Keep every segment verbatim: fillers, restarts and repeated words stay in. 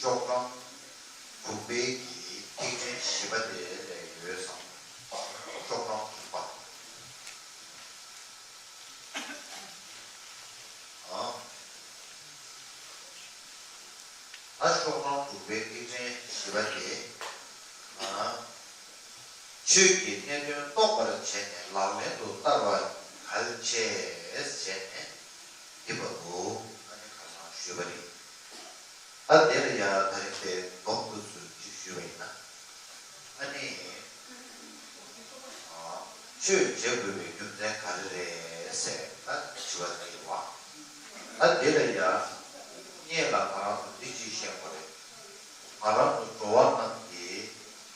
ཤོག་གྲངས་དྲུག་པའི་གི་ཐིག་ཕྲེང་བཞི་པ་དེ་ལས་ཡོད་བསམ། ཤོག་གྲངས་དྲུག་པ། ཨ། ད་ཤོག་གྲངས་དྲུག་པའི་ཐིག་ཕྲེང་བཞི་པ་དེ། ཨ། ཆོས་ཀྱི་གནད་དོན་རྟོགས་པར་བྱས་ནས་ལག་ལེན་དུ་བསྟར་བ་གལ་ཆེ་ཟེར་ནས་འདི་བར་དུ་ཨ་ནི་ཁ་སང་ཞུས་པ་རེད། ད་དེ་ལ་ཡང་ད་རིང་དེ་སྡོམ་དུ་ཚུལ་ཅིག་ཞུས་པ་ཡིན་ན། ཨ་ནི། ཨ། ཆོས་བྱེད་དགོས་པའི་རྒྱུ་མཚན་ག་རེ་རེད་ཟེར་ད་དྲི་བ་དེ་རེད་བ། ད་དེ་ལ་ཡང་སྔོན་ལ་ང་རང་ཚོ་འདི་ཅིག་བཤད་པ་རེད། ང་རང་ཚོ་འགྲོ་བ་རྣམས་ཀྱིས་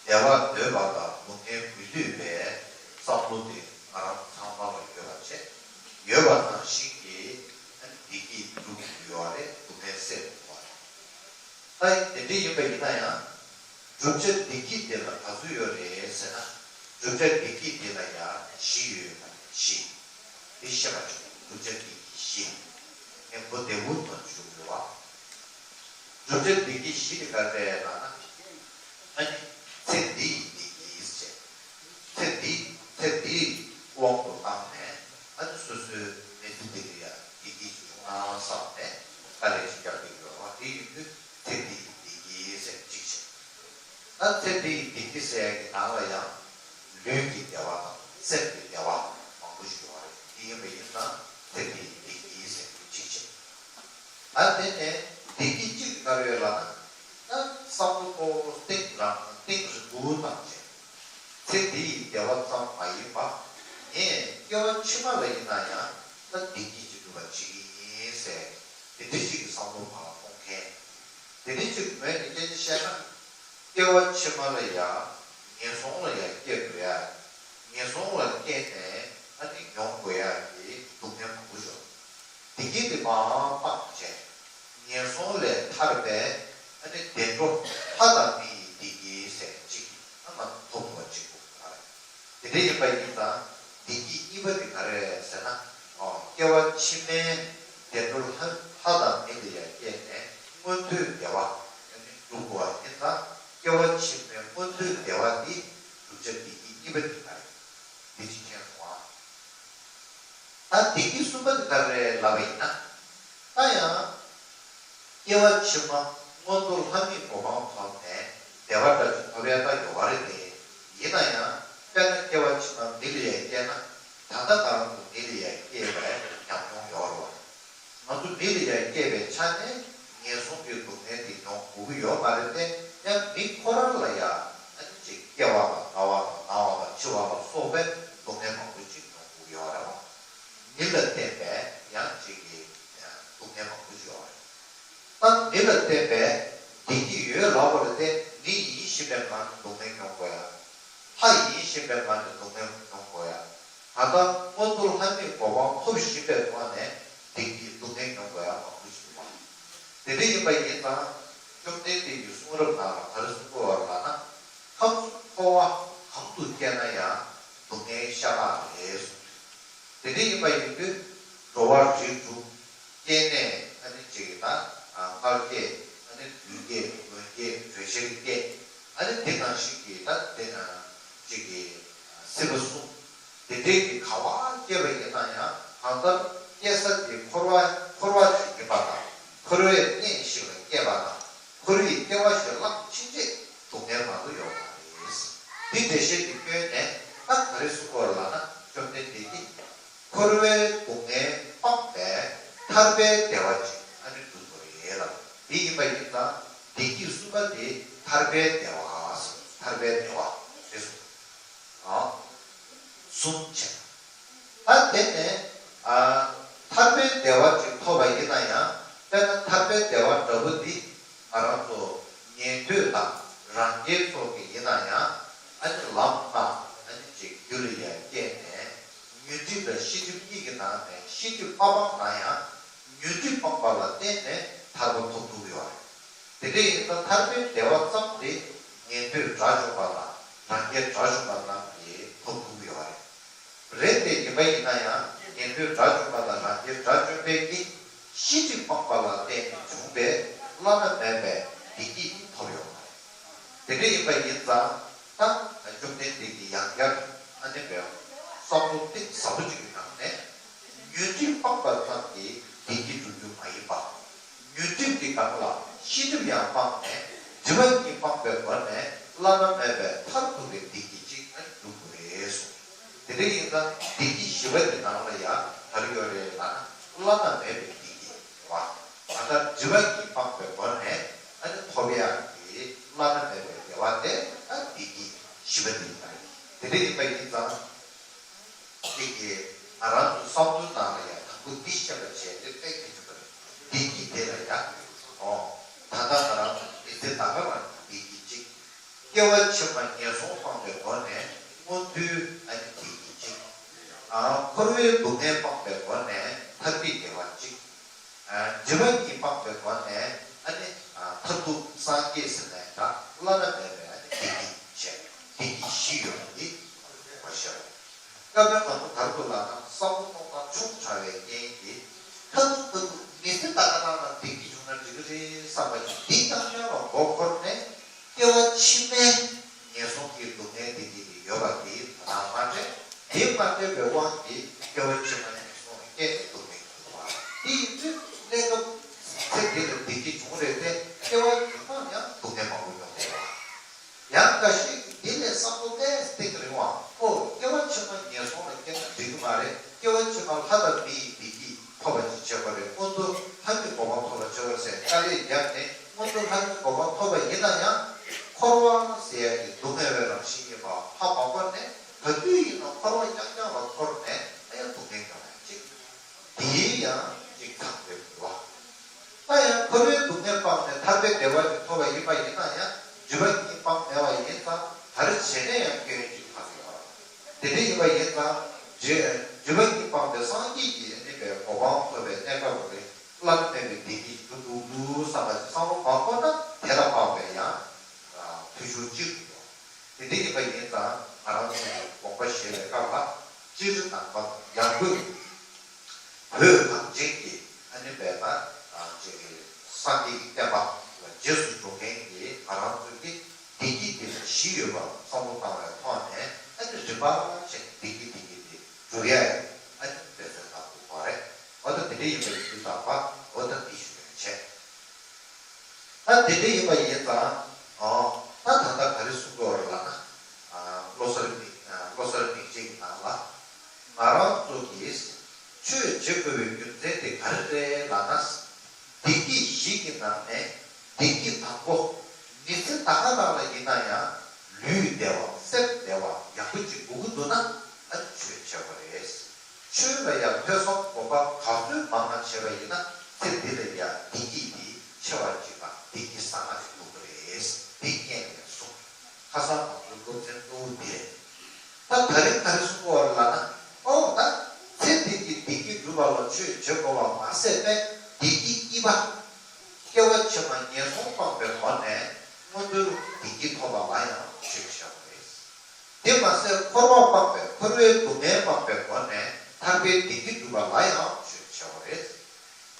བདེ་བ་འདོད་པ་དང་སྡུག་བསྔལ་མི་འདོད་པའི་བསམ་བློ་དེ་ང་རང་ཚོ་ཚང་མ་ལ་ཡོད་པ་བྱས། ཡོད་པ་ནང་བཞིན་གྱིས་བདེ་སྐྱིད་སྒྲུབ་དགོས་ཡོད་རེད། སྡུག་བསྔལ་སེལ་དགོས་པ་རེད། ད་དེ་འདྲ་ཡིན་པ་ཡིན་ན་ཡང་། བསྒྲུབ་བྱ་བདེ་སྐྱིད་དེ་ལ་ག་ཚོད་ཡོད་རེད་ཟེར་ན། བསྒྲུབ་བྱ་བདེ་སྐྱིད་དེ་ལ་ཡང་བཞི་ཡོད་པ་རེད། བཞི། དེ་ཤེས་པ་བྱུང་། བསྒྲུབ་བྱ་བདེ་སྐྱིད་བཞི། ངས་མགོ་བདེ་པོ་ཐོན་ཞུ་དགོས་པ། བསྒྲུབ་བྱ་བདེ་སྐྱིད་བཞི་དེ་ག་རེ་རེད་ལབ་ན། ཨ་ནི། ཚེ་འདི་ཡི་བདེ་སྐྱིད་ཟེར། ཚེ་འདི། ཚེ་འདིའི་དབང་དུ་བཏང་ནས་ཨ་ནི་སོ་སོའི་མི་ཚེ་འདི་ལ་ཡང་བདེ་སྐྱིད་ཅིག་བྱུང་ན་བསམ་ནས་དཀའ་ལས་ཤིག་རྒྱག་གི་ཡོད་པ་དེ་ཡིན་དུས་ཚེ་འདི་ཡི་བདེ་སྐྱིད་ཟེར་གཅིག་བྱས། ད་ཚེ་འདི་ཡི་བདེ་སྐྱིད་ཟེར་ཡག་གི་ནང་ལ་ཡང་ལུས་ཀྱི་བདེ་བ་དང་སེམས་ཀྱི་བདེ་བ་མང་པོ་ཞིག་ཡོད་རེད། དེ་ཡིན་པ་ཡིན་ན་ཚེ་འདི་ཡི་བདེ་སྐྱིད་ཟེར་གཅིག་བྱས། ད་དེ་ནས་བདེ་སྐྱིད་གཅིག་ག་རེ་ཡོད་ལབ་ན། ད་བསམ་བློ་ཁོ་གཏིང་རང་གཏིང་རིང་པོ་བཏང་བྱས། ཚེ་འདི་ཡི་བདེ་བ་ཙམ་མ་ཡིན་པ། ངས་སྐྱེ་བ་ཕྱི་མ་ལ་ཡིན་ན་ཡང་ད་བདེ་སྐྱིད་ཅིག་སྒྲུབ་པ་བྱེད་ཀྱི་ཡིན་ཟེར། དེ་འདྲ་ཅིག་གི་བསམ་བློ་ཕར་གཏོང་མཁན། དེ་འདྲ་ཅིག་མེད་ནས་སྐད་ཆ་བཤད་ན། སྐྱེ་བ་ཕྱི་མ་ལ་ཡང་ངན་སོང་ལ་ཡང་སྐྱེ་དགོས་ཡ། ངན་སོང་ལ་སྐྱེས་ནས་ཨ་ནི་མྱོང་དགོས་ཡ་གི་སྡུག་བསྔལ་མང་པོ་ཡོད། བདེ་སྐྱིད་དེ་མར་སྤངས་བྱས། ངན་སོང་ལས་ཐར་པའི་ཨ་ནི་བདེ་འགྲོ་ལྷ་དང་མི་ཡི་བདེ་སྐྱིད་ཟེར་གཅིག་ཨ་མ་ཐོབ་པ་གཅིག་པོ་རེད། དེ་འདྲ་ཡིན་པ་ཡིན་ཙང་བདེ་སྐྱིད་གཉིས་པ་དེ་ག་རེ་རེད་ཟེར་ན། ཨོ། སྐྱེ་བ་ཕྱི་མའི་བདེ་འགྲོ་ལྷ་ལྷ་དང་མི་ལ་ཡང་སྐྱེས་ནས་མངོན་མཐོའི་བདེ་བ། ཨ་ནི་སྒྲུབ་དགོས་པ་ཡིན་ཙང་སྐྱེ་བ་ཕྱི་མའི་མངོན་མཐོའི་བདེ་བ་འདི་བསྒྲུབ་བྱ་བདེ་སྐྱིད་གཉིས་པ་དེ་ག་རེད། འདི་གཅིག་མཁྱེན་སོང་ཨ། ད་བདེ་སྐྱིད་གསུམ་པ་དེ་ག་རེ་རེད་ལབ་པ་ཡིན་ན། ད་ཡང་། སྐྱེ་བ་ཕྱི་མ་མངོན་མཐོ་ལྷ་མིའི་གོ་འཕང་ཐོབ་ནས་བདེ་བ་འདྲ་ཅིག་ཐོབ་ཡ་ད་ཡོད་པ་རེད་དེ། ཡིན་ན་ཡང་དཔེར་ན་སྐྱེ་བ་ཕྱི་མ་མི་ལ་ཡང་སྐྱེས་ན་ད་ལྟ་ང་རང་ཚོ་མི་ལ་ཡང་སྐྱེས་པའི་ཉམས་མྱོང་ཡོད་རེད་བ། ང་ཚོ་མི་ལ་ཡང་སྐྱེས་པའི་ཆ་ནས་ངན་སོང་གི་སྡུག་བསྔལ་དེ་མྱོང་དགོས་ཀྱི་ཡོད་མ་རེད་དེ། ཡང་མི་ཁོ་རང་ལ་ཡང་ཨ་ནི་ཅིག་སྐྱེ་བ་དང་རྒ་བ་དང་ན་བ་དང་འཆི་བ་ལ་སོགས་པའི་སྡུག་བསྔལ་མང་པོ་ཅིག་མྱོང་དགོས་ཀྱི་ཡོད་རེད་བ། མི་ལ་བརྟེན་པའི་ཡང་ཅིག་གི་སྡུག་བསྔལ་མང་པོ་ཅིག་ཡོད་རེད། ད་མི་ལ་བརྟེན་པའི་བདེ་སྐྱིད་ཡོད་ལབ་པ་རེད་དེ། མི་ཡིན་བཞིན་པའི་ངང་ནས་སྡུག་བསྔལ་མྱོང་དགོས་ཡ། ལྷ་ཡིན་བཞིན་པའི་ངང་ནས་སྡུག་བསྔལ་མྱོང་དགོས་ཡ། ད་ལྟ་མངོན་མཐོ་ལྷ་མིའི་གོ་འཕང་ཐོབ་བཞིན་པའི་ངང་ནས་བདེ་སྐྱིད་སྡུག་བསྔལ་མྱོང་དགོས་ཡ་མང་པོ་ཞིག་འདུག་བ། དེ་འདྲ་ཡིན་པ་ཡིན་ཙང་བཅོམ་ལྡན་འདས་ཀྱི་གསུང་རབ་ནང་ལ་ག་རེ་གསུངས་ཡོད་རེད་ལབ་ན། ཁམས་གསུམ་འཁོར་བ་གང་དུ་སྐྱེས་ན་ཡང་སྡུག་བསྔལ་ཤ་སྟག་རེད་གསུངས། དེ་འདྲ་ཡིན་པ་ཡིན་དུས་འགྲོ་བ་རིགས་དྲུག་སྐྱེ་གནས་ཨ་ནི་གཅིག་གི་ད་མངལ་སྐྱེས། ཨ་ནི་བདུད་སྐྱེས། གདོན་སྐྱེས། དྲོད་གཤེར་སྐྱེས། ཨ་ནི་དེ་ནང་བཞིན་གྱི་ད་དེ་ན་གཅིག་གི་སྲིད་པ་གསུམ། དེ་འདྲའི་གི་ག་བ་སྐྱེས་པ་ཡིན་ན་ཡང་གང་ལྟར་སྐྱེ་ས་དེ་འཁོར་བ་འཁོར་བ་ཞིག་ཡིན་པ་དང་། འཁོར་བའི་གནས་ཤིག་ལ་སྐྱེས་པ་དང་། འཁོར་བའི་སྐྱེ་བ་ཞིག་བླངས་ཕྱིན་ཆད་སྡུག་བསྔལ་མང་དུ་ཡོང་བ་རེད། འདི་འགྲེལ་བཤད་ཀྱི་སྐྱོན་ནས་ད་ག་རེ་གསུང་དགོས་ལབ་ན། བཅོམ་ལྡན་འདས་ཀྱིས་འཁོར་བའི་སྡུག་བསྔལ་སྤངས་པའི་ཐར་པའི་བདེ་བ་ཅིག་ཨ་ནི་འདུག་དགོས་རེད་ལ། དེ་ཡིན་པ་ཡིན་ཙང་བདེ་སྐྱིད་གསུམ་པ་དེ་ཐར་པའི་བདེ་བ། ཐར་པའི་བདེ་བ་རེད་གསུངས། ཨ། གསུམ་བྱས། ད་དེ་ནས་ཨ། ཐར་པའི་བདེ་བ་ཅིག་ཐོབ་པ་ཡིན་ན་ཡང་། དཔེར་ན་ཐར་པའི་བདེ་བ་འདྲ་པོ་འདི་ང་རང་ཚོ་ཉན་ཐོས་དང་རང་རྒྱལ་ཚོ་གི་ཡིན་ན་ཡང་། ཨ་ནི་ལམ་ལྔ་ཨ་ནི་ཅིག་རྒྱུད་ལ་ཡང་སྐྱེས་ནས་ཉོན་སྒྲིབ་དང་ཤེས་སྒྲིབ་གཉིས་ཀྱི་ནང་ནས་ཤེས་སྒྲིབ་མ་སྤངས་ན་ཡང་། ཉོན་སྒྲིབ་སྤངས་པ་ལ་བརྟེན་ནས་ཐར་པ་ཐོབ་ཐུབ་ཀྱི་ཡོད་རེད། དེ་འདྲ་ཡིན་ཙང་ཐར་པའི་བདེ་བ་ཙམ་དེ་ཉན་ཐོས་དགྲ་བཅོམ་པ་དང་རང་རྒྱལ་དགྲ་བཅོམ་པ་རྣམས་ཀྱིས་ཐོབ་ཐུབ་ཀྱི་ཡོད་རེད། རེད་དེ་ཡིན་པ་ཡིན་ན་ཡང་ཉན་ཐོས་དགྲ་བཅོམ་པ་དང་རང་རྒྱལ་དགྲ་བཅོམ་པའི་གི་ཤེས་སྒྲིབ་སྤངས་པ་ལ་བརྟེན་ནས་བྱུང་བའི་བླ་ན་མེད་པའི་ བདེ་སྐྱིད་ཐོབ་ཡོང་བ་རེད། དེ་འདྲ་ཡིན་པ་ཡིན་ཙང་ད་བཅོམ་ལྡན་འདས་ཀྱིས་ཡང་བསྐྱར་ཨ་ནི་བའི་བསམ་བློ་གཏིང་ཟབ་པོ་ཅིག་གི་ནང་ནས། ཉོན་སྒྲིབ་སྤངས་པ་ཙམ་གྱིས་བདེ་སྐྱིད་འགྲུབ་རྒྱུ་མ་ཡིན་པ། ཉོན་སྒྲིབ་ཀྱི་སྒང་ལ་ཤེས་སྒྲིབ་ཡང་སྤངས་ནས་སྒྲིབ་པ་གཉིས་སྤངས་པའི་སྒོ་ནས་བླ་ན་མེད་པའི་མཐར་ཐུག་པའི་བདེ་སྐྱིད་ཅིག་ཨ་ནི་འགྲུབ་དགོས་རེད་གསུངས། དེ་འདྲ་ཡིན་ཙང་བདེ་སྐྱིད་བཞི་པ་དེ་ནང་ལ་ཡང་ག་རེ་ཡོད་རེད་ལབ་ན། བླ་ན་མེད་པའི་བདེ་སྐྱིད་རེད་བ། ད་ལྟ་སྒྲིབ་པ་གཉིས་སྤངས་པའི་སྒོ་ནས་ཨ་ནི་ཐོབ་ཡག་གི་བླ་ན་མེད་པའི་བདེ་བ་དེ་ད་བདེ་སྐྱིད་བཞི་པ་དེ་ཡིན་པ་རེད། དེ་འདྲ་ཡིན་པ་ཡིན་ཙང་། ཅིག་གིས་ང་རང་ཚོའི་བསམ་བློའི་ནང་ལ་ཡང་དང་པོ་འདི་ཤེས་པ་བྱས་ཏེ་དཔེ་གལ་ཆེན་པོ་རེད། བདེ་སྐྱིད་དེ་ལ་ཡང་། ཨོ། ད་ལྟ་ང་རང་ཚོ་མི་ཚེ་ད་ག་རང་གི་བདེ་སྐྱིད་ཅིག་སྐྱེ་བ་ཕྱི་མ་ངན་སོང་སྤངས་པའི་སྒོ་ནས་མངོན་མཐོའི་ཨ་ནི་བདེ་སྐྱིད་ཅིག་ཨ། འཁོར་བའི་སྡུག་བསྔལ་སྤངས་པའི་སྒོ་ནས་ཐར་པའི་བདེ་བ་ཅིག་ཨ། སྒྲིབ་པ་གཉིས་སྤངས་པའི་སྒོ་ནས་ཨ་ནི་ཨ། མཐར་ཐུག་སངས་རྒྱས་ཟེར་ནས་ད་བླ་ན་མེད་པའི་ཨ་ནི་བདེ་སྐྱིད་བྱས། བདེ་སྐྱིད་བཞི་ཡོད་པ་འདི་ངོ་ཤེས་པ། སྐབས་རེ་ང་ཚོ་ག་རེ་འདུག་ལབ་ན་བསམ་བློ་གཏོང་སྟངས་ཆུང་དྲགས་པའི་རྐྱེན་གྱིས། མཐར་ཐུག་མཐར་ཐུག་མི་ཚེ་ད་ག་རང་ལ་བདེ་སྐྱིད་བྱུང་ན་འགྲིག་གི་རེད་བསམ་པ་ཞིག་འདི་རྐྱང་རྐྱང་ལ་མགོ་འཁོར་ནས། སྐྱེ་བ་ཕྱི་མའི་ངན་སོང་གི་སྡུག་བསྔལ་དེ་འདྲ་ཡོད་པ་དེ་ད་ལྟ་མ་འདྲེས། དེ་མ་འདྲེས་པའི་དབང་གིས་སྐྱེ་བ་ཕྱི་མ་ནས་སོང་བའི་སྐྱེ་བའི་སྡུག་བསྔལ་གྱི་བ། དེ་ཡིན་དུས་གནས་སྐབས་ཚེ་འདི་ལ་བདེ་སྐྱིད་བྱུང་རེད་དེ། སྐྱེ་བ་རྗེས་མ་ཡང་སྡུག་བསྔལ་མང་པོ་མྱོང་དགོས་པ། ཡང་འགའ་ཞིག་གིས་འདི་ལས་བསམ་བློ་ཏོག་ཙམ་གཏིང་རིང་བ། ཨོ། སྐྱེ་བ་ཕྱི་མ་ངན་སོང་ལ་སྐྱེས་ན་འགྲིག་གི་མ་རེད། སྐྱེ་བ་ཕྱི་མ་ལྷ་དང་མི་ཡི་བདེ་སྐྱིད་ཐོབ་པ་ཅིག་བྱེད་དགོས་རེད། མངོན་མཐོ་ལྷ་མིའི་གོ་འཕང་ཐོབ་པ་བྱེད་དགོས་ཟེར་དཀའ་ལས་བརྒྱབ་ནས་མངོན་མཐོ་ལྷ་མིའི་གོ་འཕང་ཐོབ་པ་ཡིན་ན་ཡང་། འཁོར་བ་ཟེར་ཡ་དེ་སྡུག་བསྔལ་བའི་རང་བཞིན་ཡིན་པ་ཧ་མ་གོ་ནས། ག་དུས་ཡིན་ན་འཁོར་བ་རྐྱང་རྐྱང་ལ་འཁོར་ནས་ཨ་ཡ་སྡུག་བསྔལ་མྱོང་ཡ་ཅིག་དེའི་ཡང་ཅིག་མཚམས་རེད་འདུག་བ། ད་ཡང་འཁོར་བའི་སྡུག་བསྔལ་སྤངས་ནས་ཐར་པའི་བདེ་བ་ཅིག་ཐོབ་པ་ཡིན་པ་ཡིན་ན་ཡང་། སྒྲིབ་པ་གཉིས་སྤངས་མེད་པ་ཡིན་ཙང་། ག་རེ་བྱས་ནས་ཡང་སྐྱོན་ཅིག་ཐག་ཡོད་རེད། དེ་འདྲ་ཡིན་པ་ཡིན་ཙང་། སྒྲིབ་སྒྲིབ་པ་གཉིས་སྤངས་པའི་སངས་རྒྱས་ཀྱི་ཨ་ནི་བའི་གོ་འཕང་ཐོབ་པའི་གནས་སྐབས་རེད། བླ་ན་མེད་པའི་བདེ་སྐྱིད་འགྲུབ་འདུག་འདུག་བསམ་པ་ཅིག་བསམ་བློ་མ་འཁོར་ན། དེ་ལ་དཔག་པའི་ཡང་འཐུས་ཤོར་གཅིག་འདུག་དེ་འདྲ་ཡིན་པ་ཡིན་ཙང་ང་རང་ཚོ་ཡི་དགོངས་པ་བཞེས་པའི་སྐབས་ལ། སྤྱིར་དང་པོ་ཡང་སྒོས་བོད་གངས་ཅན་གྱི་ཨ་ནི་བས་ན་ཅིག་སངས་རྒྱས་ཀྱི་བསྟན་པ་ལ་རྗེས་སུ་འགྲོ་མཁན་གྱི་ང་རང་ཚོ་གི་བདེ་སྐྱིད་དེ་ལ་བཞི་ཡོད་པ་བསམ་བློ་བཏང་བའི་ཐོག་ནས། ཨ་ནི་རིམ་པ་བྱས་ནས་བདེ་སྐྱིད་བདེ་སྐྱིད་དེ་སྒྲུབ་ཡ་ཡི་ཨ་ནི་འབད་བརྩོན་གནང་དགོས་པ་རེད། འོ་ད་དེ་འདྲ་ཡིན་པ་ཡིན་དུས་ཙམ་པ་འོ་ད་འདི་ཞུ་ཡ་བྱས། ད་དེ་འདྲ་ཡིན་པ་ཡིན་ཙང་། ཨོ། ད་ད་ལྟ་ག་རེ་གསུང་གི་ཡོད་རེད་ལབ་ན། ཨ། བློ་གསར་མིག་ཨ། བློ་གསར་མིག་འབྱེད་ཀྱི་ནང་ལ། ང་རང་ཚོ་གིས་ཆོས་བྱེད་དགོས་པའི་རྒྱུ་མཚན་དེ་ག་རེ་རེད་ལབ་ན། བདེ་སྐྱིད་བཞི་གི་ནང་ནས་བདེ་སྐྱིད་དང་པོ། མི་ཚེ་ད་ག་རང་ལ་ཡིན་ན་ཡང་ལུས་བདེ་བ་སེམས་བདེ་བ་ཡག་པོ་ཅིག་དགོས་ཀྱི་འདུག་ན། ཨ། ཆོས་བྱེད་དགོས་རེད། ཆོས་ལ་ཡང་ཐོས་བསམ་སྒོམ་པ་ག་ཚོད་མང་ང་བྱས་པ་ཡིན་ན། ཚེ་འདི་ལ་ཡང་བདེ་སྐྱིད་འདི་ཆེ་བ་ཅིག་དང་བདེ་སྐྱིད་བཟང་ང་ཅིག་ཐོབ་ཀྱི་རེད། འདི་སྔོན་ནས་གསུངས། ཁ་སང་ང་ཚོའི་སློབ་ཚན་གཙོ་བོ་འདི་རེད། ད་ད་རིང་ག་རེ་གསུང་གི་ཡོད་རེད་ལབ་ན། ཨོ་ད། ཚེ་འདི་གི་བདེ་སྐྱིད་སྒྲུབ་པ་ལ་ཆོས་བྱེད་དགོས་པ་མ་ཟད་པས། བདེ་སྐྱིད་གཉིས་པ། སྐྱེ་བ་ཕྱི་མ་ངན་སོང་སྤངས་པའི་སྒོ་ནས་མངོན་མཐོའི་བདེ་སྐྱིད་ཐོབ་པ་ལ་ཡང་ཆོས་བྱེད་དགོས་རེད། དེ་མ་ཟད་འཁོར་བ་སྤངས་པའི་འཁོར་བའི་སྡུག་བསྔལ་སྤངས་པའི་སྒོ་ནས་ཐར་པའི་བདེ་སྐྱིད་སྒྲུབ་པ་ལ་ཡང་ཆོས་བྱེད་དགོས་རེད།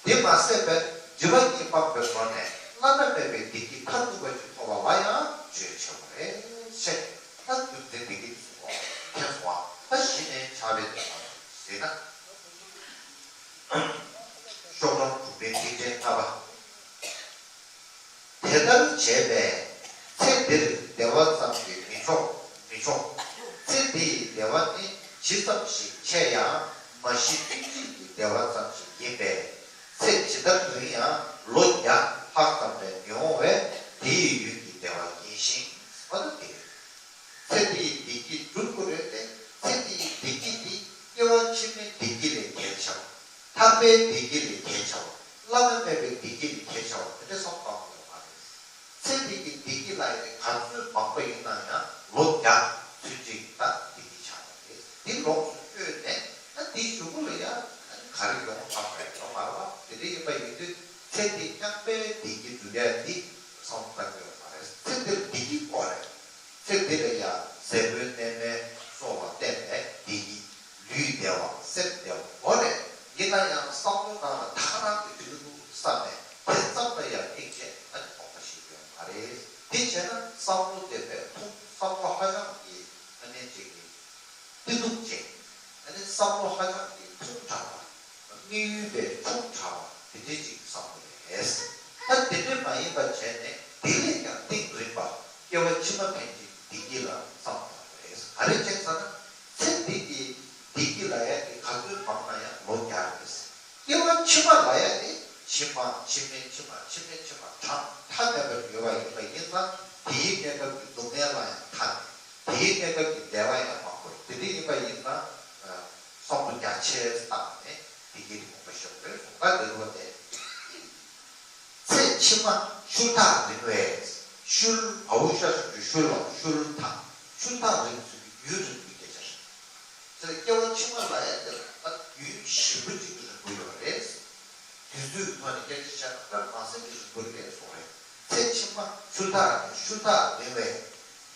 དེ་མ་ཟད་པའི་སྒྲིབ་པ་གཉིས་སྤངས་པའི་སྒོ་ནས་བླ་ན་མེད་པའི་བདེ་སྐྱིད་མཐར་ཐུག་པ་ཞིག་ཐོབ་པ་ལ་ཡང་ཆོས་བྱེད་དགོས་རེད། ཞེས་ད་རྒྱུ་མཚན་འདི་གིས་གསུངས་པ་མཁྱེན་སོང་བ། ད་གཞི་ནས་ཕྱག་དཔེ་དེ་ལ་ཟེར་ན། ཤོག་གྲངས་དྲུག་པའི་ཐིག་ཕྲེང་ལྔ་པ། དེ་ལྟར་བྱས་པས་ཚེ་འདིར་བདེ་བ་ཙམ་གྱིས་མི་ཆོག་མི་ཆོག་ཚེ་འདི་ཡི་བདེ་བ་ནི་ཇི་ཙམ་ཞིག་ཆེ་ཡང་མ་གཞི་གཏན་ཚིགས་ཀྱི་བདེ་བ་ཙམ་ཞིག་ཡིན་པས། ཚེ་ཇི་ལྟར་རིང་ཡང་ལོ་བརྒྱ་ལྷག་ཙམ་ལས་མི་འོང་བས་དེ་ཡི་ཡུན་གྱི་བདེ་བ་ཡིན་ཞིང་། འོ་ན་དེ། ཚེ་འདི་ཡི་བདེ་སྐྱིད་སྒྲུབ་དགོས་རེད་དེ། ཚེ་འདི་ཡི་བདེ་སྐྱིད་འདི་སྐྱེ་བ་ཕྱི་མའི་བདེ་སྐྱིད་ལས་གལ་ཆེ་བ། ཐར་པའི་བདེ་སྐྱིད་ལས་གལ་ཆེ་བ། བླ་ན་མེད་པའི་བདེ་སྐྱིད་ལས་གལ་ཆེ་བ་དེ་འདྲ་བསམ་བློ་བཏང་དགོས་པ་རེད། ཚེ་འདི་གི་བདེ་སྐྱིད་ལ་ཡང་ག་ཚོད་མང་པོ་ཡིན་ན་ཡང་ལོ་བརྒྱ་ཚུན་ཆད་ད་བདེ་སྐྱིད་ཆགས་པ་རེད། འདི་ལོངས་སུ་སྤྱོད་ནས་ད་འདི་གཞུག་གུ་ལ་ཡང་ག་རེ་ཡོང་ཐབས་རེད་ཡོང་མ་རེད་པ། དེ་འདྲ་ཡིན་པ་ཡིན་དུས་ཚེ་འདི་རྐྱང་པའི་བདེ་སྐྱིད་སྒྲུབ་ཡ་འདི་བསམ་བློ་གཏང་དགོས་པ་རེད། ཚེ་འདིར་བདེ་སྐྱིད་དགོས་རེད། ཚེ་འདི་ལ་ཡང་ཟས་གོས་གནས་མལ་སོགས་ལ་བརྟེན་པའི་བདེ་སྐྱིད། ལུས་བདེ་བ་སེམས་བདེ་བ་དགོས་རེད། ཡིན་ན་ཡང་བསམ་བློ་ནང་ལ་ད་ག་རང་གི་འགྲིག་གི་འདུག་བསམ་ནས་དེ་ཙམ་ལ་ཡང་དམིགས་བྱས་ཨ་ནི་དགོངས་པ་བཞེས་དགོས་ དེ་གཅིག་བསམ་དགོས་རེད། ད་དེ་འདྲ་མ་ཡིན་པ་བྱས་ནས་དེ་ལས་ཀྱང་གཏིང་རིང་བ་སྐྱེ་བ་ཕྱི་མ་ཕན་ཆད་ཀྱི་བདེ་སྐྱིད་ལ་བསམ་དགོས་རེད། ག་རེ་བྱས་ཟེར་ན། ཚེ་འདི་གི་བདེ་སྐྱིད་ལ་ཡ་དེ་ག་ཚོད་མང་ན་ཡང་ལོ་བརྒྱ་རེད། སྐྱེ་བ་ཕྱི་མ་ལ་ཡ་དེ་ཕྱི་མ་ཕྱི་མའི་ཕྱི་མ་ཕྱི་མའི་ཕྱི་མ་གྲངས་མཐའ་མེད་པར་ཡོད་པ་ཡིན་པ་ཡིན་ཙང་དེའི་གནས་སྐབས་ཀྱི་སྡུག་བསྔལ་ལ་ཡང་མཐའ་མེད། དེའི་གནས་སྐབས་ཀྱི་བདེ་བ་ཡང་མང་པོ་རེད། དེ་འདྲ་ཡིན་པ་ཡིན་ཙང་། བསམ་བློ་རྒྱ་ཆེ་བཏང་ནས་བདེ་སྐྱིད་དགོངས་པ་ཞུ་དགོས་གསུངས། ད་འདི་རུ་བ་དེ། ཚེ་ཕྱི་མ་ཤུལ་ཐག་རིང་བས། ཤུལ་བའོ་ཤ་ཞབས་ཀྱུ་ཤུལ་ལ་ཤུལ་ཐག་ཤུལ་ཐག་རིང་ཚུལ་གྱི་ཡུན་རིང་པོའི་སྐད་ཆ་རེད། ཚེ་སྐྱེ་བ་ཕྱི་མ་ལ་ཡང་དེ་ལ་ད་ཡུན་ཞེ་པོ་ཅིག་གི་རིང་པོ་ཡོད་རེད། དུས་ཚོད་ཐོག་ནས་སྐད་ཆ་བཤད་ན་ད་མ་ཟད་ཀྱི་རིང་པོ་རེད་གསུངས་རེད། ཚེ་ཕྱི་མ་ཤུལ་ཐག་རིང་ཤུལ་ཐག་རིང་བས།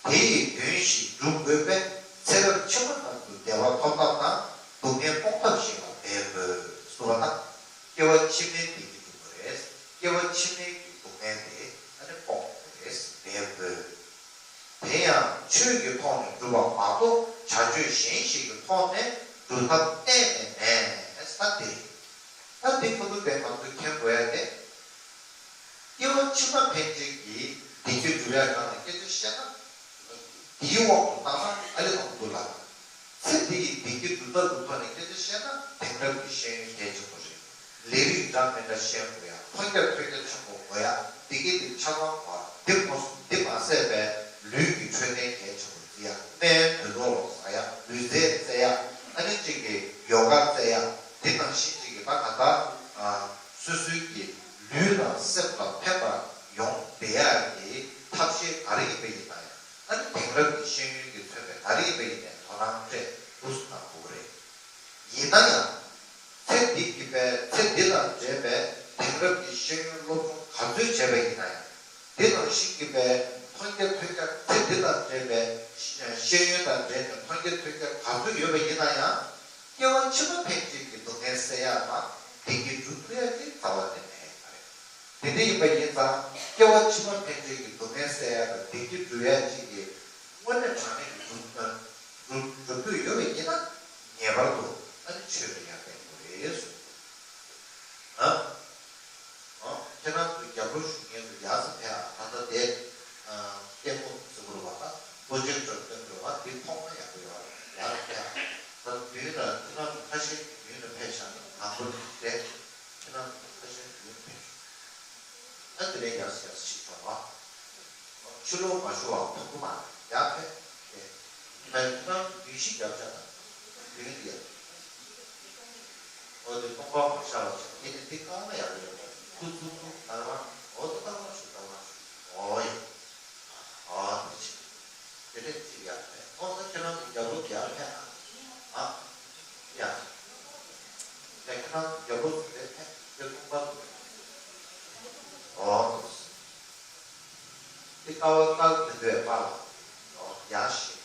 དེ་ཡི་དོན་ཞིག་སྒྲུབ་དགོས་པས་ཚེ་རབས་ཕྱི་མ་རྣམས་སུ་བདེ་བ་ཐོབ་ཐབས་དང་སྡུག་བསྔལ་སྤོང་ཐབས་ཤིག་ལ་འབད་དགོས་གསུངས་པ་དང་། སྐྱེ་བ་ཕྱི་མའི་བདེ་སྐྱིད་སྒྲུབ་དགོས་རེད། སྐྱེ་བ་ཕྱི་མའི་གི་སྡུག་བསྔལ་དེ་ཨ་ནི་སྤོང་དགོས་རེད། འབད་དགོས། དེ་ཡང་ཆོས་ཀྱི་ཐོག་ནས་སྒྲུབ་པ་མ་གཏོགས་བྱ་སྤྱོད་གཞན་ཞིག་གི་ཐོག་ནས་སྒྲུབ་ཐབས་གཏན་ནས་མེད་ས་དེ་རེད། ད་འདི་ཁོ་ཚོ་དེ་ང་ཚོས་མཁྱེན་དགོས་ཡ་དེ། སྐྱེ་བ་ཕྱི་མ་ཕན་ཆད་ཀྱི་བདེ་སྐྱིད་སྒྲུབ་ཡ་སྒང་ལ་སྐད་ཆ་བཤད་ན། དེའི་དབང་དུ་བཏང་ན་ཨ་ལེ་དང་པོ་ལ། ཚེ་འདི་ཡི་བདེ་སྐྱིད་སྒྲུབ་ཐབས་ཀྱི་ཐོག་ནས་སྐད་ཆ་བཤད་ན་དེང་རབས་ཀྱི་ཤེས་ཡོན་གལ་ཆེན་པོ་རེད། ལས་རིགས་འདྲ་མི་འདྲ་ཤེས་དགོས་ཡ། མཐོང་རྒྱ་ཐོས་རྒྱ་ཆེན་པོ་དགོས་ཡ། བདེ་སྐྱིད་དེ་ཆ་ཚང་དགོས་ཡ། འདི་མ་འདི་མ་ཟད་པའི་ལུས་ཀྱི་འཕྲོད་བསྟེན་གལ་ཆེན་པོ་བརྩི་ཡ། སྨན་དུས་ཐོག་ལ་ཟ་ཡ། ལུས་རྩལ་རྩེ་ཡ། ཨ་ནི་གཅིག་གིས་ཡོ་ག་རྩེ་ཡ། འདི་ནང་བཞིན་གཅིག་གིས་ད་ག་ད་སོ་སོའི་གི་ལུས་དང་སེམས་ལ་ཕན་པ་ཡོང་བསྡད་ཡག་གི་ཐབས་ཤེས་ག་རེ་ཡིན་པ་ཡིན་ན་ཡང་ཨ་ནི་དེང་རབས་ཀྱི་ཤེས་ཡོན་གྱིས་མཚོན་པའི་ག་རེ་ཡིན་པ་ཡིན་ནའི་དོ་སྣང་སྤྲད་འདུག་སེ་གནང་དགོས་ཀྱི་རེད། ཡིན་ན་ཡང་ཚེ་འདི་གི་པའི་ཚེ་འདི་དང་འབྲེལ་བའི་དེང་རབས་ཀྱི་ཤེས་ཡོན་སློབ་སྦྱོང་ག་ཚོད་བྱས་པ་ཡིན་ན་ཡང་འདི་ནང་བཞིན་གྱི་པའི་མཐོང་རྒྱ་ཐོས་རྒྱ་ཚེ་འདི་དང་འབྲེལ་བའི་ཤེས་ཡོན་དང་འབྲེལ་ནས་མཐོང་རྒྱ་ཐོས་རྒྱ་ག་ཚོད་ཡོད་པ་ཡིན་ན་ཡང་། སྐྱེ་བ་ཕྱི་མ་ཕན་ཆད་ཀྱི་སྡུག་བསྔལ་སེལ་ཡག་དང་བདེ་སྐྱིད་སྒྲུབ་ཐུབ་ཡག་གི་རྩ་བ་དེ་མེད་པ་རེད། དེ་འདྲ་ཡིན་པ་ཡིན་ཙང་སྐྱེ་བ་ཕྱི་མ་ཕན་ཆད་ཀྱི་སྡུག་བསྔལ་སེལ་ཡག་དང་བདེ་སྐྱིད་སྒྲུབ་ཡག་ཅིག་གི་དངོས་གནས་དྲང་གནས་ཀྱི་སྒྲུབ་སྒྲུབ་སྒྲུབ་འདོད་ཡོད་པ་ཡིན་ན་ངེས་པར་དུ་ཨ་ནི་ཆོས་ལ་ཡ་བརྟེན་དགོས་རེད་གསུངས། ཨ། ཨ། ཁྱེད་རང་ཚོའི་རྒྱབ་ལོགས་ཞུ་མཁན་ཚོ་ཡར་ཙམ་ཕེབས་ཨ། ད་ལྟ་དེ་ཨ། ལྟད་མོ་ཟེར་དགོས་རེད་པ། ད་པོ་ཇེག་ཊར་སྟོན་དགོས་པ་འདི་མཐོང་ན་ཡག་པོ་ཡོད་རེད། ཡར་ཕེབས་ཨ། ད་མདུན་ལ་ཁྱེད་རང་ཚོ་ཁ་ཤས་ཀྱི་མདུན་ལ་ཕེབས་བཞག་ན་དང་པོ་དེ་ཁྱེད་རང་ཚོ་ཁ་ཤས་མདུན་ཕེབས་ཤོག་ཨ། དེ་ནས་ཡར་ཡར་ཞིག་ཐོང་ཨ། ཕྱི་ལོགས་མ་ཤོར་བ་མཐོང་གི་མ་རེད། ཡར་ཕེབས་ཨེ། མདུན་ལ་མདུན་ཞིག་རྒྱབ་བཞག་ན་མདུན་དེ་ཡར། འོ་དེ་སྟོང་པ་མ་ཤར་བ་བྱས། དེ་ནི་འདི་བཀག་ན་ཡག་པོ་ཡོད་རེད། ཐུག་ཐུག་ཐུག་ད་རང་། འོ་དེ་ད་རང་ཞུ་ད་རང་ཞུ། འོ་ཡ། འོ་དེ་བྱས། དེ་ནས་ཅིག་ཡར་ཕེབས། ཨོ་ད་ཁྱེད་རང་ཚོ་རྒྱབ་ལོགས་ཡར་ཕེབས་ཨ། ཨ། ཡ། ཡ་ཁྱེད་རང་ཚོ་རྒྱབ་ལོགས་ཚོ་དེ་ཕེབས། དེ་སྟོང་པ་ཚོ། འོ་དེ། དེ་ཀ་བ་ཀ་དེ་ཚོའི་པ་ལ། ཨོ་ཡ་ཤེས།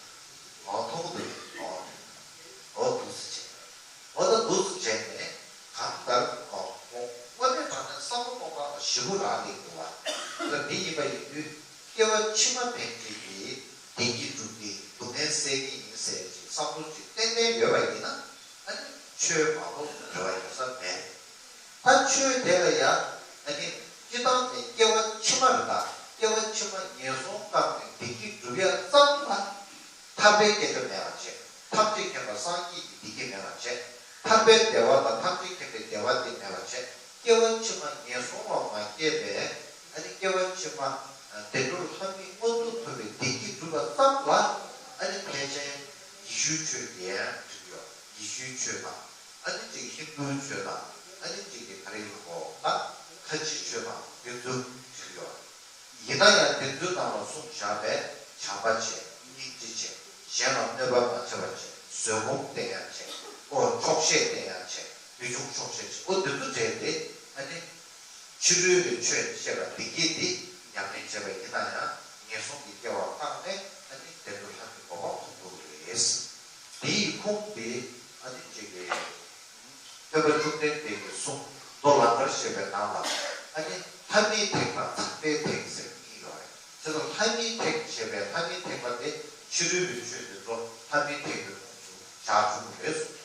ཨོ་མཐོང་གི་འདུག་ཨོ། ཨོ་འདུག་སེ་བྱས། ཨོ་ད་འདུག་སེ་བྱས་ནས་གང་ལྟར་ཨོ་ཁོང་དངོས་གནས་དྲང་གནས་བསམ་བློ་གཏོང་སྟངས་ལ་ཞེ་པོ་རག་ལས་འདུག་བ། ད་འདི་ཡིན་པ་ཡིན་དུས་སྐྱེ་བ་ཕྱི་མ་ཕན་ཆད་ཀྱི་བདེ་སྐྱིད་སྒྲུབ་ཀྱི་སྡུག་བསྔལ་སེལ་གྱི་ཡིན་ཟེར་ཅིག་བསམ་བློ་ཅིག་ཏན་ཏན་ཡོད་པ་ཡིན་ན། ཨ་ནི་ཆོས་མ་གཏོགས་རེ་བ་ཡོད་ས་མེད། ད་ཆོས་དེ་ལ་ཡང་ཨ་ནི་སྤྱི་བཏང་ནས་སྐྱེ་བ་ཕྱི་མ་རེད། ད་སྐྱེ་བ་ཕྱི་མ་ངན་སོང་བཏང་ནས་བདེ་སྐྱིད་སྒྲུབ་ཡ་ཙམ་ལ་ཐར་པའི་སྐད་ཆ་མེད་པ་བྱས། ཐམས་ཅད་མཁྱེན་པ་སངས་རྒྱས་ཀྱི་བདེ་སྐྱིད་མེད་པ་བྱས། ཐར་པའི་བདེ་བ་དང་ཐམས་ཅད་མཁྱེན་པའི་བདེ་བ་དེ་མེད་པ་བྱས། སྐྱེ་བ་ཕྱི་མ་ངན་སོང་བ་མ་སྐྱེས་པས་ཨ་ནི་སྐྱེ་བ་ཕྱི་མ་བདེ་འགྲོར་ལྷ་མིའི་མངོན་མཐོ་ཐོབ་པའི་བདེ་སྐྱིད་སྒྲུབ་པ་ཙམ་ལ་ཨ་ནི་ཕལ་ཆེར་ཡེ་ཤུའི་ཆོས་ཀྱིས་ཡང་འགྲིག་ཡོད། ཡེ་ཤུའི་ཆོས་དང་། ཨ་ནི་གཅིག་ཧིན་དུའི་ཆོས་དང་། ཨ་ནི་གཅིག་གི་ག་རེ་ཡོད་གོ་ད་ཁ་ཆེའི་ཆོས་དང་དེ་ཚོ་འགྲིག་ཡོད། ཡིན་ན་ཡང་དེ་ཚོའི་ནང་ལ་གསུངས་བཞག་པའི་བྱམས་པ་བྱས། སྙིང་རྗེ་བྱས། གཞན་ལ་གནོད་པ་མ་བྱས་པ་བྱས། བཟོད་སྒོམ་བསྟེན་ཡ་བྱས། ཨོ་ཆོག་ཤེས་བསྟེན་ཡ་བྱས། ལུས་སྦྱོང་ཆོག་ཤེས་བྱས། ཨོ་དེ་ཚོ་བྱས་ཏེ་ཨ་ནི། ཕྱི་རོལ་པའི་ཆོས་བཤད་པ་བདེ་སྐྱིད་དེ་ཉམས་ལེན་བྱས་པ་ཡིན་ན་ཡང་ངན་སོང་གི་སྐྱེ་བ་བཏང་ནས་ཨ་ནི་བདེ་འགྲོ་ལྷ་མིའི་གོ་འཕང་ཐོབ་ཐུབ་ཀྱི་རེད། དེའི་ཁུངས་དེ་ཨ་ནི་ཅིག་གི་སྟོན་པ་བཅོམ་ལྡན་འདས་ཀྱི་གསུང་མདོ་ལམ་བར་བཤད་པའི་ནང་ལ་ཨ་ནི་ལྷ་མིའི་ཐེག་དང་ཚངས་པའི་ཐེག་ཟེར་གཉིས་ཡོད་རེད། དེ་ལ་ལྷ་མིའི་ཐེག་བྱས་པའི་ལྷ་མིའི་ཐེག་པ་དེ་ཕྱི་རོལ་པའི་ཆོས་དེ་ཚོ་ལྷ་མིའི་ཐེག་པའི་ཁོངས་སུ་བཞག་ཆོག་གི་རེད་གསུངས་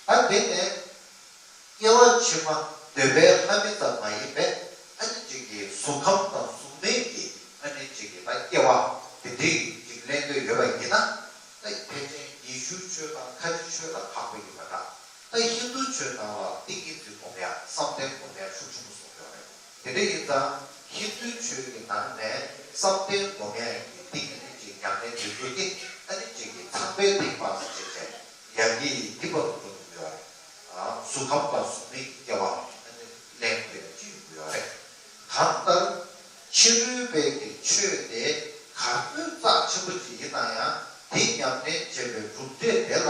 པ་དེ་རེད། ད་དེ་ནས། སྐྱེ་བ་ཕྱི་མ་ འདོད་པའི་ལྷ་མི་ཙམ་མ་ཡིན་པའི་ཨ་ནི་ཅིག་གི་གཟུགས་ཁམས་དང་གཟུགས་མེད་ཀྱི་ཨ་ནི་ཅིག་གི་ད་སྐྱེ་བ་དེ་འདྲའི་ཅིག་ལེན་འདོད་ཡོད་པ་ཡིན་ན། ད་ཕལ་ཆེར་ཡེ་ཤུ་ཆོས་དང་ཁ་ཆེ་ཆོས་ལ་ཁག་པོ་ཡིན་པ་འདྲ། ད་ཧིན་རྡུ་ཆོས་ནང་ལ་ཏིང་ངེ་འཛིན་སྒོམ་ཡ་བསམ་གཏན་སྒོམ་ཡ་ཤུགས་ཆེན་པོ་གསུངས་ཡོད་རེད། དེ་འདྲ་ཡིན་ཙང་ཧིན་རྡུ་ཆོས་ཀྱི་ནང་ནས་བསམ་གཏན་སྒོམ་ཡ་ཡི་ཏིང་ངེ་འཛིན་གྱི་ཉམས་ལེན་དེ་ཚོ་གི་ཨ་ནི་ཅིག་གི་ཚངས་པའི་ཐེག་པ་ཟེར་བྱས་བྱས་ཡང་གི་ཡི་ཏི་པ་དུ་འགྲོ་ཐུབ་ཡོད་རེད། གཟུགས་ཁམས་དང་གཟུགས་མེད་ཀྱི་སྐྱེ་བ་ལེན་དགོས་ཡ་ཅིག་ཡོད་རེད། གང་ལྟར་ཕྱི་རོལ་པའི་གི་ཆོས་དེ་ག་ཚོད་རྩ་ཆེན་པོ་ཅིག་ཡིན་ན་ཡང་དེ་ཉམས་ལེན་བྱས་པའི་གྲུབ་འབྲས་དེ་ལ་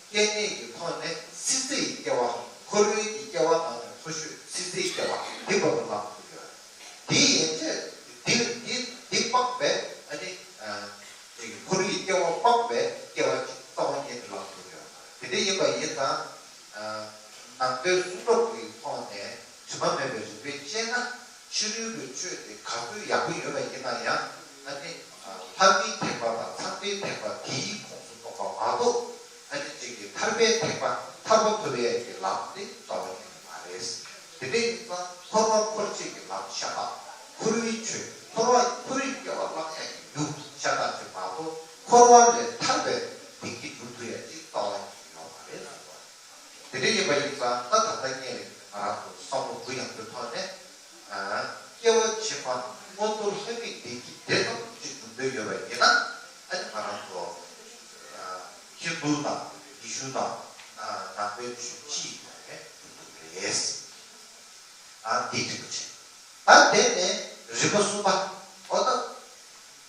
སྐྱེ་གནས་ཀྱི་ཐོག་ནས་སྲིད་རྩེའི་སྐྱེ་བ། འཁོར་བའི་གི་སྐྱེ་བ་ནང་ནས་མཐོ་ཤོས་སྲིད་རྩེའི་སྐྱེ་བ་དེ་བར་དུ་ལངས་ཐུབ་ཡོད་རེད། དེ་ཡན་ཆད་དེ་དེ་དེ་སྤངས་པའི་ཨ་ནི་ཅིག་འཁོར་བའི་སྐྱེ་བ་སྤངས་པའི་སྐྱེ་བ་ཅིག་རྩ་བ་ཉིད་ནས་ལངས་ཐུབ་ཡོད་མ་རེད། དེ་འདྲ་ཡིན་པ་ཡིན་ཙང་། ནང་པའི་གསུང་རབ་ཀྱི་ཐོག་ནས་དྲི་མ་མེད་པའི་རིགས་པས་དཔྱད་ན་ཕྱི་རོལ་པའི་ཆོས་དེ་ག་ཚོད་ཡག་པོ་ཡོད་པ་ཡིན་ན་ཡང་ཨ་ནི་ལྷ་མིའི་ཐེག་པ་དང་ཚངས་པའི་ཐེག་པ་དེའི་ཁོངས་སུ་གཏོགས་པ་མ་གཏོགས་ཨ་ནི་ཅིག་གི་ཐར་པའི་ཐེག་པ་ཐར་པ་ཐོབ་ཡས་ཀྱི་ལམ་དེ་རྩ་བ་ཉིད་ནས་མ་རེད། དེ་འདྲ་ཡིན་ཙང་འཁོར་བ་འཁོར་བྱེད་ཀྱི་ལམ་ཤ་སྟག་འཁོར་བའི་ཆོས་འཁོར་བ་འཁོར་བའི་སྐྱེ་བ་བླང་ཡག་གི་རྒྱུ་ཤ་སྟག་ཅིག་མ་གཏོགས་འཁོར་བ་ལས་ཐར་པའི་བདེ་སྐྱིད་སྒྲུབ་ཐུབ་ཡག་ཅིག་རྩ་བ་ཉིད་ནས་ཡོད་མ་རེད་ཟེར་བ། དེ་འདྲ་ཡིན་པ་ཡིན་ཙང་ད་ད་ལྟ་ངས་ང་རང་ཚོ་བསམ་བློ་གུ་ཡངས་པོའི་ཐོག་ནས་སྐྱེ་བ་ཕྱི་མ་མངོན་མཐོ་ལྷ་མིའི་བདེ་སྐྱིད་དེ་ཙམ་ཅིག་སྒྲུབ་འདོད་ཡོད་པ་ཡིན་ན་ཨ་ནི་ང་རང་ཚོ་ཧིན་རྡུ་དང་ཡེ་ཤུ་དང་ནང་པའི་ཆོས་སྤྱིའི་ཐོག་ནས་སྒྲུབ་ཐུབ་ཀྱི་རེད། ཨ་འདི་འགྲིག་པ་བྱས། ད་དེ་ནས་རིམ་པ་གསུམ་པ། འོ་ད།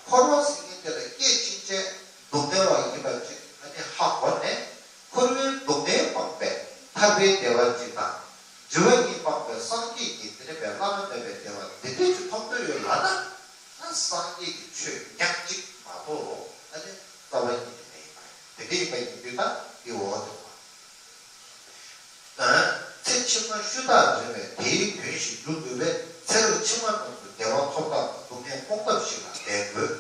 འཁོར་བ་ཟེར་མཁན་དེ་ལ་སྐྱེས་ཕྱིན་ཆད་སྡུག་བསྔལ་བ་ཡིན་པ་ཅིག་ཨ་ནི་ཧ་གོ་ནས་འཁོར་བའི་སྡུག་བསྔལ་སྤངས་པའི་ཐར་པའི་བདེ་བ་ཅིག་དང་། འགྲོ་བ་ཉིད་སྤངས་པའི་སངས་རྒྱས་ཀྱི་དེ་ནི་བའི་བླ་ན་མེད་པའི་བདེ་བ་འདི་འདྲ་ཅིག་ཐོབ་འདོད་ཡོད་ལབ་ན། ད་སངས་རྒྱས་ཀྱི་ཆོས་ཉག་གཅིག་མ་གཏོགས་ཨ་ནི་རྩ་བ་ཉིད་ནས་མེད་ཡིན་པ་རེད། དེ་འདྲ་ཡིན་པ་ཡིན་དུས་ད་འདི་འོག་ཏུ་མ། ཚེ་ཕྱི་མ་ཤུ་རྟག་རིང་བས་དེའི་དོན་ཞིག་སྒྲུབ་དགོས་པས་ཚེ་རབས་ཕྱི་མ་རྣམས་སུ་བདེ་བ་ཐོབ་ཐབས་དང་སྡུག་བསྔལ་སྤོང་ཐབས་ཤིག་ལ་འབད་དགོས།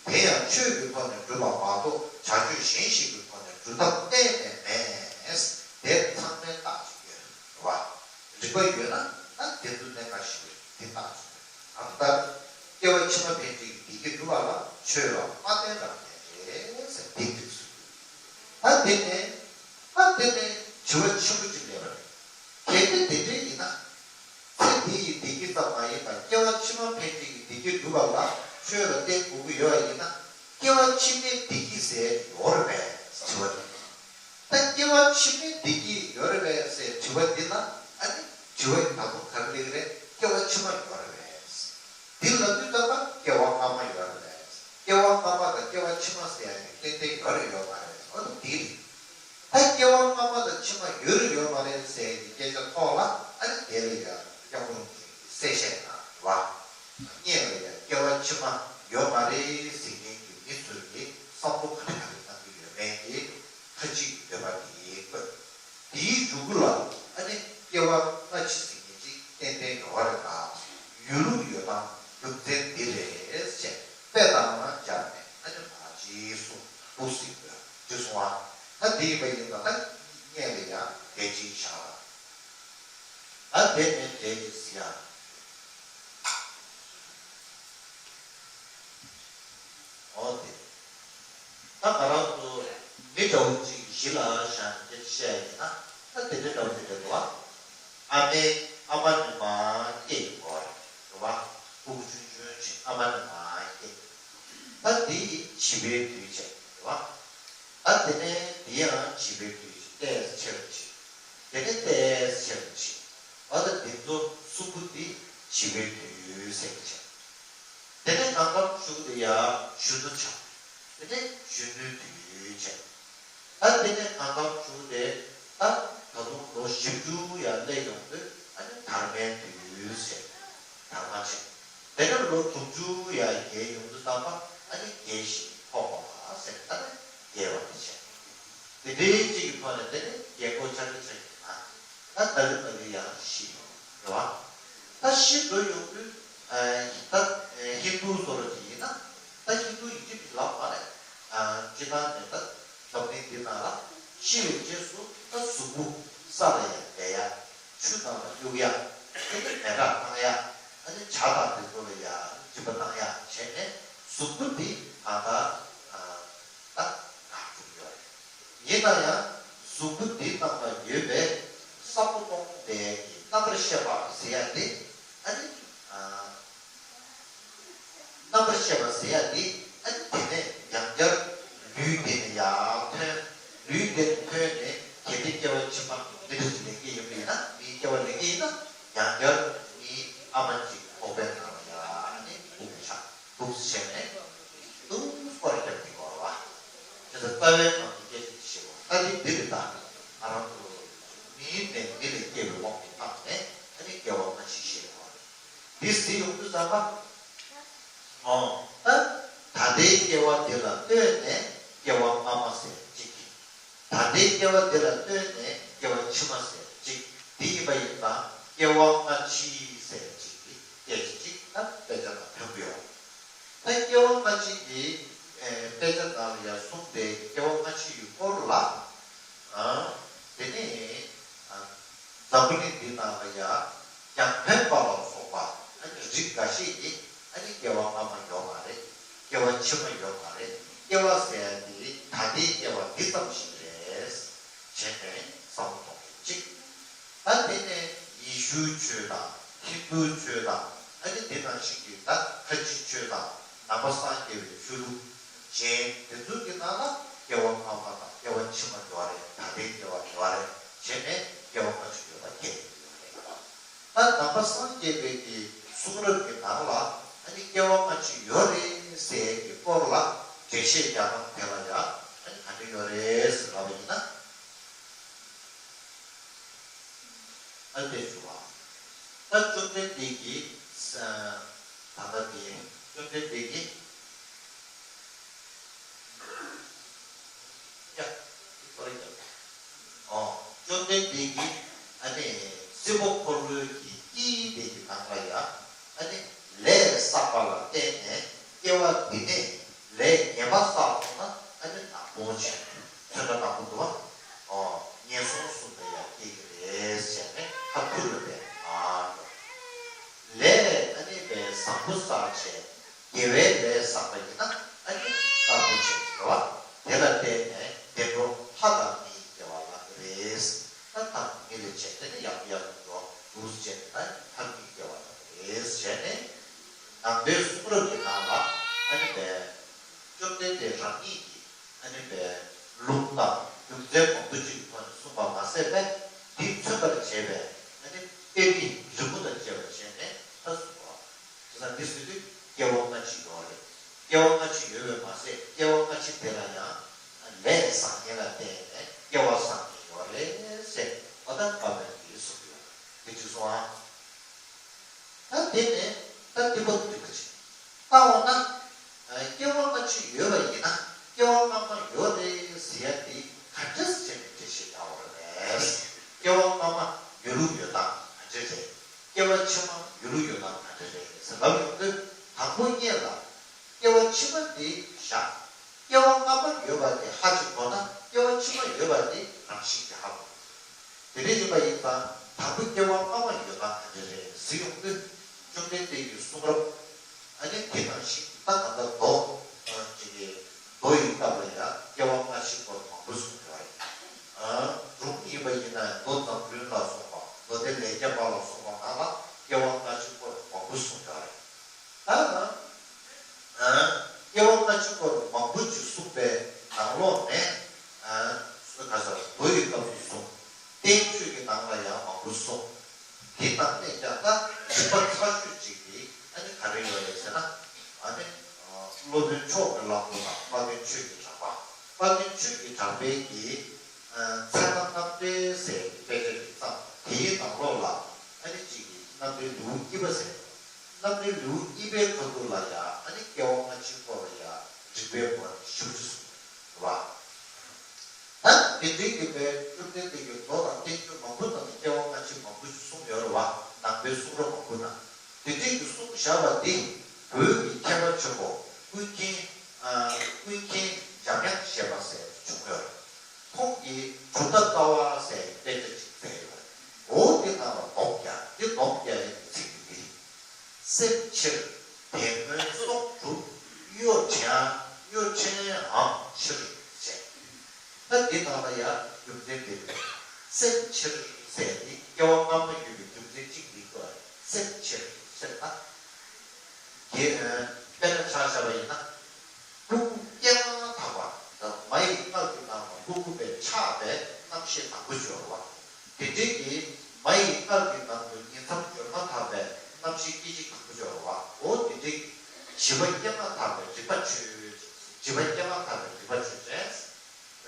དེ་ཡང་ཆོས་ཀྱི་ཐོག་ནས་སྒྲུབ་པ་མ་གཏོགས་བྱ་སྤྱོད་གཞན་ཞིག་གི་ཐོག་ནས་སྒྲུབ་ཐབས་གཏན་ནས་མེད། དེ་ཚང་མས་བརྟག་ཅིག་ཡོད་རེད་བ། རིག་པ་ཡོད་ན་ད་དེ་ཚོ་གནད་འགག་ཞིག་རེད། དེ་བརྟག་ཅིག་ཡོད། གང་ལྟར་སྐྱེ་བ་ཕྱི་མ་ཕན་ཆད་ཀྱི་བདེ་སྐྱིད་སྒྲུབ་པ་ལ་ཆོས་ལ་མ་བརྟེན་རང་བརྟེན་རེད་ཟེར་དེ་འགྲིག་སོང་། ད་དེ་ནས་ད་དེ་ནས་དྲི་བ་ཆེན་པོ་གཅིག་སླེབས་པ་རེད། གལ་ཏེ་དེ་འདྲ་ཡིན་ན། ཚེ་འདི་ཡི་བདེ་སྐྱིད་ཙམ་མ་ཡིན་པར་སྐྱེ་བ་ཕྱི་མ་ཕན་ཆད་ཀྱི་བདེ་སྐྱིད་སྒྲུབ་པ་ལ་ཆོས་ལ་བརྟེན་དགོས་ཀྱི་ཡོད་པ་ཡིན་ན། སྐྱེ་བ་ཕྱི་མའི་བདེ་སྐྱིད་ཟེར་ཡོད་རེད་པས་དྲི་བ་རེད། ད་སྐྱེ་བ་ཕྱི་མའི་བདེ་སྐྱིད་ཡོད་རེད་པས་ཟེར་དྲི་བ་འདི་ལ་ཨ་ནི་དྲི་བ་ཡི་ད་དུང་ག་རེ་སླེབས་ཀྱི་རེད། སྐྱེ་བ་ཕྱི་མ་ཡོད་རེད་པས། འདི་ལབ་དུས་ཙམ་པ་སྐྱེ་བ་སྔ་མ་ཡོད་རེད་པས། སྐྱེ་བ་སྔ་མ་དང་སྐྱེ་བ་ཕྱི་མ་ཟེར་ཡ་ནི་ཏན་ཏན་ཡོད་རེད་ཡོད་མ་རེད། འོ་ན་འདི་རེད། ད་སྐྱེ་བ་སྔ་མ་དང་ཕྱི་མ་ཡོད་རེད་ཡོད་མ་རེད་ཟེར་གྱི་སྐད་ཆ་ཐོག་ལ་ཨ་ནི་དེ་ལ་ཡང་སྐྱབས་མགོན་གྱིས་གསལ་བཤད་གནང་བ། སྔོན་ལ་ཡང་སྐྱེ་བ་ཕྱི་མ་ཡོད་མ་རེད་ཟེར་མཁན་གྱི་མི་ཚོས་ཀྱི་བསམ་བློ་ག་འདྲ་ག་རེ་གཏང་གི་ཡོད་མེད་ཀྱི་ཁ་ཅིག་གི་འདོད་པ་དེ་བཀོད། དེའི་མཇུག་གུ་ལ་ཨ་ནི་སྐྱེ་བ་སྔ་ཕྱི་ཟེར་མཁན་ཅིག་ཏན་ཏན་ཡོད་རེད་ད། ཡོད་ལུགས་ཡོད་སྟངས་རྒྱུ་མཚན་འདི་རེད་ཅེས་དཔེ་དང་སྦྱར་ནས་ཨ་ནི་མ་ཅིག་གསུངས་འདུག་ཟེར་གྱི་འདུག་སོང་བ། ད་འདི་ཡིན་པ་ཡིན་ན་ད་སྔོན་ལ་ཡང་དེ་ཅིག་བཞག་ལ། ད་དེ་ནས་དེ་ཅིག་ཟེར་ཡ། འོ་དེ། ད་ང་རང་ཚོ་མི་འདྲ་བོ་ཅིག་གཞི་ལ་བཞག་ནས་སྐད་ཆ་བཤད་ཡ་ཡིན་ན་ད་དེ་འདྲ་འདྲ་བོ་ཅིག་རེད་འདུག་བ། ཨ་མའི་ཨ་མ་ནས་མར་སྐྱེས་ཡོད་རེད་འདུག་བ། ཕྲུ་གུ་ཆུང་ཆུང་ཅིག་ཨ་མ་ནས་མར་སྐྱེས། ད་དེ་ཡི་བྱིས་པའི་དུས་བྱས་རེད་བ། ད་དེ་ནས་དེ་ཡང་བྱིས་པའི་དུས་ཅིག་ཏོག་ཙམ་ཆེ་རུ་ཕྱིན། དེ་ནས་ཏོག་ཙམ་ཆེ་རུ་ཕྱིན། འོ་ད་དེ་ཚོ་གསུམ་པོ་དེ་བྱིས་པའི་དུས་ཟེར་གྱི་བྱས། དེ་ནས་གང་འཚམ་བྱུང་སྟེ་ཡང་གཞོན་ནུ་ཆགས། དེ་ནས་གཞོན་ནུའི་དུས་བྱས། ད་དེ་ནས་གང་འཚམ་བྱུང་སྟེ་ད་ད་དུང་ལོ་བཞི་བཅུ་ཡར་སླེབས་ཡོང་དུས་ཨ་ནི་དར་མའི་དུས་ཟེར། དར་མ་བྱས། དེ་ནས་ལོ་དྲུག་ཅུ་ཡར་བརྒལ་ཡོང་དུས་ཙམ་པ་ཨ་ནི་རྒས་ཤིང་ཕོངས་པ་ཟེར་ཨ་ནི་རྒས་པ་དེ་བྱས། དེ་འདྲའི་གཅིག་གི་ཐོག་ནས་དེ་ནས་རྒས་འཁོགས་ཆགས་ཀྱི་ཆགས་ཀྱི་ན། ད་ད་རེས་ད་རེས་ཡང་ཤི་ཡོང་རེད་བ། ད་ཤི་འགྲོ་ཡོང་དུས་ད་ཧིན་རྡུ་བཟོ་འདྲ་ཅིག་ཡིན་ན་ད་ཧིན་རྡུ་ཡིན་གཅིག་མིན་ལབ་མ་རེད། སྤྱིར་བཏང་ནས་ད་འཛམ་གླིང་འདི་ནང་ལ་ཤི་བའི་རྗེས་སུ་ད་གཟུགས་པོ་ས་ལ་ཡང་བསྡད་ཡ། ཆུ་ནང་ལ་གཡུག་ཡ། དེ་ནི་མེ་སྲེག་གཏང་ཡ། ཨ་ནི་ཇ་དང་དེ་ཚོ་ལ་ཡ་སྦྱིན་པ་གཏང་ཡ་བྱས་ནས་གཟུགས་པོ་འདི་གང་ལྟར་ད་དག་བཅུག་ཡོད་རེད། ཡིན་ན་ཡང་གཟུགས་པོ་འདི་ནང་ལ་ཡོད་པའི་ས་སྟོང་པའི་རྣམ་པར་ཤེས་པ་ཟེར་ཡ་དེ་ཨ་ནི། རྣམ་པར་ཤེས་པ་ཟེར་ཡ་དེ་ཨ་ནི་དེ་ནས་ཡང་བསྐྱར་ལུས་དེ་ནས་ཡར་ཐོན། ལུས་དེ་ནས་ཐོན་ནས་གལ་ཏེ་སྐྱེ་བ་ཕྱི་མ་མི་འདྲ་ཞིག་ལེན་གྱི་ཡིན་པ་ཡིན་ན། མིའི་སྐྱེ་བ་ལེན་གྱི་ཡིན་ན་ཡང་བསྐྱར་མིའི་ཨ་མ་གཅིག་ཁོག་པའི་ནང་ལ་ཡ་ཨ་ནི་སྦུག་ཆགས་འདུག་བྱས་ནས་སྡུག་སྐོར་རྒྱབ་ཀྱི་ཡོད་རེད་བ། དེ་ཚོ་རྩ་བའི་ནང་དུ་སྐད་ཆ་དེ་བཤད་དགོས། ད་དེ་འདི་རེད། ད་ང་རང་ཚོ་མི་ནས་མི་ལ་སྐྱེ་བའི་དབང་དུ་བཏང་ནས་ཨ་ནི་སྐྱེ་བ་སྔ་ཕྱི་བཤད་དགོས་རེད། འདི་གཟིགས་ཡོང་དུས་ཙམ་པ། ཨོ། ད་ད་ལྟའི་སྐྱེ་བ་འདི་ལ་ལྟོས་ནས་སྐྱེ་བ་སྔ་མ་ཟེར་གཅིག། ད་ལྟའི་སྐྱེ་བ་འདི་ལ་ལྟོས་ནས་སྐྱེ་བ་ཕྱི་མ་ཟེར་གཅིག། འདི་ཡིན་པ་ཡིན་ཙང་སྐྱེ་བ་སྔ་ཕྱི་ཟེར་གཅིག་གི་སྐད་ཆ་གཅིག་ད་དཔེ་ཆ་ནང་ཐོན་གྱི་ཡོད། ད་སྐྱེ་བ་སྔ་ཕྱི་གི་ཨེ་དཔེ་ཆ་ནང་ལ་ཡང་གསུངས་ཏེ། སྐྱེ་བ་སྔ་ཕྱི་ཡི་སྐོར་ལ། ཨ། དེ་ནས་ཨ་འཛམ་བུ་གླིང་འདི་ནང་ལ་ཡང་རྒྱང་འཕེན་པ་ལ་སོགས་པ་ཨ་ནི་རིགས་འགའ་ཤས་ཀྱིས་ཨ་ནི་སྐྱེ་བ་སྔ་མ་ཡོད་མ་རེད། སྐྱེ་བ་ཕྱི་མ་ཡོད་མ་རེད། སྐྱེ་བ་ཟེར་ཡ་དེ་ད་ལྟའི་སྐྱེ་བ་འདི་ཙམ་ཞིག་རེད་བྱས་ནས་བསམ་བློ་གཏོང་མཁན་གཅིག། ད་དེ་ནས་ཡེ་ཤུའི་ཆོས་དང་ཧིན་དུའི་ཆོས་དང་ཨ་ནི་དེ་ནང་བཞིན་གྱི་ད་ཁ་ཆེའི་ཆོས་དང་ནང་པ་སངས་རྒྱས་པའི་ཆོས་ལུགས་གཞན་དེ་ཚོ་གི་ནང་ལ་སྐྱེ་བ་སྔ་མ་དང་སྐྱེ་བ་ཕྱི་མ་ཡོད་རེད། ད་ལྟའི་སྐྱེ་བ་ཡོད་རེད་བྱས་ནས་སྐྱེ་བ་སྔ་ཕྱི་ཡོད་པ་ཁས་ལེན་ཡོད་རེད། ད་ནང་པ་སངས་རྒྱས་པའི་གི་གསུང་རབ་ཀྱི་ནང་ལ་ཨ་ནི་སྐྱེ་བ་སྔ་ཕྱི་ཡོད་རེད་ཟེར་གྱི་སྐོར་ལ་འགྲེལ་བཤད་རྒྱག་སྟངས་དེ་ལ་ཡང་ཨ་ནི་ག་འདྲ་ཡོད་རེད་ཟེར་ལབ་པ་ཡིན་ན། ཨ་ནི་དེ་ཞུ་བ། ད་བཅོམ་ལྡན་འདས་ཀྱིས་ས་ད་ལྟ་དེ་བཅོམ་ལྡན་འདས་ཀྱིས་ཡ་ཨོ་བཅོམ་ལྡན་འདས་ཀྱིས་ཨ་ནི་སྲིན་པོ་འཁོར་ལོའི་གི་དཀྱིལ་དེ་གི་ནང་ལ་ཡ་ཨ་ནི་ལས་བསགས་པ་ལ་བརྟེན་ནས་སྐྱེ་བ་འདི་ནས་ལས་ངན་པ་བསགས་སོང་ན་ཨ་ནི་ནག་པོ་བྱས་ཚོན་ཁྲ་ནག་པོ་འདུག་བ། ཨོ་ངན་སོང་གསུམ་ལ་ཡང་སྐྱེ་གི་རེད་ཟེར་ནས་ཁ་ཐུག་ལ་བསྟན་ཨ་འགྲོ། ལས་ཨ་ནི་པའི་བཟང་པོ་བསགས་བྱས་དགེ་བའི་ལས་བསགས་པ་ཡིན་ན་ཨ་ནི་དཀར་པོ་བྱས་འགྲོ་བ། དེ་ལ་བརྟེན་ནས་བདེ་འགྲོ་ལྷ་དང་མིའི་སྐྱེ་བ་ལ་རེད། ད་ལྷ་དང་མི་ལ་བྱས་དེ་ནི་ཡག་ཡག་འགྲོ་འདུག་བྱས་ནས་ད་ལྷ་མིའི་སྐྱེ་བ་ལ་རེད་བྱས་ནས། ནང་པའི་གསུང་རབ་ཀྱི་ནང་ལ་ཨ་ནི་པའི་བཅོམ་ལྡན་འདས་རང་ཉིད་ཀྱིས་ཨ་ནི་པའི་ལུང་དང་རྒྱུ་མཚན་མང་པོ་ཅིག་གི་ཐོག་ནས་གསུངས་པ་མ་ཟད་པས་འདི་མཚོན་པར་བྱས་པའི་ཨ་ནི་དཔེ་རིས་རི་མོ་དང་བཅས་པ་བྱས་ནས་ད་གསུངས་པ། དེ་ཙང་འདི་ཟེར་དུས་སྐྱེ་བ་སྔ་ཕྱི་ཡོད་རེད། སྐྱེ་བ་སྔ་ཕྱི་ཡོད་པས་མ་ཟད་སྐྱེ་བ་སྔ་ཕྱི་དེ་ལ་ཡང་ལས་བཟང་ངན་ལ་བརྟེན་ནས་སྐྱེ་བ་བཟང་ངན་ཡོད་རེད་ཟེར་བ་དང་བཀའ་མོལ་འདི་གསུངས་ཡོད། དེ་ཅི་སོང་ཨ། ད་དེ་ནས་ད་འདི་པོ་འདི་པ་ཅིག་ལྟ་འོང་ན། སྐྱེ་བ་སྔ་ཕྱི་ཡོད་པ་ཡིན་ན་སྐྱེ་བ་སྔ་མ་ཡོད་རེད་ཟེར་ཡ་འདི་ག་འདྲས་བྱས་ནས་འགྲེལ་བཤད་རྒྱག་དགོས་རེད། སྐྱེ་བ་སྔ་མ་ཡོད་ལུགས་ཡོད་སྟངས་ག་འདྲས་རེད། སྐྱེ་བ་ཕྱི་མ་ཡོད་ལུགས་ཡོད་སྟངས་ག་འདྲས་རེད་ཟེར་ལབ་ཡོང་དུས། དང་པོ་ཉིད་ལ་སྐྱེ་བ་ཕྱི་མ་འདི་བཞག་སྐྱེ་བ་སྔ་མ་ཡོད་པ་དེ་ཧ་ཅིག་གོ་ན་སྐྱེ་བ་ཕྱི་མ་ཡོད་པ་དེ་རང་བཞིན་གྱིས་ཧ་གོ། དེ་འདྲ་ཡིན་པ་ཡིན་ཙང་དང་པོ་སྐྱེ་བ་སྔ་མ་ཡོད་སྟངས་ག་འདྲ་རེད་ཟེར་ཡོང་དུས། བཅོམ་ལྡན་འདས་ཀྱི་གསུང་རབ་ཨ་ནི་དེ་ནང་བཞིན་ད་ག་ད་མདོ་ཅིག་གི་མདོ་ཡི་སྐབས་ལ་ཡང་སྐྱེ་བ་སྔ་ཕྱི་སྐོར་མང་པོ་གསུངས་ཡོད་རེད། སྒྲུང་ཡིན་པ་ཡིན་ན་མདོ་འཛམ་བུའི་ལ་སོགས་པ་མདོ་སྡེ་ལས་རྒྱ་པ་ལ་སོགས་པ་ནང་ལ་སྐྱེ་བ་སྔ་ཕྱི་སྐོར་མང་པོ་གསུངས་ཡོད་རེད། ད་ཨ་སྐྱེ་བ་སྔ་ཕྱི་སྐོར་མང་པོ་ཅིག་གསུངས་པའི་ནང་ལོགས་ནས་ཨ་སུ་ག་ཟེར་མདོ་ཡི་སྐབས་སུ་གསུངས། བསྟན་བཅོས་ཀྱི་ནང་ལ་ཡང་མང་པོ་གསུངས། དེ་ནང་ནས་ཀྱང་ད་རིམ་པ་ཚ་ཤོས་ཅིག་གིས་ཨ་ནི་ག་རེ་ཡོད་རེད་ཟེར་ན། ཨ་ནི་སློབ་དཔོན་མཆོག་གི་གླང་པོ་དང་དཔལ་ལྡན་ཆོས་ཀྱི་གྲགས་པ། དཔལ་ལྡན་ཆོས་ཀྱི་གྲགས་པའི་གི་ཚད་མ་རྣམ་འགྲེལ་ཟེར་གྱི་དཔེ་ཆ་ཅིག་བརྩམས། དེའི་ནང་ལོགས་ལ་ཨ་ནི་གཅིག་གི་རྣམ་འགྲེལ་ལེའུ་གཉིས་པ་ཟེར། རྣམ་འགྲེལ་ལེའུ་གཉིས་པའི་ཁ་ཐུག་ལ་ཡང་ཨ་ནི་སྐྱེ་བ་སྔ་ཕྱི་སྐོར་ལ་ཡང་རིགས་པའི་སྒོ་ནས་ཞིབ་ཏུ་གསུངས་པ། ད་དེ་འདྲའི་གི་པའི་བཅོམ་ལྡན་འདས་ཀྱི་མདོ་དང་བསྟན་བཅོས་མང་པོ་ནང་ལ་སྐྱེ་བ་སྔ་ཕྱི་མང་པོ་ཞིག་གསུངས་ཡོད་རེད་བ། ནང་པའི་གསུང་རབ་མང་པོ་ནང་དེ་འདྲའི་གི་གསུངས་བཞག་པ་འདི་བོད་ཀྱི་མཁས་པ་ཆེན་པོ་ཀུན་མཁྱེན་ཨ་ཀུན་མཁྱེན་འཇམ་དབྱངས་བཞད་པ་ཟེར་བྱུང་ཡོད་རེད། ཁོང་གིས་གྲུབ་མཐའ་ལྟ་བ་ཟེར་དཔེ་ཆ་ཅིག་མཛད་ཡོད་རེད། འོ་དེ་ནང་ལ་སྡོམ་རྒྱག་དེ་སྡོམ་རྒྱག་ སེམས་ཕྱིར་དེ་སྔོན་སྲོག་སྒྲུབ། གཡོ་བྲལ་གཡོ་བྲལ་འམ་ཕྱིར་བྱས། ད་འདི་ནང་ལ་ཡང་རྒྱུ་མཚན་འདི་རེད། སེམས་ཕྱིར་ཟེར་ནི་སྐྱེ་བ་སྔ་མ་ཡོད་པའི་རྒྱུ་མཚན་གཅིག་འདི་ཀོ། སེམས་ཕྱིར་ཟེར་ན། དེ་དཔེར་ན་ཆ་བཞག་པ་ཡིན་ན། ཕྲུ་གུ་སྐྱེས་མ་ཐག་པ་དང་མ་ཡི་མངལ་གྱི་ནང་ལ་ཕྲུ་གུ་བས་ཆགས་པའི་རྣམ་ཤེས་དང་པོ་འབྱོར་བ། དེ་འདྲའི་གི་མ་ཡི་མངལ་གྱི་ནང་དུ་ཉིང་མཚམས་སྦྱོར་མ་ཐག་པའི་རྣམ་ཤེས་སྐད་ཅིག་དང་པོ་འབྱོར་བ། འོ་དེ་འདྲའི་བྱིས་པ་སྐྱེས་མ་ཐག་པའི་རིག་པ་ཆོས། བྱིས་པ་སྐྱེས་མ་ཐག་པའི་རིག་པ་ཆོས་ཅན།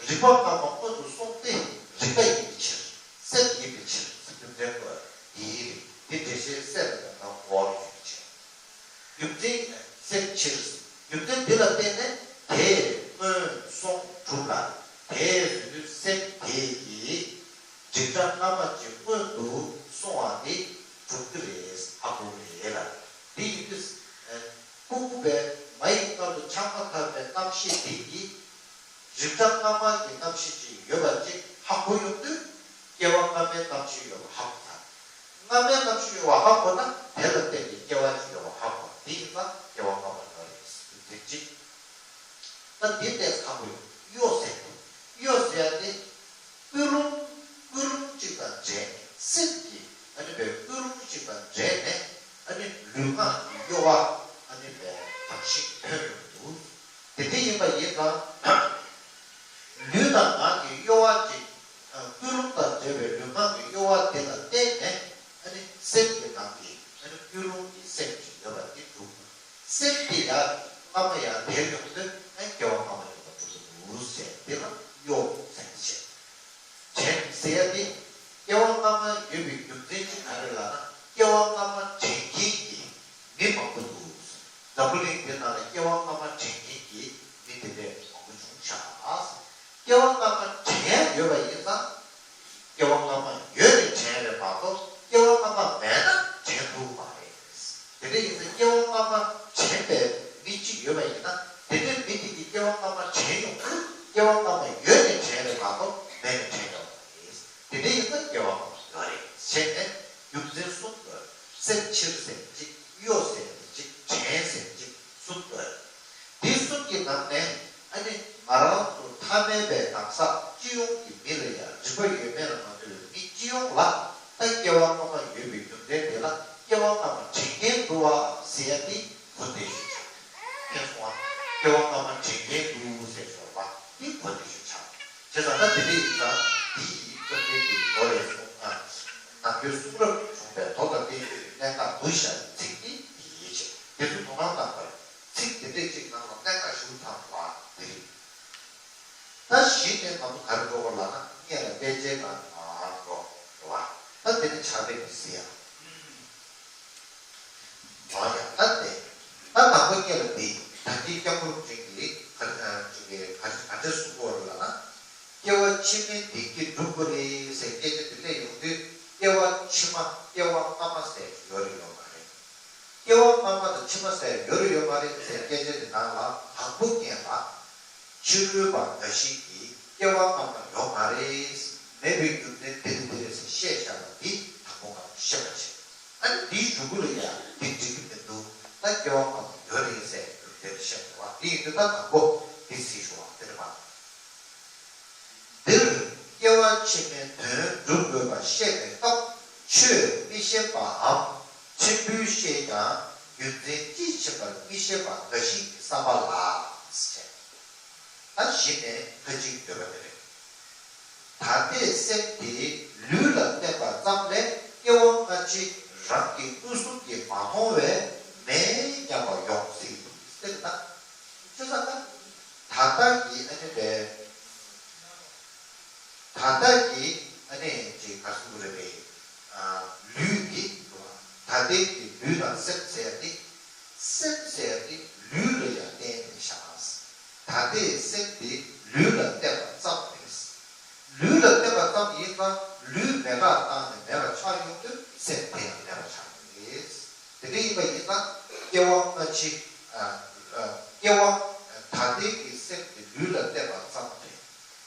རིག་པ་སྔ་མ་སྔོན་དུ་སོང་སྟེ་རིག་པ་ཡིན་པའི་ཕྱིར། སེམས་ཡིན་པའི་ཕྱིར། རྒྱུ་མཚན་ཀོ། དེའི་རིགས་དེ་འགྲེལ་བཤད་གསལ་ལ་ཡང་དང་གོ་བ་ལ་ཞུགས་ཕྱིར། རྒྱུ་མཚན་སེམས་ཕྱིར། རྒྱུ་མཚན་འདི་ལ་བརྟེན་ནས་དེས་སྔོན་སོང་གྲུབ་ལ། དེས་ཟེར་དུས་སེམས་དེ་ཡིས་འཇིགས་སྐྲག་སྔ་མ་ཅིག་སྔོན་དུ་སོང་བ་དེ་གྲུབ་ཀྱི་རེད། ཧ་གོ་གི་རེད་ལ། དེ་ཡིན་དུས་ཕྲུ་གུ་བས་མ་ཡི་མངལ་དུ་ཆགས་མ་ཐག་པའི་རྣམ་ཤེས་དེ་ཡིས། རིག་སྒྲ་སྔ་མ་གི་རྣམ་ཤེས་ཅིག་ཡོད་པ་ཅིག་ཧ་གོ་ཡོང་དུས། སྐྱེ་བ་སྔ་མའི་རྣམ་ཤེས་ཡོད་པ་ཧ་གོ་ཚར། སྔ་མའི་རྣམ་ཤེས་ཡོད་པ་ཧ་གོ་ན་དེ་ལ་བརྟེན་ནས་སྐྱེ་བ་ཅིག་ཡོད་པ་ཧ་གོ། དེ་ཡིན་ཙང་སྐྱེ་བ་སྔ་མ་ཡོད་རེད་ཟེར་དུས་གཅིག་ད་འདི་ལྟས་ཧ་གོ་ཡོང་། གཡོ་ཟེར་དུས། གཡོ་ཟེར་ཡ་དེ། ཀུན་སློང་། ཀུན་སློང་གཅིག་དང་འབྲེལ་ནས་སེམས་ཀྱི་ཨ་ནི་བའི་ཀུན་སློང་གཅིག་དང་འབྲེལ་ནས་ཨ་ནི་ལུས་ངག་གི་གཡོ་བ་ཨ་ནི་བའི་དག་ཞིག་ཐོན་ཡོང་འདུག་དེ་འདྲ་ཡིན་པ་ཡིན་ཙང་། ལུས་དང་ངག་གི་གཡོ་བ་ཅིག་ཀུན་སློང་དང་འབྲེལ་བའི་ལུས་ངག་གི་གཡོ་བ་དེ་ལ་བརྟེན་ནས་ཨ་ནི་སེམས་ཀྱི་ནང་གི་ཨ་ནི་ཀུན་སློང་གི་སེམས་ཅིག་ཡོད་པ་དེ་འདུག་སེམས་དེ་ཡང་སྔ་མ་ཡང་དེར་ཡོང་དུས་ཨ་ནི་སྐྱེ་བ་སྔ་མ་ཡོད་པ་འགྲུབ་ཀྱི་འདུག་ཟེར་དེ་ལ་གཡོ་ཟེར་བཤད། དྲན་ཟེར་ཡ་དེ། སྐྱེ་བ་སྔ་མ་ཡོད་པའི་རྒྱུ་མཚན་གཅིག་ག་རེ་ལབ་ན། སྐྱེ་བ་སྔ་མ་དྲན་མཁན་གྱི་མི་མང་པོ་འདུག་འཛམ་བུ་གླིང་འདི་ནང་ལ་སྐྱེ་བ་སྔ་མ་དྲན་མཁན་གྱི་མི་དེ་འདྲས་མང་པོ་བྱུང་ཤག་སྐྱེ་བ་སྔ་མ་དྲན་ཡ་ཡོད་པ་ཡིན་ཙང་། སྐྱེ་བ་སྔ་མ་ཡོད་ནས་དྲན་རེད་མ་གཏོགས་སྐྱེ་བ་སྔ་མ་མེད་ན་དྲན་ཐུབ་མ་རེད། དེ་འདྲ་ཡིན་ཙང་སྐྱེ་བ་སྔ་མ་དྲན་པའི་མི་གཅིག་ཡོད་པ་ཡིན་ན་དེ་འདྲའི་མི་དེ་གིས་སྐྱེ་བ་སྔ་མ་དྲན་ཡོང་དུས་སྐྱེ་བ་སྔ་མ་ཡོད་ནས་དྲན་རེད་མ་གཏོགས་མེད་ནས་དྲན་ཡོང་མ་རེད། དེ་འདྲ་ཡིན་ཙང་སྐྱེ་བ་སྔ་མ་ཡོད་རེད་བྱས་ནས་རྒྱུ་མཚན་གསུམ་དུ་སེམས་ཕྱིར་ཟེར་གཅིག་གཡོ་ཟེར་གཅིག་དྲན་ཟེར་གཅིག་གསུམ་དུ། འདི་གསུམ་གྱི་ནང་ནས་ཨ་ནི་ང་རང་ཚོ་ཐ་མལ་པའི་ནང་ས་སྤྱི་ཡོངས་ཀྱི་མི་ལ་ཡང་རིག་པ་ཡོད་མེད་ལ་མ་ལྟོས་པའི་མི་སྤྱི་ཡོངས་ལ་ད་སྐྱེ་བ་སྔ་མ་ཡོད་པའི་རྒྱུ་མཚན་དེ་ལ་སྐྱེ་བ་སྔ་མ་དྲན་མཁན་འདུག་བ་ཟེར་ཡ་དེ་གོ་བདེ་ཤོས་ཆགས། མཁྱེན་སོང་ཨ། སྐྱེ་བ་སྔ་མ་དྲན་མཁན་འདུག་ཟེར་ཞོར་བ་དེ་གོ་བདེ་ཤོས་ཆགས། བྱས་ཙང་ད་དེ་འདྲ་ཡིན་ཙང་འདི་ཡིས་བཅོམ་ལྡན་འདས་ཀྱིས་མདོ་ལས་གསུངས་ཨ། ནམ་རྒྱུན་གསུང་རབ་བྱུང་བའི་མདོ་དང་བསྟན་བཅོས་ཀྱི་གནད་འགག་འདུ་ཤར་བའི་ཚིག་དེ་ཡིད་ཆེས་དེ་ཚོ་དོ་སྣང་གནང་དགོས། ཚིག་དེ་འདྲས་ཅིག་ནང་ལ་གནད་འགག་ཞིག་ཚང་བ་དེ་རེད། ད་གཞི་ནས་ང་ཚོ་ག་རེ་འགྲོ་དགོས་ལབ་ན་སྔོན་ལ་དཔེ་ཆའི་ནང་ལ་འགྲོ་དགོས་པ། ད་དེ་ནི་ཕྱག་དཔེ་ནས་གཟིགས་ཡ། འོ་ཡ་ད་དེ། ད་དང་པོ་སྔོན་ལ་འདི་ད་ལྟའི་སྐྱབས་མགོན་རིན་པོ་ཆེ་གིས་ག་རེ་ཅིག་གི་ག་རེ་ག་འདྲས་གསུང་གི་ཡོད་རེད་ལབ་ན། སྐྱེ་བ་ཕྱི་མའི་བདེ་སྐྱིད་སྒྲུབ་དགོས་རེད་ཟེར་སྐད་ཆ་དེ་འདྲས་ཡོང་དུས་སྐྱེ་བ་ཕྱི་མ་སྐྱེ་བ་སྔ་མ་ཟེར་ཡོད་རེད་ཡོད་མ་རེད། སྐྱེ་བ་སྔ་མ་དང་ཕྱི་མ་ཟེར་ཡོད་རེད་ཡོད་མ་རེད་ཟེར་སྐད་ཆ་དེ་ནང་ལ་དང་པོ་སྔོན་ལ་ཕྱི་རོལ་པ་འགའ་ཞིག་གིས་སྐྱེ་བ་སྔ་མ་ཡོད་མ་རེད། མེད་པའི་རྒྱུ་མཚན་དེ་རེད་དེ་རེད་ཟེར་བཤད་བཞག་པ་འདི་དང་པོ་ང་ཚོ་ཤེས་པ་བྱེད། ཨ་ནི་འདིའི་མཇུག་གུ་ལ་ཡང་འདི་འགྲིག་གི་མི་འདུག་ད་སྐྱེ་བ་སྔ་མ་ཡོད་རེད་ཟེར་རྒྱུ་དེ་བཤད་པ་འདི་ཡིན་དུས་ད་དང་པོ་འདི་གཟིགས་ཞུ་བ་དེ་རེད་པ། འདིར་སྐྱེ་བ་ཕྱི་མའི་དོན་སྒྲུབ་དགོས་པ་བཤད་པའི་སྐབས་ཆོས་མི་ཤེས་པའམ་ཕྲན་བུ་ཤེས་ཀྱང་རྒྱུ་མཚན་ཅི་ཕྱིན་པར་མི་ཤེས་པ་འགའ་ཞིག་གི་བསམ་པ་ལ་ཟེར། ད་གཞི་ནས་ཁ་ཅིག་ཡོད་པ་དེ་རེད། ད་ལྟའི་སེམས་དེ་ལུས་ལ་བརྟེན་པ་ཙམ་ལས་སྐྱེ་བ་སྔ་ཕྱི་རང་གི་མངོན་སུམ་གྱིས་མ་མཐོང་བས་མེད་སྙམ་པ་ཡོང་སྲིད་ཟེར་ན། ཅི་ཟེར་ན། ད་ལྟ་གི་ཨ་ནི་རེད། ད་ལྟ་གི་ཨ་ནི་ཅིག་ག་རེ་ཟེར་དགོས་རེད་པས། ལུས་འདི་ད་ལྟའི་གི་ལུས་དང་སེམས་ཟེར་ཡ་འདི། སེམས་ཟེར་ཡ་འདི་ལུས་ལ་ཡང་བརྟེན་ནས་བཞག་ད་ལྟའི་སེམས་འདི་ལུས་ལ་བརྟེན་པ་ཙམ་རེད། ལུས་ལ་བརྟེན་པ་ཙམ་ཡིན་ཙང་ལུས་མེ་སྲེག་བཏང་ནས་མེད་པ་ཆགས་ཡོང་དུས་སེམས་དེ་ཡང་མེད་པ་ཆགས་ཀྱི་རེད། དེ་འདྲ་ཡིན་པ་ཡིན་ཙང་སྐྱེ་བ་སྔ་ཕྱི། ཨ། ཨ། སྐྱེ་བ། ད་ལྟའི་གི་སེམས་དེ་ལུས་ལ་བརྟེན་པ་ཙམ་རེད།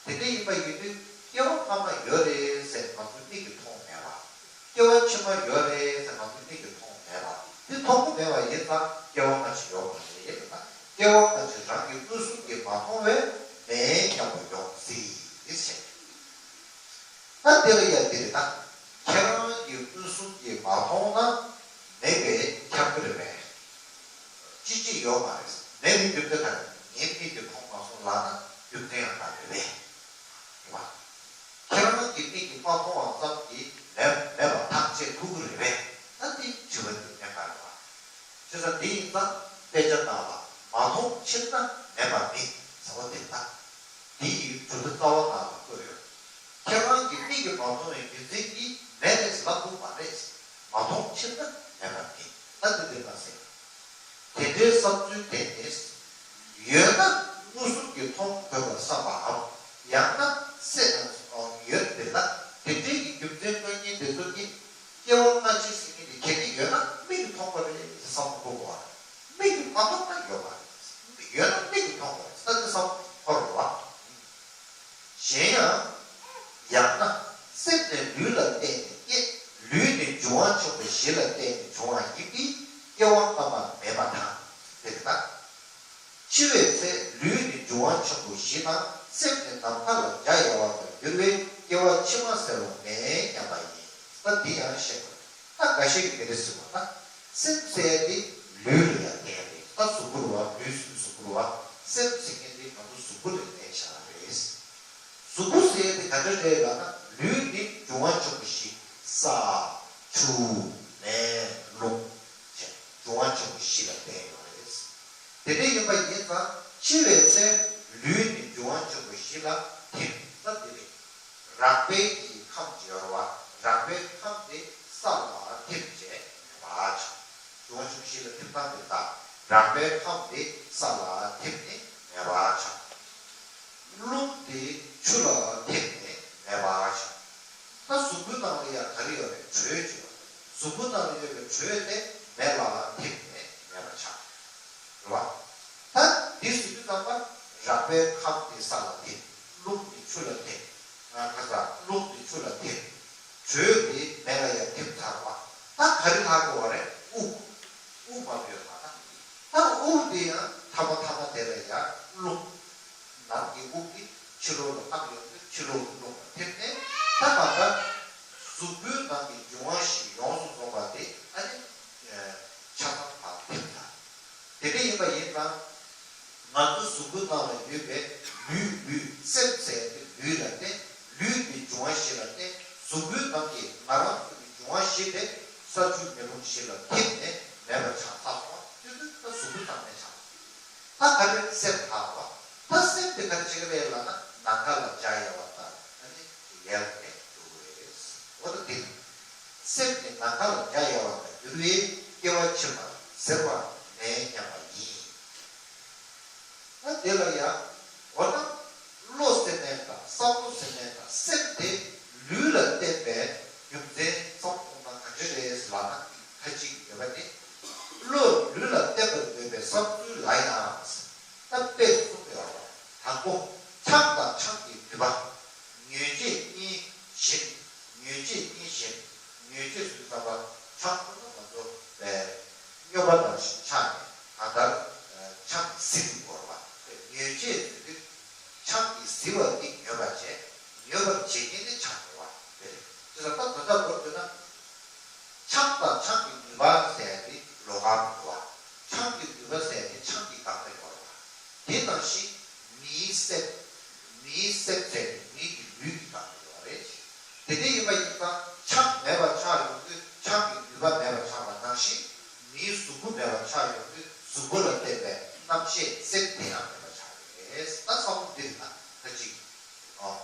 དེ་འདྲ་ཡིན་པ་ཡིན་དུས་སྐྱེ་བ་སྔ་མ་ཡོད་རེད་ཟེར་ང་ཚོ་མིག་གིས་མཐོང་མེད་པ། སྐྱེ་བ་ཕྱི་མ་ཡོད་རེད་ཟེར་ང་ཚོ་མིག་གིས་མཐོང་མེད་པ། དེ་མཐོང་གི་ མེད་པ་ཡིན་ཙང་སྐྱེ་བ་སྔ་ཕྱི་ཡོད་མ་རེད། ཡིན་ན་སྐྱེ་བ་སྔ་ཕྱི་རང་གི་མངོན་སུམ་གྱིས་མ་མཐོང་བས་མེད་སྙམ་པ་ཡོང་སྲིད་ཟེར། ད་འདི་ལ་ཡ་འདི་རེད་ད། ཁྱེད་རང་གི་མངོན་སུམ་གྱིས་མ་མཐོང་ན་མེད་པས་ཁྱབ་ཀྱི་རེད་པས། ཅི་ཅི་ཡོད་མ་རེད། མེད་པའི་རྒྱུ་མཚན་ག་རེ། ངའི་མིག་གིས་མཐོང་མ་སོང་ལབ་ན་རྒྱུ་མཚན་ཡང་ག་རེ་རེད། རེད་བ། ཁྱེད་རང་གི་མིག་གིས་མ་མཐོང་བ་ཙམ་གྱིས་མེད་མེད་པ་ཐག་བཅད་ཐུབ་ཀྱི་རེད་པས། ད་འདི་དྲི་བ་འདི་ནས་ག་རེ་བ། བྱས་ཙང་འདི་ཡིན་ཙང་དཔེ་ཆ་ནང་ལ་མ་མཐོང་ཕྱིར་ན་མེད་པ་མིན་ཟེར་བ་དེ་ལྟ། འདི་ཡི་གྲུབ་མཐའ་རྩ་བ་ནང་ལ་བཀོད་ཡོད། ཁྱེད་རང་གི་མིག་གིས་མ་མཐོང་བའི་རྒྱུ་མཚན་གྱིས་མེད་པས་ལབ་ཐུབ་མ་རེད། མ་མཐོང་ཕྱིར་ན་མེད་པ་མིན། ད་འདི་འདི་ལ་ཟེར། དེ་འདྲའི་བསམ་ཚུལ་དེ་ནི། ཡོད་ན་མངོན་སུམ་གྱིས་མཐོང་དགོས་པར་བསམ་པའམ། ཡང་ན་སེམས་ཡོད་དེ་ལ་དེ་འདྲའི་གི་རྒྱུ་མཚན་སྟོན་མཁན་དེ་ཚོ་ནི། སྐྱེ་བ་སྔ་ཕྱི་ཟེར་མཁན་དེ་གལ་ཏེ་ཡོད་ན་མིག་གིས་མཐོང་དགོས་རེད་བསམ་དགོས་པ། མིག་གིས་མ་མཐོང་ན་ཡོད་མ་རེད། ཡོད་ན་མིག་གིས་མཐོང་དགོས་རེད་ས་དེ་བསམ་འཁོར་བ། གཞན་ཡང་། ཡང་ན་སེམས་ནི་ལུས་ལ་བརྟེན་ནས་སྐྱེ། ལུས་ནི་འབྱུང་བ་ཆེན་པོ་བཞི་ལ་བརྟེན་ནས་འབྱུང་བ་ཡིན་པས་སྐྱེ་བ་སྔ་མ་མེད་པ་དང་། དེ་ལྟ། འཆི་བའི་ཚེ་ལུས་ནི་འབྱུང་བ་ཆེན་པོ་བཞི་དང་སེམས་ནི་ནམ་མཁའ་ལ་འཇའ་ཡལ་བ་ལྟར་འགྱུར་བས་སྐྱེ་བ་ཕྱི་མ་ཟེར་བ་མེད་སྙམ་པ་ཡིན། ད་འདི་ཡང་ཤེས་དགོས། ད་འགའ་ཞིག་གིས་དེ་འདྲ་ཟེར་བ་ན། སེམས་ཟེར་ཡ་དེ་ལུས་ལ་ཡང་བརྟེན་རེད། ད་གཟུགས་པོ་རེད་བ། ལུས་སུ་གཟུགས་པོ་རེད་བ། སེམས་ཟེར་མཁན་དེ་ང་ཚོ་གཟུགས་པོ་ལ་བརྟེན་བཞག་རེད། གཟུགས་པོ་ཟེར་ཡ་དེ་ག་འདྲ་རེད་ལབ་ན། ལུས་ནི་འབྱུང་བ་ཆེན་པོ་བཞི། ས། ཆུ། མེ། རླུང་བཅས་འབྱུང་བ་ཆེན་པོ་བཞི་ལ་བརྟེན་ཡོད་རེད། དེ་འདྲ་ཡིན་པ་ཡིན་ཙང་འཆི་བའི་ཚེ་ལུས་ནི་འབྱུང་བ་ཆེན་པོ་བཞི་ལ་ཐིམ་ས་དེ་རེད། རགས་པའི་གི་ཁམས་ཀྱི་ཡོད་རེད་བ། རགས་པའི་ཁམས་དེ་ས་ལ་ཐིམ་བྱས་མེད་པ་ཆགས། འབྱུང་བ་ཆུང་བཞི་ལ་ཐིམ་སྟངས་དེ་ལྟ། རགས་པའི་ཁམས་དེ་ས་ལ་ཐིམ་ནས་མེད་པ་ཆགས། རླུང་དེ་ཆུ་ལ་ཐིམ་ནས་མེད་པ་ཆགས། ད་གཟུགས་པོའི་ནང་ལ་ཡང་ག་རེ་ཡོད་རེད། དྲོད་ཅིག་ཡོད་རེད། གཟུགས་པོའི་ནང་ལ་ཡོད་པའི་དྲོད་དེ་མེ་ལ་ཐིམ་ནས་མེད་པ་ཆགས། རེད་བ། ད་འདི་ཟེར་དུས་ཙམ་པ་རགས་པའི་ཁམས་དེ་ས་ལ་ཐིམ། རླུང་དེ་ཆུ་ལ་ཐིམ། ཨ་ཁ་ས་རླུང་དེ་ཆུ་ལ་ཐིམ། དྲོད་དེ་མེ་ལ་ཡང་ཐིམ་ཚར་བ། ད་ག་རེ་ལྷག་དགོས་པ་རེད། དབུགས། དབུགས་མ་ཡོད་མ་ད། ད་དབུགས་དེ་ཡང་ཐ་མ་ཐ་མ་དེ་ལ་ཡང་རླུང་། ནང་གི་དབུགས་དེ་ཕྱི་ལོགས་ལ་བཏང་ཡོང་དུས་ཕྱི་ལོགས་ཀྱི་རླུང་ལ་ཐིམ་ནས་ད་མ་ད་གཟུགས་པོའི་ནང་གི་འབྱུང་བ་བཞི་ཡོངས་སུ་རྫོགས་པ་དེ་ཨ་ནི་ཆ་ཚང་ཕར་ཐིམ་ཚར། དེ་འདྲ་ཡིན་པ་ཡིན་ཙང་། ང་ཚོའི་གཟུགས་པོའི་ནང་ལ་ཡོད་པའི་ལུས། ལུས་སེམས་ཟེར་ཏེ་ལུས་ལ་བརྟེན། ལུས་ཀྱི་འབྱུང་བ་བཞི་ལ་བརྟེན། གཟུགས་པོའི་ནང་གི་ང་རང་ཚོ་གི་འབྱུང་བ་བཞི་དེ་ས་ཆུ་མེ་རླུང་བཞི་ལ་ཐིམ་ནས་མེད་པ་ཆགས་ཚར་སོང་། དེ་དུས་ད་གཟུགས་པོ་ཚང་མས་ཆགས། ད་ག་རེ་སེམས་ལྷག་པ། ད་སེམས་དེ་ག་རེ་བྱེད་ཀྱི་རེད་ལབ་ན་ནམ་མཁའ་ལ་འཇའ་ཡལ་བ་ལྟར་ཨ་ནི་ཡལ་ནས་འགྲོ་གི་རེད། འོ་ད་དེ་ལ། སེམས་ནི་ནམ་མཁའ་ལ་འཇའ་ཡལ་བ་ལྟར་འགྱུར་བས་སྐྱེ་བ་ཕྱི་མ་ཟེར་བ་མེད་སྙམ་པ་ཡིན། ད་དེ་ལ་ཡང་། འོ་ན་བློ་ཟེར་མཁན་དང་བསམ་བློ་ཟེར་མཁན་དང་སེམས་དེ་ལུས་ལ་བརྟེན་པའི་རྒྱུ་མཚན་ཙམ་གསུངས་ན་ག་འདྲ་རེད་ལབ་ན་ཁ་ཅིག་ཡོད་པ་ནི། བློ་ལུས་ལ་བརྟེན་པར་འདོད་པའི་བསམ་ཚུལ་ལ་ཡང་། ད་དཔེ་གསུངས་ཡོད་རེད། དང་པོ། ཆང་དང་ཆང་གི་ནུས་པ། མྱོས་བྱེད་གཉིས་བཞིན། མྱོས་བྱེད་གཉིས་བཞིན། མྱོས་བྱེད་ཟེར་དུས་ཙམ་པ་ཆང་ཟེར་ན་ང་ཚོ་བས་སྨྱོ་པ་ནང་བཞིན་ཆགས་ནས་གང་ལྟར་ཆང་ཟེར་དགོས་རེད་པ། མྱོས་བྱེད་ཟེར་དུས་ཆང་གིས་བཟི་བ་འདི་མྱོས་པ་བྱས། མྱོས་པར་བྱེད་མཁན་ནི་ཆང་རེད་པ། དེ་རེད། དེ་ལ་ད་དོན་དག་མདོར་བསྡུས་ན། ཆང་དང་ཆང་གི་ནུས་པ་ཟེར་ཡ་དེ་ལོགས་ཀ་མི་འདུག་པ། ཆང་གི་ནུས་པ་ཟེར་ཡ་དེ་ཆང་གི་སྒང་ལ་ཡོད་རེད་པ། དེ་ནང་བཞིན་མིའི་སེམས། མིའི་སེམས་ཟེར་ཡ་དེ་མི་གི་ལུས་ཀྱི་སྒང་ལ་ཡོད་རེད། དེ་འདྲ་ཡིན་པ་ཡིན་ཙང་ཆང་མེད་པ་ཆགས་ཡོང་དུས་ཆང་གི་ནུས་པ་མེད་པ་ཆགས་པ་ནང་བཞིན་མིའི་གཟུགས་པོ་མེད་པ་ཆགས་ཡོང་དུས་གཟུགས་པོ་ལ་བརྟེན་པའི་རྣམ་ཤེས་སེམས་དེ་ཡང་མེད་པ་ཆགས་རེད། ད་བསམ་བློ་འདི་རེད་ན་ད་ཅིག་ཨོ།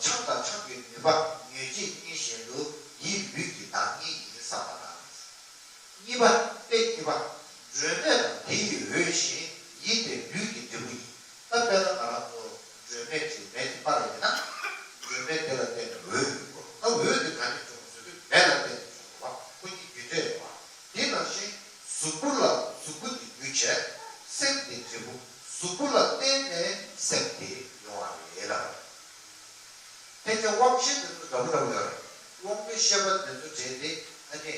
ཆང་དང་ཆང་གི་ནུས་པ་མྱོས་བྱེད་གཉིས་བཞིན་དུ་ཡིད་ལུས་ཀྱི་བདག་ཉིད་ཡིན་བསམ་པ་དང་། གཉིས་པ། དཔེ་གཉིས་པ། སྒྲོན་མེ་དང་དེ་ཡི་འོད་བཞིན་ཡིད་དེ་ལུས་ཀྱི་འབྲས་བུ་ཡིན། ད་དཔེར་ན་ང་རང་ཚོ་སྒྲོན་མེ་ཅིག་མེ་དེ་སྤར་བ་ཡིན་ན། སྒྲོན་མེ་དེ་ལ་བརྟེན་ནས་འོད་ཡོང་གི་རེད། ད་འོད་དེ་ག་ནས་བྱུང་ཟེར་དུས་མེ་ལ་བརྟེན་ནས་བྱུང་གི་རེད་པ། ཁོ་གཉིས་རྒྱུ་འབྲས་རེད་པ། དེ་ནང་བཞིན་གཟུགས་པོ་ལ་གཟུགས་པོ་དེ་རྒྱུ་བྱས། སེམས་དེ་འབྲས་བུ། གཟུགས་པོ་ལ་བརྟེན་ནས་སེམས་དེ་ཡོང་བ་རེད་ལ། ཕལ་ཆེར་དབང་ཤེས་དེ་ཚོ་འདྲ་པོ་འདྲ་པོ་ཡོད་རེད། དབང་པོའི་ཤེས་པ་དེ་ཚོ་བྲལ་ཏེ་ཨ་ནི་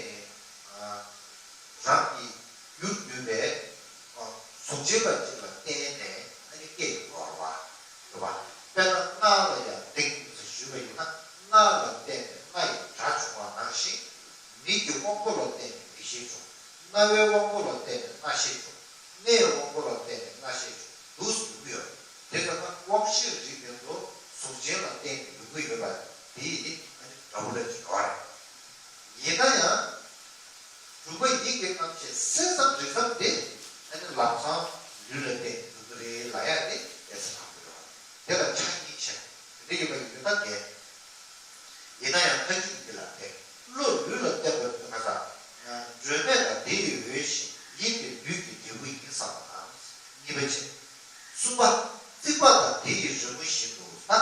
རང་གི་ གཟུགས་ཅན་པ་གཅིག་ལ་བརྟེན་ནས་ཨ་ནི་སྐད་ཡོད་རེད་བ། རེད་བ། དཔེར་ན་རྔ་ལ་ཡང་གདེང་ཡོད་ཟེར་ཞུས་པ་ཡིན་ན། རྔ་ལ་བརྟེན་ནས་རྔ་ཡི་སྒྲ་བྱུང་བ་ནང་བཞིན། མིག་གི་དབང་པོ་ལ་བརྟེན་ནས་མིག་ཤེས་བྱུང་། རྣ་བའི་དབང་པོ་ལ་བརྟེན་ནས་རྣ་ཤེས་བྱུང་། སྣའི་དབང་པོ་ལ་བརྟེན་ནས་སྣ་ཤེས་བྱུང་། འདུག་སེ་ཡོང་གི་ཡོད། དེ་ལྟར་ན་དབང་ཤེས་རིགས་དེ་ཚོ་གཟུགས་ཅན་ལ་བརྟེན་ནས་ཡོང་གི་ཡོད་པ་དེ་ཡིན་ཨ་ནི་འདྲ་པོ་རེད་ཅེས་བྱ་བ་རེད། ཡིན་ན་ཡང་། གྲུབ་པ་ཡིད་ཀྱི་རྣམ་ཤེས་སེམས་ཙམ་རིག་ཙམ་དེ་ཨ་ནི་ལམ་སང་ལུས་ལ་བརྟེན་ནས་འདུག་གི་རེད་ལབ་ཡ་དེ་ཡོད་ས་མ་རེད། དེ་ལ་ཆ་གཉིས་ཆེ་དེ་ཡོད་པ་ཡིན་ད་གས། ཡིན་ན་ཡང་ཁ་ཅིག་འདི་ལ་དེ་བློ་ལུས་ལ་བརྟེན་པའི་ཁ་ས་སྒྲོན་མེ་དང་དེ་ཡི་འོད་བཞིན་ཡིད་དེ་ལུས་ཀྱི་འབྲས་བུ་ཡིན་བསམ་པ་དང་། གཉིས་པ་བྱས། གསུམ་པ། རྩིག་པ་དང་དེ་ཡི་རི་མོ་བཞིན་དུ་ལྟ།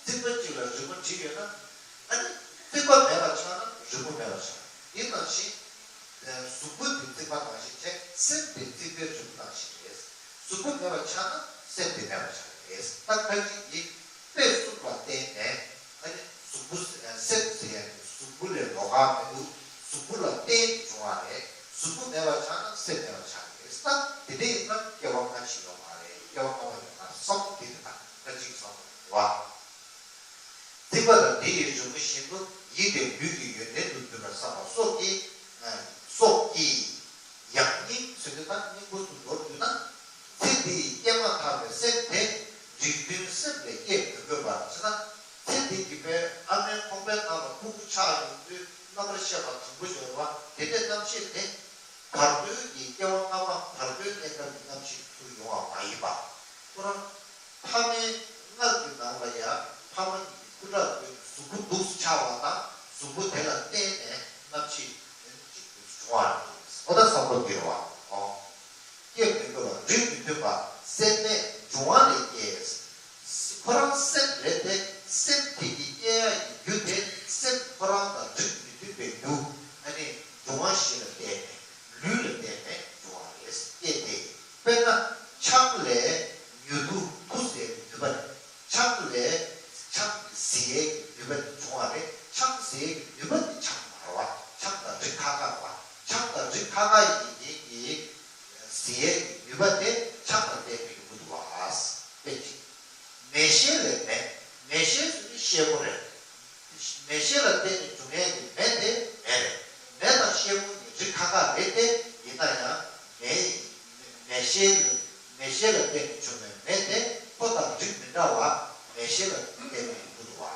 རྩིག་པ་གཅིག་ལ་རི་མོ་བྲིས་ཡོད་ན། ཨ་ནི་རྩིག་པ་མེད་པ་ཆགས་ན་རི་མོ་མེད་པ་ཆགས། དེ་ནང་བཞིན། གཟུགས་པོ་དེ་རྩིག་པ་ནང་བཞིན་བྱས། སེམས་དེ་རྩིག་པའི་རི་མོ་ནང་བཞིན་རེད། གཟུགས་པོ་མེད་པ་ཆགས་ན་སེམས་དེ་མེད་པ་ཆགས་རེད། ད་ཁ་ཅིག་གིས་དཔེ་གསུམ་ལ་བརྟེན་ནས་ཨ་ནི་གཟུགས་པོ་ཟེར་སེམས་ཟེར་ཡ་དེ་གཟུགས་པོ་ལས་ལོགས་ཀ་མི་འདུག་གཟུགས་པོ་ལ་བརྟེན་ནས་བྱུང་བ་རེད། གཟུགས་པོ་མེད་པ་ཆགས་ན་སེམས་མེད་པ་ཆགས་རེད། ད་དེ་འདྲ་ཡིན་ན་སྐྱེ་བ་སྔ་ཕྱི་ཡོད་མ་རེད། སྐྱེ་བ་སྔ་མ་ཡོད་མ་རེད་བསམ་བློ་དེ་དེ་དང་ཁ་ཅིག་བསམ་བློ་བ། རྩིག་པ་དང་དེ་ཡི་རི་མོ་བཞིན་དུ་ཡིད་དེ་ལུས་ཀྱི་ཡོན་ཏན་དུ་གྱུར་པར་བསམ་པ་སོགས་ཀྱིས། སོགས་ཀྱིས། ཡང་སྙིང་ཟེར་དུས་ད་སྙིང་པོ་དུ་མདོར་བསྡུས་ན། ཚེ་འདི་ཡི་སྐྱེས་མ་ཐག་པའི་སེམས་དེ་རིགས་མཐུན་སེམས་ལས་སྐྱེས་མི་དགོས་པར་བྱས་ན། ཚེ་འདི་གི་བའི་ཨ་མའི་ཁོག་པའི་ནང་ལ་ཕྲུ་གུ་ཆགས་ཡོང་དུས་རྣམ་པར་ཤེས་པ་དང་པོ་ཡོད་པ་དེ་འདྲའི་རྣམ་ཤེས་དེ། བར་དོའི་གི་སྐྱེ་བ་སྔ་མ་བར་དོའི་གནས་སྐབས་ཀྱི་རྣམ་ཤེས་ཚུར་ཡོང་བ་མ་ཡིན་པ། ཁོ་རང་ཕ་མའི་མངལ་གྱི་ནང་ལ་ཡང་ཕ་མ་གཉིས་ཀྱི་སྐུ་དྲག་སྟོན་གྱི་གཟུགས་པོ་འདུག་སེ་འཆར་བ་དང་གཟུགས་པོ་དེ་ལ་བརྟེན་ནས་རྣམ་ཤེས་གཅིག་འདུག་སེ་བྱུང་བ་རེད། འོ་ད་བསམ་བློ་འདི་རེད་བ། ཨོ། སྐྱེས་མི་དགོས་པ་རིགས་མི་མཐུན་པ་སེམས་མེད་འབྱུང་བ་ལས་སྐྱེས། ཁོ་རང་སེམས་རེད་དེ་སེམས་དེ་གི་སྐྱེ་ཡ་ཡི་རྒྱུ་དེ་སེམས་ཁོ་རང་དང་རིགས་མི་མཐུན་པའི་རྒྱུ་ཨ་ནི་འབྱུང་བ་བཞི་ལ་བརྟེན་ནས་ལུས་ལ་བརྟེན་ནས་འབྱུང་བ་རེད། སྐྱེས་ཏེ། དཔེར་ན་ཆང་ལས་མྱུ་གུ་མཐུ་ཟད་པའི་ནུས་པ་རེད། ཆང་ལས་ཆང་གི་ཟད་ཡའི་ནུས་པ་དེ་བྱུང་བ་རེད། ཆང་ཟད་ཡའི་ནུས་པ་དེ་ཆང་མ་རེད་བ། ཆང་དང་རིགས་ཁ་ཁ་རེད་བ། ཆང་དང་རིགས་ཁ་ཁ་ཡིན་མཁན་གྱི་ཟད་ཡའི་ནུས་པ་དེ་ཆང་ལ་བརྟེན་ནས་ཡོང་གི་འདུག་བ། དཔེ་གཅིག་མེ་ཤེལ་ལས་མེ། མེ་ཤེལ་ཟེར་ནི་ཤེལ་སྒོ་རེད། མེ་ཤེལ་ལ་བརྟེན་ནས་བྱུང་ཡས་ཀྱི་མེ་དེ་མེ་རེད། མེ་དང་ཤེལ་སྒོ་གཉིས་རིགས་ཁ་ཁ་རེད་དེ། ཡིན་ན་ཡང་མེ་མེ་ཤེལ་མེ་ཤེལ་ལ་བརྟེན་ནས་བྱུང་བའི་མེ་དེ་ཁོ་དང་རིགས་མི་འདྲ་བ་མེ་ཤེལ་ལ་བརྟེན་ནས་ཡོང་གི་འདུག་བ།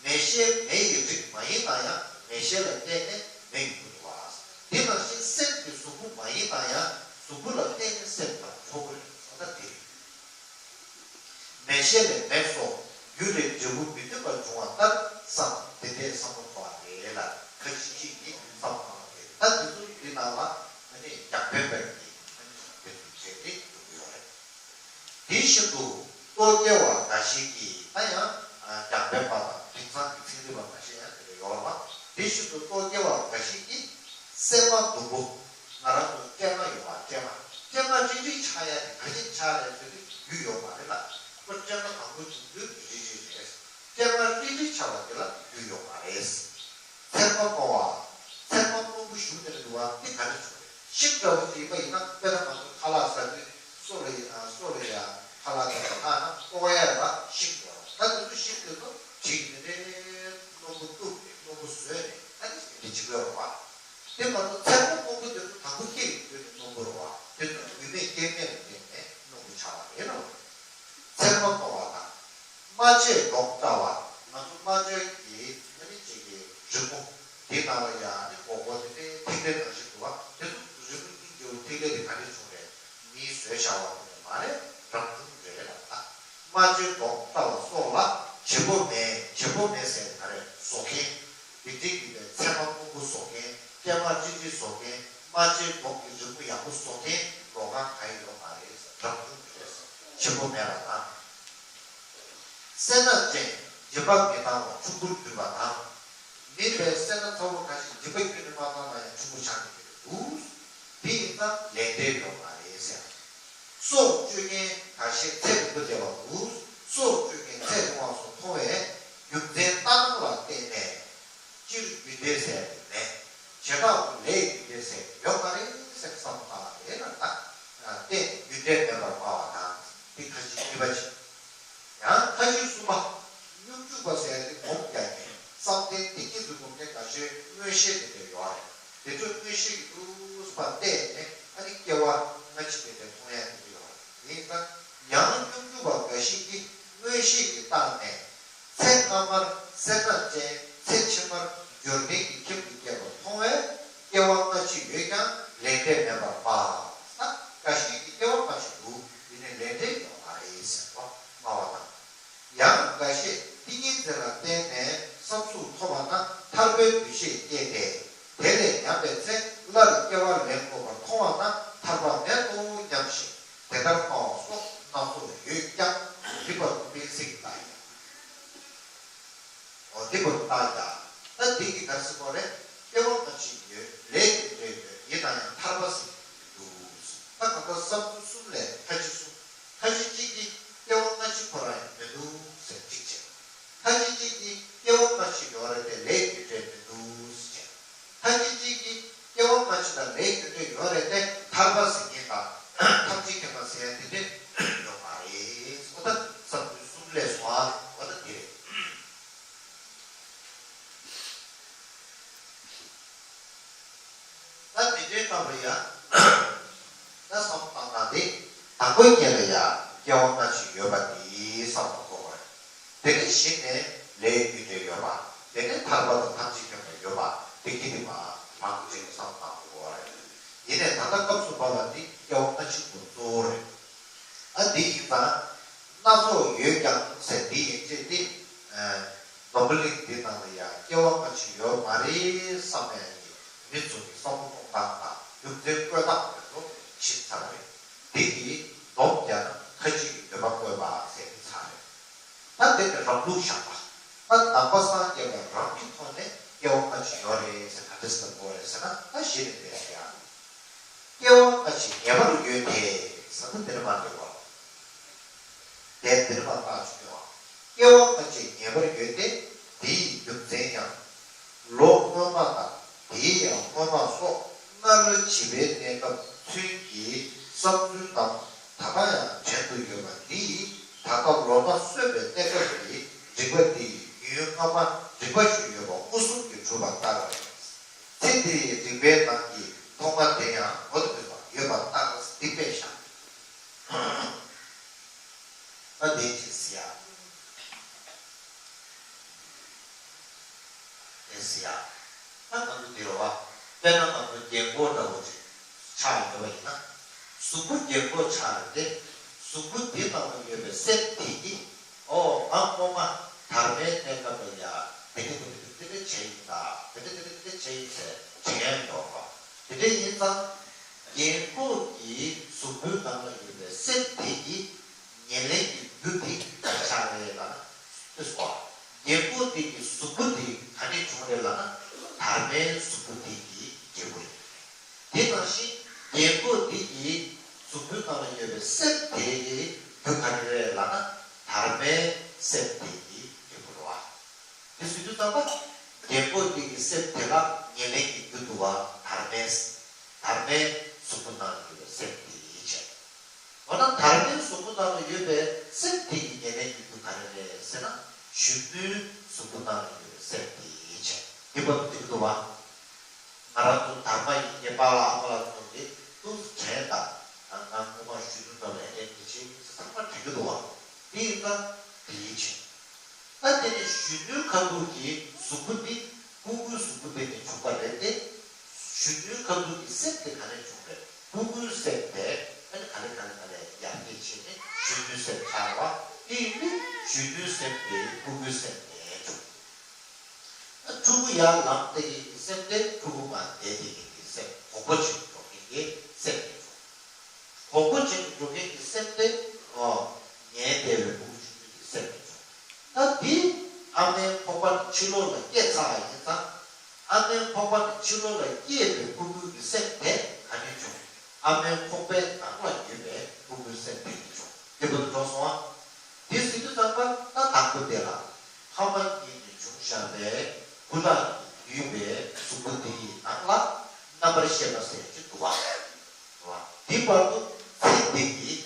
མེ་ཤེལ་མེ་ཡི་རིགས་མ་ཡིན་ན་ཡང་མེ་ཤེལ་ལ་བརྟེན་ནས་མེ་ཡོང་གི་འདུག་བ། དེ་ནང་བཞིན་སེམས་ཀྱི་གཟུགས་པོ་མ་ཡིན་ན་ཡང་གཟུགས་པོ་ལ་བརྟེན་ནས་སེམས་དང་ཚོགས་པ་རེད་ཟེར་ན་དེ་རེད། མེ་ཤེལ་ལས་མེ་སོགས་རྒྱུ་ལས་འབྲས་བུ་མི་མཐུན་པར་འབྱུང་བ་ལྟར་བསམ་དེ་འདྲའི་བསམ་བློ་འཁོར་བ་རེད་ལ། ཁ་ཅིག་ཅིག་གིས་བསམ་བློ་བཏང་བ་རེད། ད་དེ་ཚོ་འདི་ནང་ལ་ཨ་ནི་རྒྱང་འཕེན་པའི་གི་ཨ་ནི་དེ་ཚོ་བྱས་ཏེ་འགྲོ་གི་ཡོད་རེད། དེ་བཞིན་དུ་རྟོག་གེ་བ་འགའ་ཞིག་གིས་ད་ཡང་རྒྱང་འཕེན་པ་དང་དེང་སང་གི་ཚན་རིག་པ་འགའ་ཤས་ཡང་དེ་འདྲ་ཡོད་རེད་བ། དེ་བཞིན་དུ་རྟོག་གེ་བ་འགའ་ཞིག་གིས་སྲན་མ་ཟླུམ་པོ། ང་རང་ཚོ་སྲན་མ་ཡོད་པ་སྲན་མ། སྲན་མ་རིལ་རིལ་ཆགས་ཡ་དེ་ག་ཅིག་ཆགས་རེད་ཟེར་དུས་རྒྱུ་ཡོད་མ་རེད་ལ། ཁོ་སྲན་མ་དང་པོ་བྱུང་དུས་རིལ་རིལ་རེད། སྲན་མ་རིལ་རིལ་ཆགས་པ་དེ་ལ་རྒྱུ་ཡོད་མ་རེད། ཚེར་མ་སྔོ་བ། ཚེར་མ་སྔོན་པོ་ཞུགས་ནས་འདུག་བ་དེ་ག་རེ་བྱུང་རེད། ཤིང་འདྲ་བོ་ཅིག་ཡིན་པ་ཡིན་ན། དཔེར་ན་ང་ཚོ་ཁ་ལག་ཟ་དུས་སོ་ལ་ཡ་སོ་ལ་ཡ་ཁ་ལག་ཟ་དུས་ལྷག་ན་སྔོ་བ་ཡ་ར་ཤིང་འདྲ་བོ། ད་དེ་ཚོ་ཤིང་དེ་ཚོ་བྲིས་ནས་རེ་རྣོན་པོ་གཏུབས་ནས་རྣོན་པོ་བཟོས་ནས་ཨ་ནི་དེ་བྱེད་ཀྱི་ཡོད་རེད་བ། དེ་མ་གཏོགས་ཚེར་མ་སྔོན་པོ་དེ་ཚོ་དང་པོ་སྐྱེ་ཡི་དུས་ནས་སྔོན་པོ་རེད་བ། དེ་ཚོ་རྒྱུ་མེད་རྐྱེན་མེད་ལ་བརྟེན་ནས་སྔོན་པོ་ཆགས་པ་རེད་ལ། ཚེར་མ་སྔོ་བ་དང་། རྨ་བྱའི་མདོག་ལྟ་བ། ང་ཚོ་རྨ་བྱའི་གི་ཨ་ནི་ཅིག་གི་རི་མོ་དེ་ནང་ལ་ཡང་ཨ་ནི་མགོ་སྐོར་དེ་འདྲའི་ཐིག་ལེ་ནང་བཞིན་འདུག་བ། དེ་ཚོ་རི་མོ་སྙིང་རྗེ་བོ་ཐིག་ལེ་དེ་ག་ནས་བྱུང་རེད། མིས་བཟོས་བཞག་པ་ཁོ་ནས་མ་རེད། རང་བྱུང་རེད་ལ། ད་རྨ་བྱའི་མདོག་ལྟ་བ་སོགས་ལ་བྱེད་པོ་མེད། བྱེད་པོ་མེད་ཟེར་ག་རེ་བཟོ་མཁན། མི་འགྲིག་གི་པའི་ཚེར་མ་སྔོན་པོ་བཟོ་མཁན། སྐྱེས་མ་རིལ་རིལ་བཟོ་མཁན། རྨ་བྱའི་མདོག་གི་རི་མོ་ཡག་པོ་བཟོ་མཁན་ལོགས་ཁང་ག་ཡི་ཡོད་མ་རེད། རང་བྱུང་རེད། བྱེད་པོ་མེད་པ་དང་། སེར་སྣ་ཅན་སྦྱིན་པ་མི་བཏང་བར་ཕྱུག་པོར་གྱུར་པ་དང་། མིན་པའི་སེར་སྣ་ཚ་བོ་འགའ་ཞིག་སྦྱིན་པ་ཁྱོན་ནས་མ་བཏང་ན་ཡང་ཕྱུག་པོ་ཆགས་ཀྱི་མི་འདུག་དེ་ཡིན་ཙང་ལས་འབྲས་ཡོད་མ་རེད་ཟེར། སྲོག་གཅོད་མཁན་འགའ་ཤས་ཚེ་རིང་པོ་བསྡད་པ་འདུག་སྲོག་གཅོད་མཁན་ཚེ་རིང་བ་སོགས་མཐོང་བས་རྒྱུ་མཚན་ལྟ་སྣང་ལ་བརྟེན་ནས། སྤྱིར་རྒྱུ་འབྲས་ཟེར་ཡ་དེ་མེད། བྱེ་བྲག་ཏུ་ལས་ཀྱི་རྒྱུ་འབྲས་ཟེར་ཡ་དེ་ཡོད་མ་རེད་ཟེར་བསམ་བློ་བཏང་བ་རེད་ལ། ད་ ལས་མེད་པར་སྨྲ་བ་དང་། འདི་ཁ་ཅིག་གཉིས་པ་ཅིག་ཡང་ཁ་ཅིག་གསུམ་པ། སྙོམས་འཇུག་པ་ཟེར་ཡ་དེ་སྒོམ་རྒྱག་མཁན། བསམ་གཏན་བདེ་སྐྱིད་དུ་སྒོམ་མཁན་འགའ་ཤས་མངོན་ཤེས་དེ་འདྲ་ཡོད་རེད། དེ་ཚོས་མངོན་ཤེས་ཀྱི་འདུག་པ་བལྟས་ནས་ཨ་ནི་སྐྱེ་བ་སྔ་ཕྱི་དེ་འདྲ་མཐོང་ཡ་དེ་འདྲ་ཡོད་རེད། ཡིན་ཙང་ཡང་སྙོམས་འཇུག་པ་འགའ་ཞིག་གིས་མངོན་ཤེས་ཀྱི་སྟེང་ནས། ཚེ་སྔ་མར་སེར་སྣ་ཅན། ཚེ་ཕྱི་མར་འབྱོར་ལྡན་གྱི་ཁྱིམ་དུ་སྐྱེས་པ་མཐོང་བས། སྐྱེ་བ་སྔ་ཕྱི་ཡོད་ཀྱང་ལས་འབྲས་མེད་པར་སྨྲ། ས་འགའ་ཞིག་གིས་སྐྱེ་བ་སྔ་ཕྱི་འདུག་ཡིན་ནའི་ལས་འབྲས་ཡོད་མ་རེད་ཟེར་བ་སྨྲ་བ་དང་། ཡང་འགའ་ཤས་ཏིང་ངེ་འཛིན་ལ་བརྟེན་ནས་བསམ་གཟུགས་ཐོབ་པ་ན་ཐར་པའི་འདུ་ཤེས་སྐྱེས་ཏེ། དེ་ལས་ཉམས་པའི་ཚེ་སླར་སྐྱེ་བ་ལེན་དགོས་པར་མཐོང་བ་ན་ཐར་པ་མེད་དོ་སྙམ་ཞིང་དེ་ལྟར་སྨྲ་བ་སོགས་སྣ་ཚོགས་ཡོད་ཀྱང་། འདི་བར་དུ་དཔེ་ཚིག་ལྟ་ཡིན། འོ་འདི་བར་བཏགས་ཀྱང་། ད་འདི་གི་ག་རེ་ཟེར་དགོས་རེད། སྐྱེ་བ་སྔ་ཕྱི་ཡོད། ལས་ཀྱི་འབྲས་ཡོད། ཡིན་ན་ཡང་ཐར་པ་ཟེར་གྱི་འདུག་ད་གང་ལྟར་བསམ་ཚུལ་གསུམ་ལས་ཁ་ཅིག་གསུམ། ཁ་ཅིག་གཅིག་གིས་སྐྱེ་བ་སྔ་ཕྱི་ཁོ་རང་ཡང་མི་འདུག་ཟེར་གཅིག་བྱས། ཁ་ཅིག་གཅིག་གིས་སྐྱེ་བ་སྔ་ཕྱི་ཡོད་རེད་དེ་ལས་ཀྱི་འབྲས་མི་འདུག་ཟེར་བྱས། ཁ་ཅིག་གཅིག་གིས་སྐྱེ་བ་སྔ་ཕྱི་དང་ལས་རྒྱུ་འབྲས་ཡོད་རེད་དེ་ཐར་པ་ཟེར་མཁན་དང་ཐམས་ཅད་མཁྱེན་པ་ཟེར་ཡ་དེ་འདྲས་ཡོད་མ་རེད། འོ་ད་བསམ་ཚུལ་གསུམ་ལས་སོང་ཨ། འོ་ད་དེ་རེད། ད་དེ་འདྲའི་སྐབས་ལ་ཡ། ད་བསམ་བློ་བཏང་ན་དེ། དང་པོའི་ཉིད་ལ་ཡ་སྐྱེ་བ་སྔ་ཕྱི་ཡོད་པ་དེ་བསམ་བློ་འཁོར་བ་རེད། དེ་ནས་གཞི་ནས་ལས་རྒྱུ་འབྲས་ཡོད་པ། དེ་ནས་ཐར་པ་དང་ཐམས་ཅད་མཁྱེན་པ་ཡོད་པ་དེ་གི་དེ་མ་རང་གི་བསམ་བློ་བཏང་དགོས་པ་རེད། ཡིན་ནས་ད་ལྟ་སྐབས་སུ་བབ་པ་འདི་སྐྱེ་བ་སྔ་ཕྱི་གོ་གཙོ་བོ་རེད། ཨ་འདི་ཡིན་ཙང་། སྣ་ཚོགས་ཡོད་ཀྱང་ཟེར་འདི་ཡན་ཆད་དེ། འཛམ་བུ་གླིང་འདི་ནང་ལ་ཡང་སྐྱེ་བ་སྔ་ཕྱི་ཡོད་མ་རེད་བསམ་ཡ་ཡི་མི་ཚོ་གི་བསམ་བློ་གཏོང་སྟངས་དང་རྒྱུ་མཚན་བཀོད་སྟངས་རེད་འགྲོ་ཕྱིན་ཚར་བ་རེད། འདི་གི་སྡོམ་རྒྱག་ན་ཁ་ཅིག་གི་འདོད་པ་བཀོད་པ་ཟེར་གྱི་ཚར་རེད། ད་དེ་ནི་རང་ལུགས་བཞག་པ། ད་ནང་པ་སངས་རྒྱས་པ་རང་གི་ཐོག་ནས་སྐྱེ་བ་སྔ་ཕྱི་ཡོད་རེད་ཟེར་ག་འདྲ་ཟེར་དགོས་རེད་ཟེར་ན་ད་གཞི་ནས་བསྡད་ཡ། སྐྱེ་བ་སྔ་ཕྱི་ངེས་པར་ཡོད་དེ་ཟེར་ན་དེ་ནི་མ་འགྲིག་པ། དེ་འདིར་མ་བརྟག་ཆོས་ཀྱི་བ། སྐྱེ་བ་སྔ་ཕྱི་ངེས་པར་ཡོད་དེ། དེའི་རྒྱུ་མཚན་ཡང་། ལོ་སྔོན་མ་དང་དེའི་ཡང་སྔོན་མ་སོགས་སྔར་བྱིས་པའི་གནས་སྐབས་ཚུན་གྱི་བསམ་ཚུལ་རྣམས་ད་ལྟ་ཡང་དྲན་དུ་ཡོད་པ་འདི་ཡིས་ད་ལྟ་ལོ་ཟླ་སོན་པའི་གནས་སྐབས་ཀྱི་རིག་པ་འདི་ཡི་ཉིན་སྔ་མ་རིག་པ་ཞིག་ཡོད་པ་མངོན་སུམ་གྱིས་གྲུབ་པ་ལྟར། ཚེ་འདི་ཡི་རིག་པའི་ནང་གི་ཐོག་མ་དེ་ཡང་འོ་དེ་ཡོད་པ་ལྟར་འདི་དཔེ་བཞག་ད་དེ་ཅི་ཟེར་ཡ། དེ་ཟེར་ཡ། ད་ང་ཚོ་འདི་རེད་བ། དཔེར་ན་ང་ཚོ་རྒན་གོག་འདྲ་བོ་ཅིག་ཆགས་ཡོད་པ་ཡིན་ན། གཟུགས་པོ་རྒན་གོག་ཆགས་རེད་དེ། གཟུགས་པོ་འདི་ནང་ལ་ཡོད་པའི་སེམས་དེ་གིས། ཨོ་ང་སྔོན་མ་དར་མའི་གནས་སྐབས་ལ་ཡ་དེ་འདྲ་དེ་འདྲ་དེ་འདྲ་བྱས་ཡིན་ད། དེ་འདྲ་དེ་འདྲ་དེ་འདྲ་བྱས་ཡིན་ཟེར་དྲན་ཡོད་པ། དེ་འདྲ་ཡིན་ཙང་། རྒན་གོག་གི་གཟུགས་པོའི་ནང་ལ་ཡོད་པའི་སེམས་དེ་གིས། ཉེར་ལེན་གྱི་རྒྱུ་དེ་ག་རེ་ཆགས་རེད་ལབ་ན། ཨེ་སོ། རྒན་གོག་དེ་གི་གཟུགས་པོ་དེ་ག་ནས་བྱུང་རེད་ལབ་ན། དར་མའི་གཟུགས་པོ་དེ་གི་འབྲས་བུ་རེད། དེ་ནང་བཞིན་རྒན་གོག་དེ་གི་གཟུགས་པོའི་ནང་ལ་ཡོད་པའི་སེམས་དེ་གི་རྒྱུ་ག་རེ་རེད་ལབ་ན། དར་མའི་སེམས་དེ་གི་འབྲས་བུ་རེད་བ། དེ་ཟེར་དུས་ཙམ་པ། རྒན་གོག་དེ་གི་སེམས་དེ་ལ་ཉེར་ལེན་གྱི་རྒྱུ་འདུག་བ། དར་མའི། དར་མའི་གཟུགས་པོ་ནང་ལ་ཡོད་པའི་སེམས་དེ་ཡིན་ཕྱིར། འོ་ན་དར་མའི་གཟུགས་པོ་ནང་ལ་ཡོད་པའི་སེམས་དེ་གི་ཉེར་ལེན་གྱི་རྒྱུ་ག་རེ་རེད་ཟེར་ན། གཞོན་ནུའི་གཟུགས་པོ་ནང་ལ་ཡོད་པའི་སེམས་དེ་ཡིན་ཕྱིར། དེ་བར་དུ་འགྲིག་གི་འདུག་བ། ང་རང་ཚོ་དར་མ་ཡིན་ངེས་པ་ལ་ཨ་མ་ལ་ཚོ་གིས་ཏུ་དྲན་དང་། ང་སྔོན་མ་གཞོན་ནུ་འདྲ་བ་ལས་ཀ་འདི་བྱེད་ཚང་མ་འགྲིག་གི་འདུག་བ། དེ་ཡིན་ཙང་དེ་ཡིན་ཕྱིར། ད་དེ་ནི་གཞོན་ནུའི་ཁ་ཐུག་གི་གཟུགས་པོ་འདི་སྤུ་གུའི་གཟུགས་པོ་དེ་ནས་བྱུང་བ་རེད་དེ། གཞོན་ནུའི་ཁ་ཐུག་གི་སེམས་དེ་ག་ནས་བྱུང་རེད། སྤུ་གུའི་སེམས་དེ་ཨ་ནི་ག་ལེ་ག་ལེ་ག་ལེ་ཡར་རྒྱས་བྱས་ནས་གཞོན་ནུའི་སེམས་ཆགས་པ། དེ་ཡིན་དུས་གཞོན་ནུའི་སེམས་དེ་སྤུ་གུའི་སེམས་ནས་བྱུང་། ཕྲུ་གུ་ཡར་ལངས་བསྡད་མཁན་གྱི་སེམས་དེ་ཕྲུ་གུ་མར་བསྡད་བསྡད་མཁན་གྱི་སེམས་གོང་བུ་ཆེ་རུ་འགྲོ་མཁན་གྱི་སེམས་དེ་བྱུང་། གོང་བུ་ཆེ་རུ་འགྲོ་མཁན་གྱི་སེམས་དེ། ཨོ། ངའི་འདས་པའི་སྤུ་གུ་ཆུང་ཆུང་གི་སེམས་དེ་བྱུང་། ད་འདི་ཨ་མའི་ཁོག་པ་ནས་ཕྱི་ལོགས་ལ་སྐྱེས་ཚར་བ་ཡིན་ཙང་། ཨ་མའི་ཁོག་པ་ནས་ཕྱི་ལོགས་ལ་སྐྱེས་པའི་སྤུ་གུ་གི་སེམས་དེ་ག་ནས་བྱུང་། ཨ་མའི་ཁོག་པའི་ནང་ལ་ཡོད་པའི་སྤུ་གུའི་སེམས་དེ་ནས་བྱུང་། དེ་བར་དུ་འགྲོ་སོང་ཨ། དེ་ཟེར་དུས་ཙམ་པ་ད་དང་པོ་དེ་ལ། ཕ་མ་གཉིས་ནས་བྱུང་བཞག་པའི་སྤུ་ལག་གིས་བསྡུས་པའི་གཟུགས་པོ་དེ་ཡི་ནང་ལ་རྣམ་པར་ཤེས་པ་ཟེར་གྱི་འདུག་བ། དེ་བར་དུ་ཚེ་འདི་གི་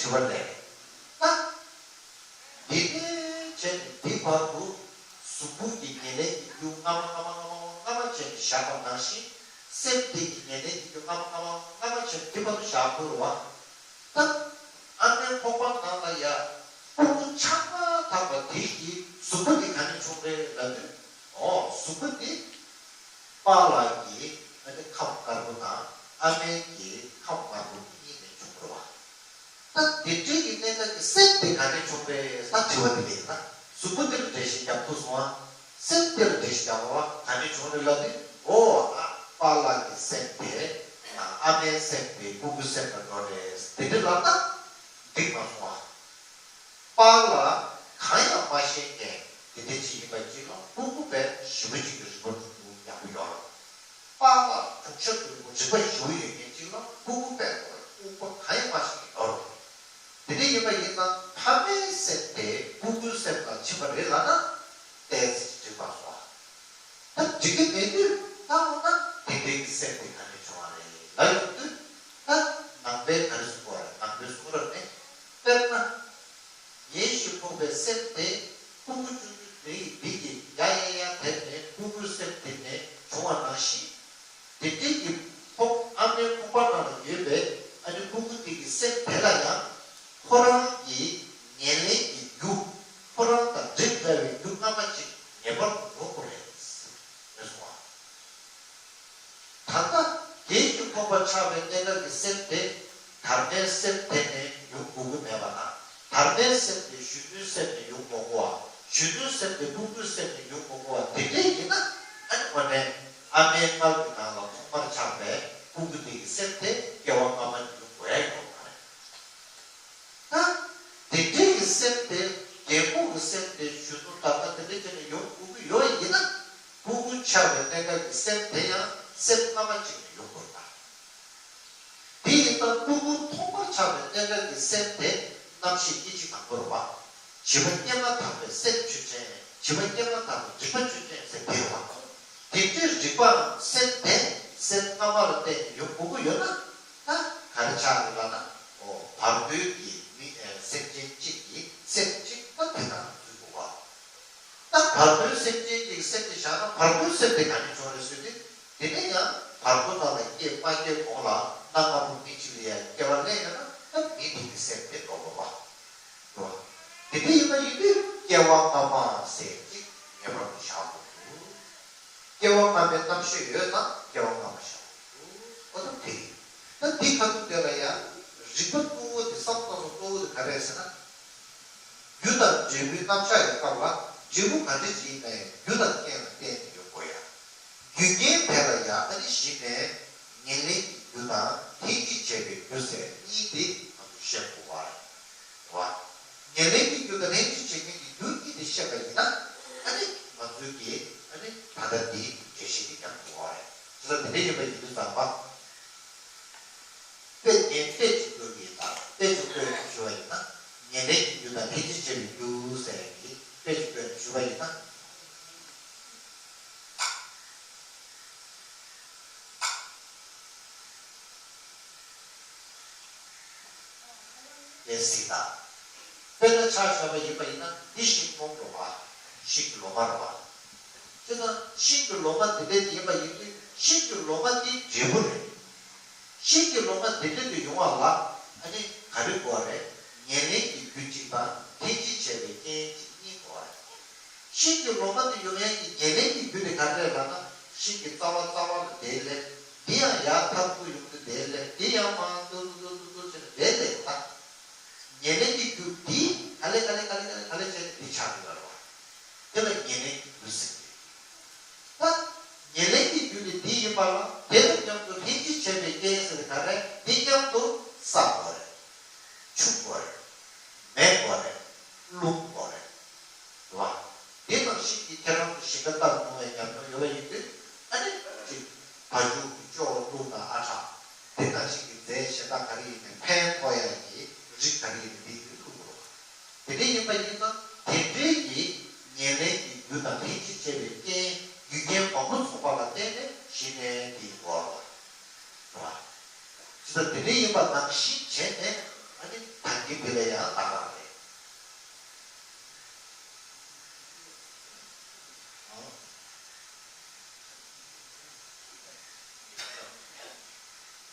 དྲི་བ་ལས། ད། འདི་ནས་བྱས་ནས་འདི་བར་དུ་གཟུགས་ཕུང་གི་ཉེར་ལེན་གྱི་རྒྱུ་སྔ་མ་སྔ་མ་སྔ་མ་སྔ་མ་བྱས་ནས་བཞག་པ་ནང་བཞིན་སེམས་དེ་གི་ཉེར་ལེན་གྱི་རྒྱུ་སྔ་མ་སྔ་མ་སྔ་མ་བྱས་ནས་འདི་བར་དུ་བཞག་དགོས་རེད་བ། ད། ཨ་མའི་ཁོག་པ་ནང་ལ་ཡ། ཕྲུ་གུ་ཆགས་མ་ཐག་པ་དེ་གི་གཟུགས་པོ་དེ་ག་ནས་བྱུང་རེད་ལབ་དུས། ཨོ་གཟུགས་པོ་དེ། པཱ་ལགས་ཀྱི་ཨ་ནི་ཁམས་དཀར་པོ་དང་ཨ་མའི་གི་ཁམས་དམར་པོ་གཉིས་ནས་བྱུང་རེད་བ། ད་དེ་འདྲའི་གི་གནས་སྐབས་ཀྱི་སེམས་དེ་ག་ནས་བྱུང་རེད་ད་དྲི་བ་དེ་རེད་ད། གཟུགས་པོ་དེ་ལ་འགྲེལ་བཤད་རྒྱག་ཐུབ་སོང་ཨ། སེམས་དེ་ལ་འགྲེལ་བཤད་རྒྱག་པ་ག་ནས་བྱུང་རེད་ལབ་དུས། ཨོ་ཨ་པཱ་ལགས་ཀྱི་སེམས་དེ་ཨ་མའི་སེམས་དེ་སྤུ་གུ་སེམས་ལ་འགྲོ་རེད་དེ་འདྲ་ལབ་ན་འགྲིག་མ་སོང་ཨ། པཱ་ལགས་གང་ཡང་མ་ཤེས་མཁན་དེ་འདྲ་ཅིག་ཡིན་པ་ཅིག་ལ་སྤུ་གུ་དཔེ་ཞེ་པོ་ཅིག་གི་རིག་པ་འདུག་ཡག་པོ་ཡོད་རེད། པཱ་ལགས་དྲུག་ཤ་དྲུག་པོ་རིག་པ་ཞེ་པོ་ཡོད་མཁན་ཅིག་ལ་སྤུ་གུ་དཔེ་ཁོ་རང་ལྐུགས་པ་གང་ཡང་མ་ཤེས་མཁན་ཡོད་རེད། དེ་འདྲ་ཡིན་པ་ཡིན་ན་ཕ་མའི་སེམས་དེ་སྤུ་གུའི་སེམས་ལ་ཕྱིན་པ་རེད་ལབ་ན་ཏོག་ཙམ་འགྲིག་པ་སོང་། ད་འགྲིག་གི་མེད་དུས་ད་འོ་ན་དེ་འདྲའི་གི་སེམས་དེ་ག་ནས་བྱུང་བ་རེད་ལབ་ཡོང་དུས། ད་ནང་པའི་ག་རེ་གསུངས་པ་རེད། ནང་པའི་གསུང་རབ་ནས་དཔེར་ན། ཉེར་བཞི་ཁོག་པའི་སེམས་དེ་ཕྲུ་གུ་ཆུང་ཆུང་དེ་ཡིས་འདི་ཡིས་ཡ་ཡ་ཡ་དེ་ནས་ཕྲུ་གུའི་སེམས་དེ་ནས་བྱུང་བ་ནང་བཞིན། དེ་འདྲའི་གི་ཁོག་ཨ་མའི་ཁོག་པ་ནང་ལ་ཡོད་པའི་ཨ་ནི་ཕྲུ་གུ་དེ་གི་སེམས་དེ་ལ་ཡང་ཁོ་རང་གི་ཉེར་ལེན་གྱི་རྒྱུ། ཁོ་རང་དང་འདྲེས་འདྲ་བའི་རྒྱུ་སྔ་མ་ཅིག་ངེས་པར་དུ་ཡོང་དགོས་རེད། རེད་སོང་བ། ད་ལྟ་རྒས་ཀྱི་ཁོག་པ་ཆགས་པའི་གནས་སྐབས་ཀྱི་སེམས་དེ་དར་མའི་སེམས་དེ་ནས་ཡོང་དགོས་ཀྱི་མེད་པ་དང་། དར་མའི་སེམས་དེ་གཞོན་ནུའི་སེམས་ནས་ཡོང་དགོས་ཀྱི་བ། གཞོན་ནུའི་སེམས་དེ་ཕྲུ་གུའི་སེམས་ནས་ཡོང་དགོས་ཀྱི་བ། དེ་འདྲས་ཡིན་ན་ཨ་ནི་དངོས་གནས་ཨ་མའི་མངལ་གྱི་ནང་ལ་ཐོག་མར་ཆགས་པའི་ཕྲུ་གུ་དེ་གི་སེམས་དེ་སྐྱེ་བ་སྔ་མ་ནས་ཡོང་དགོས་ཡ་ཡོད་མ་རེད། ད། དེ་འདྲའི་གི་སེམས་དེ་རྒན་གོག་གི་སེམས་དེ་གཞོན་ནུ་དར་མ་དེ་འདྲ་བྱས་ནས་ཡོང་དགོས་ཀྱི་ཡོད་ཡིན་ན། ཕྲུ་གུ་ཆགས་པའི་གནས་སྐབས་ཀྱི་སེམས་དེ་ཡང་སེམས་སྔ་མ་ཅིག་ནས་ཡོང་དགོས་པ། དེ་ཡིན་ཙང་ཕྲུ་གུ་ཐོག་མར་ཆགས་པའི་གནས་སྐབས་ཀྱི་སེམས་དེ་རྣམ་ཤེས་སྐྱེ་འཆི་དང་པོ་རེད་བ། བྱིས་པ་སྐྱེས་མ་ཐག་པའི་སེམས་ཆོས་ཅན། བྱིས་པ་སྐྱེས་མ་ཐག་པའི་རིག་པ་ཆོས་ཅན་ཟེར་དེ་རེད་བ། དེ་འདྲའི་རིག་པའམ་སེམས་དེ་སེམས་སྔ་མ་ལ་བརྟེན་ནས་ཡོང་དགོས་ཀྱི་ཡོད་ན། ད་ག་རེ་ཆགས་རེད་ལབ་ན། ཨོ་བར་དོའི་གི་མི་ཨེ་སེམས་ཅན་གཅིག་གི་སེམས་གཅིག་ད་དེ་ནང་འཛུལ་དགོས་བ། ད་བར་དོའི་སེམས་ཅན་གཅིག་གི་སེམས་དེ་བཞག་ན་བར་དོའི་སེམས་དེ་ག་ནས་བྱུང་རེད་ཟེར་དུས། དེ་ནས་ཡང་བར་དོ་ནང་ལ་སྐྱེས་མ་སྐྱེས་གོང་ལ་གནའ་སྔ་མོ་མི་གཅིག་ལ་ཡང་སྐྱེ་བ་ལེན་ཡོད་ན་ད་མི་དེ་གི་སེམས་དེ་འགྲོ་དགོས་བ། རེད་བ། དེ་འདྲ་ཡིན་པ་ཡིན་དུས་སྐྱེ་བ་སྔ་མ་ཟེར་གཅིག་ངེས་པར་དུ་བཞག་དགོས་འདུག་སྐྱེ་བ་སྔ་མའི་རྣམ་ཤེས་ཡོད་ཙང་སྐྱེ་བ་སྔ་མ་བཞག་དགོས་འདུག་འོ་ད་དེ་ཡིན། ད་འདི་ཁ་ཐུག་དེ་ལ་ཡང་རིག་པ་གཙོ་བོ་དེ་བསམ་བློ་གཏོང་ས་གཙོ་བོ་དེ་ག་རེ་རེད་ཟེར་ན། རྒྱུ་དང་འབྲས་བུའི་རྣམ་གཞག་ཡོད་སྐབས་ལ་འབྲས་བུ་ག་འདྲ་ཅིག་ཡིན་ནའི་རྒྱུ་དང་རྐྱེན་ལ་བརྟེན་ནས་ཡོང་དགོས་ཡ། རྒྱུ་རྐྱེན་དེ་ལ་ཡ་ཨ་ནི་གཞི་ནས་ཉེར་ལེན་གྱི་རྒྱུ་དང་ལྷན་ཅིག་བྱས་པའི་རྒྱུ་ཟེར་གཉིས་དེ་ང་ཚོས་བཤད་དགོས་པ་རེད་བ། ཉེར་ལེན་གྱི་རྒྱུ་དང་ལྷན་ཅིག་བྱེད་མཁན་གྱི་རྒྱུ་གཉིས་དེ་བཤད་པ་ཡིན་ན་ཨ་ནི་ང་ཚོའི་གི་ཨ་ནི་ད་ལྟ་འདིའི་འགྲེལ་བཤད་དེ་ཉམས་དགོས་པ་རེད། དེ་ལ་དེ་འདྲ་ཡིན་པ་ཡིན་དུས་ཙམ་པ། དཔེ་ངས་དཔེ་ཅིག་བཀོད་ཀྱི་ཡིན་ད། དཔེ་ཅིག་བཀོད་ནས་ཞུ་བ་ཡིན་ན། ཉེར་ལེན་གྱི་རྒྱུ་དང་ལྷན་ཅིག་བྱས་པའི་རྒྱུ་ཟེར་ཡག་གི་དཔེ་ཅིག་བཀོད་ནས་ཞུ་བ་ཡིན་ན། དེ་གཟིགས་དང་། དཔེར་ན་ཆ་བཞག་པ་ཡིན་པ་ཡིན་ན་འདི་ཤིང་སྡོང་རེད་བ། ཤིང་གི་ལོ་མ་རེད་བ། བྱས་ཙང་ཤིང་གི་ལོ་མ་འདི་འདྲ་ཡིན་པ་ཡིན་དུས་ཤིང་གི་ལོ་མ་འདི་འབྲས་བུ་རེད། ཤིང་གི་ལོ་མ་འདི་འདྲ་དུ་ཡོང་བ་ལ་ཨ་ནི་ག་རེ་དགོས་རེད། ཉེར་ལེན་གྱི་རྒྱུ་གཅིག་དང་ལྷན་ཅིག་བྱས་པའི་རྐྱེན་གཅིག་གཉིས་དགོས་རེད། ཤིང་གི་ལོ་མ་དུ་ཡོང་ཡག་གི་ཉེར་ལེན་གྱི་རྒྱུ་དེ་ག་རེ་རེད་ལབ་ན་ཤིང་གི་རྩ་བ་རྩ་བ་ལ་དེ་སླེབས། འདི་ཡང་ཡར་འཐབ་རྒྱུ་ཡོང་དུས་དེ་སླེབས། འདི་ཡང་མར་ཏུ་ཏུ་ཏུ་ཏུ་ཏུ་བྱས་ནས་དེ་སླེབས་ད། ཉེར་ལེན་གྱི་རྒྱུ་འདིས་ག་ལེ་ག་ལེ་ག་ལེ་ག་ལེ་ག་ལེ་བྱས་ནས་འདི་ཆགས་ཀྱི་ཡོད་རེད་བ། དེ་ལ་ཉེར་ལེན་གྱི་རྒྱུ་ཟེར་གྱི་རེད། ད་ཉེར་ལེན་གྱི་རྒྱུ་དེ་འདི་ཡིན་པ་ལ་དེ་དང་མཉམ་དུ་ལྷན་ཅིག་བྱས་པའི་རྐྱེན་ཟེར་དེ་ག་རེ་འདི་མཉམ་དུ་བསགས་དགོས་རེད། ཆུ་དགོས་རེད། མེ་དགོས་རེད། རླུང་དགོས་རེད། རེད་བ། དེ་ནང་བཞིན་གྱི་ཁྱེད་རང་ཚོ་ཞིང་ཁ་བཏབ་མྱོང་བའི་ཉམས་མྱོང་ཡོད་པ་ཡིན་དུས་ཨ་ནི་ཅིག་བ་ཕྱུགས་ཀྱི་ཅོག་བླུགས་ན་ཨ་ཁྲག་དེ་ནང་བཞིན་གྱི་རྫས་གཞན་དག་ག་རེ་ཡིན་ནའི་ཕན་ཐོགས་ཡག་གི་རིགས་ག་རེ་ཡིན་ནའི་དེ་ཡིན་དུས་བླུགས་དགོས་རེད། དེ་འདྲ་ཡིན་པ་ཡིན་ཙང་དེ་འདྲའི་གི་ཉེར་ལེན་གྱི་རྒྱུ་དང་ལྷན་ཅིག་བྱས་པའི་རྐྱེན་རྒྱུ་རྐྱེན་མང་པོ་ཚོགས་པ་ལ་བརྟེན་ནས་གཞི་ནས་དེ་ཡིན་དགོས་རེད་བ། རེད་བ། ཇི་ལྟར་དེ་འདྲ་ཡིན་པ་ནང་བཞིན་བྱས་ནས་ ཨ་ནི་ད་གིན་དེ་ལ་ཡང་ལྟ་སྟངས་རེད།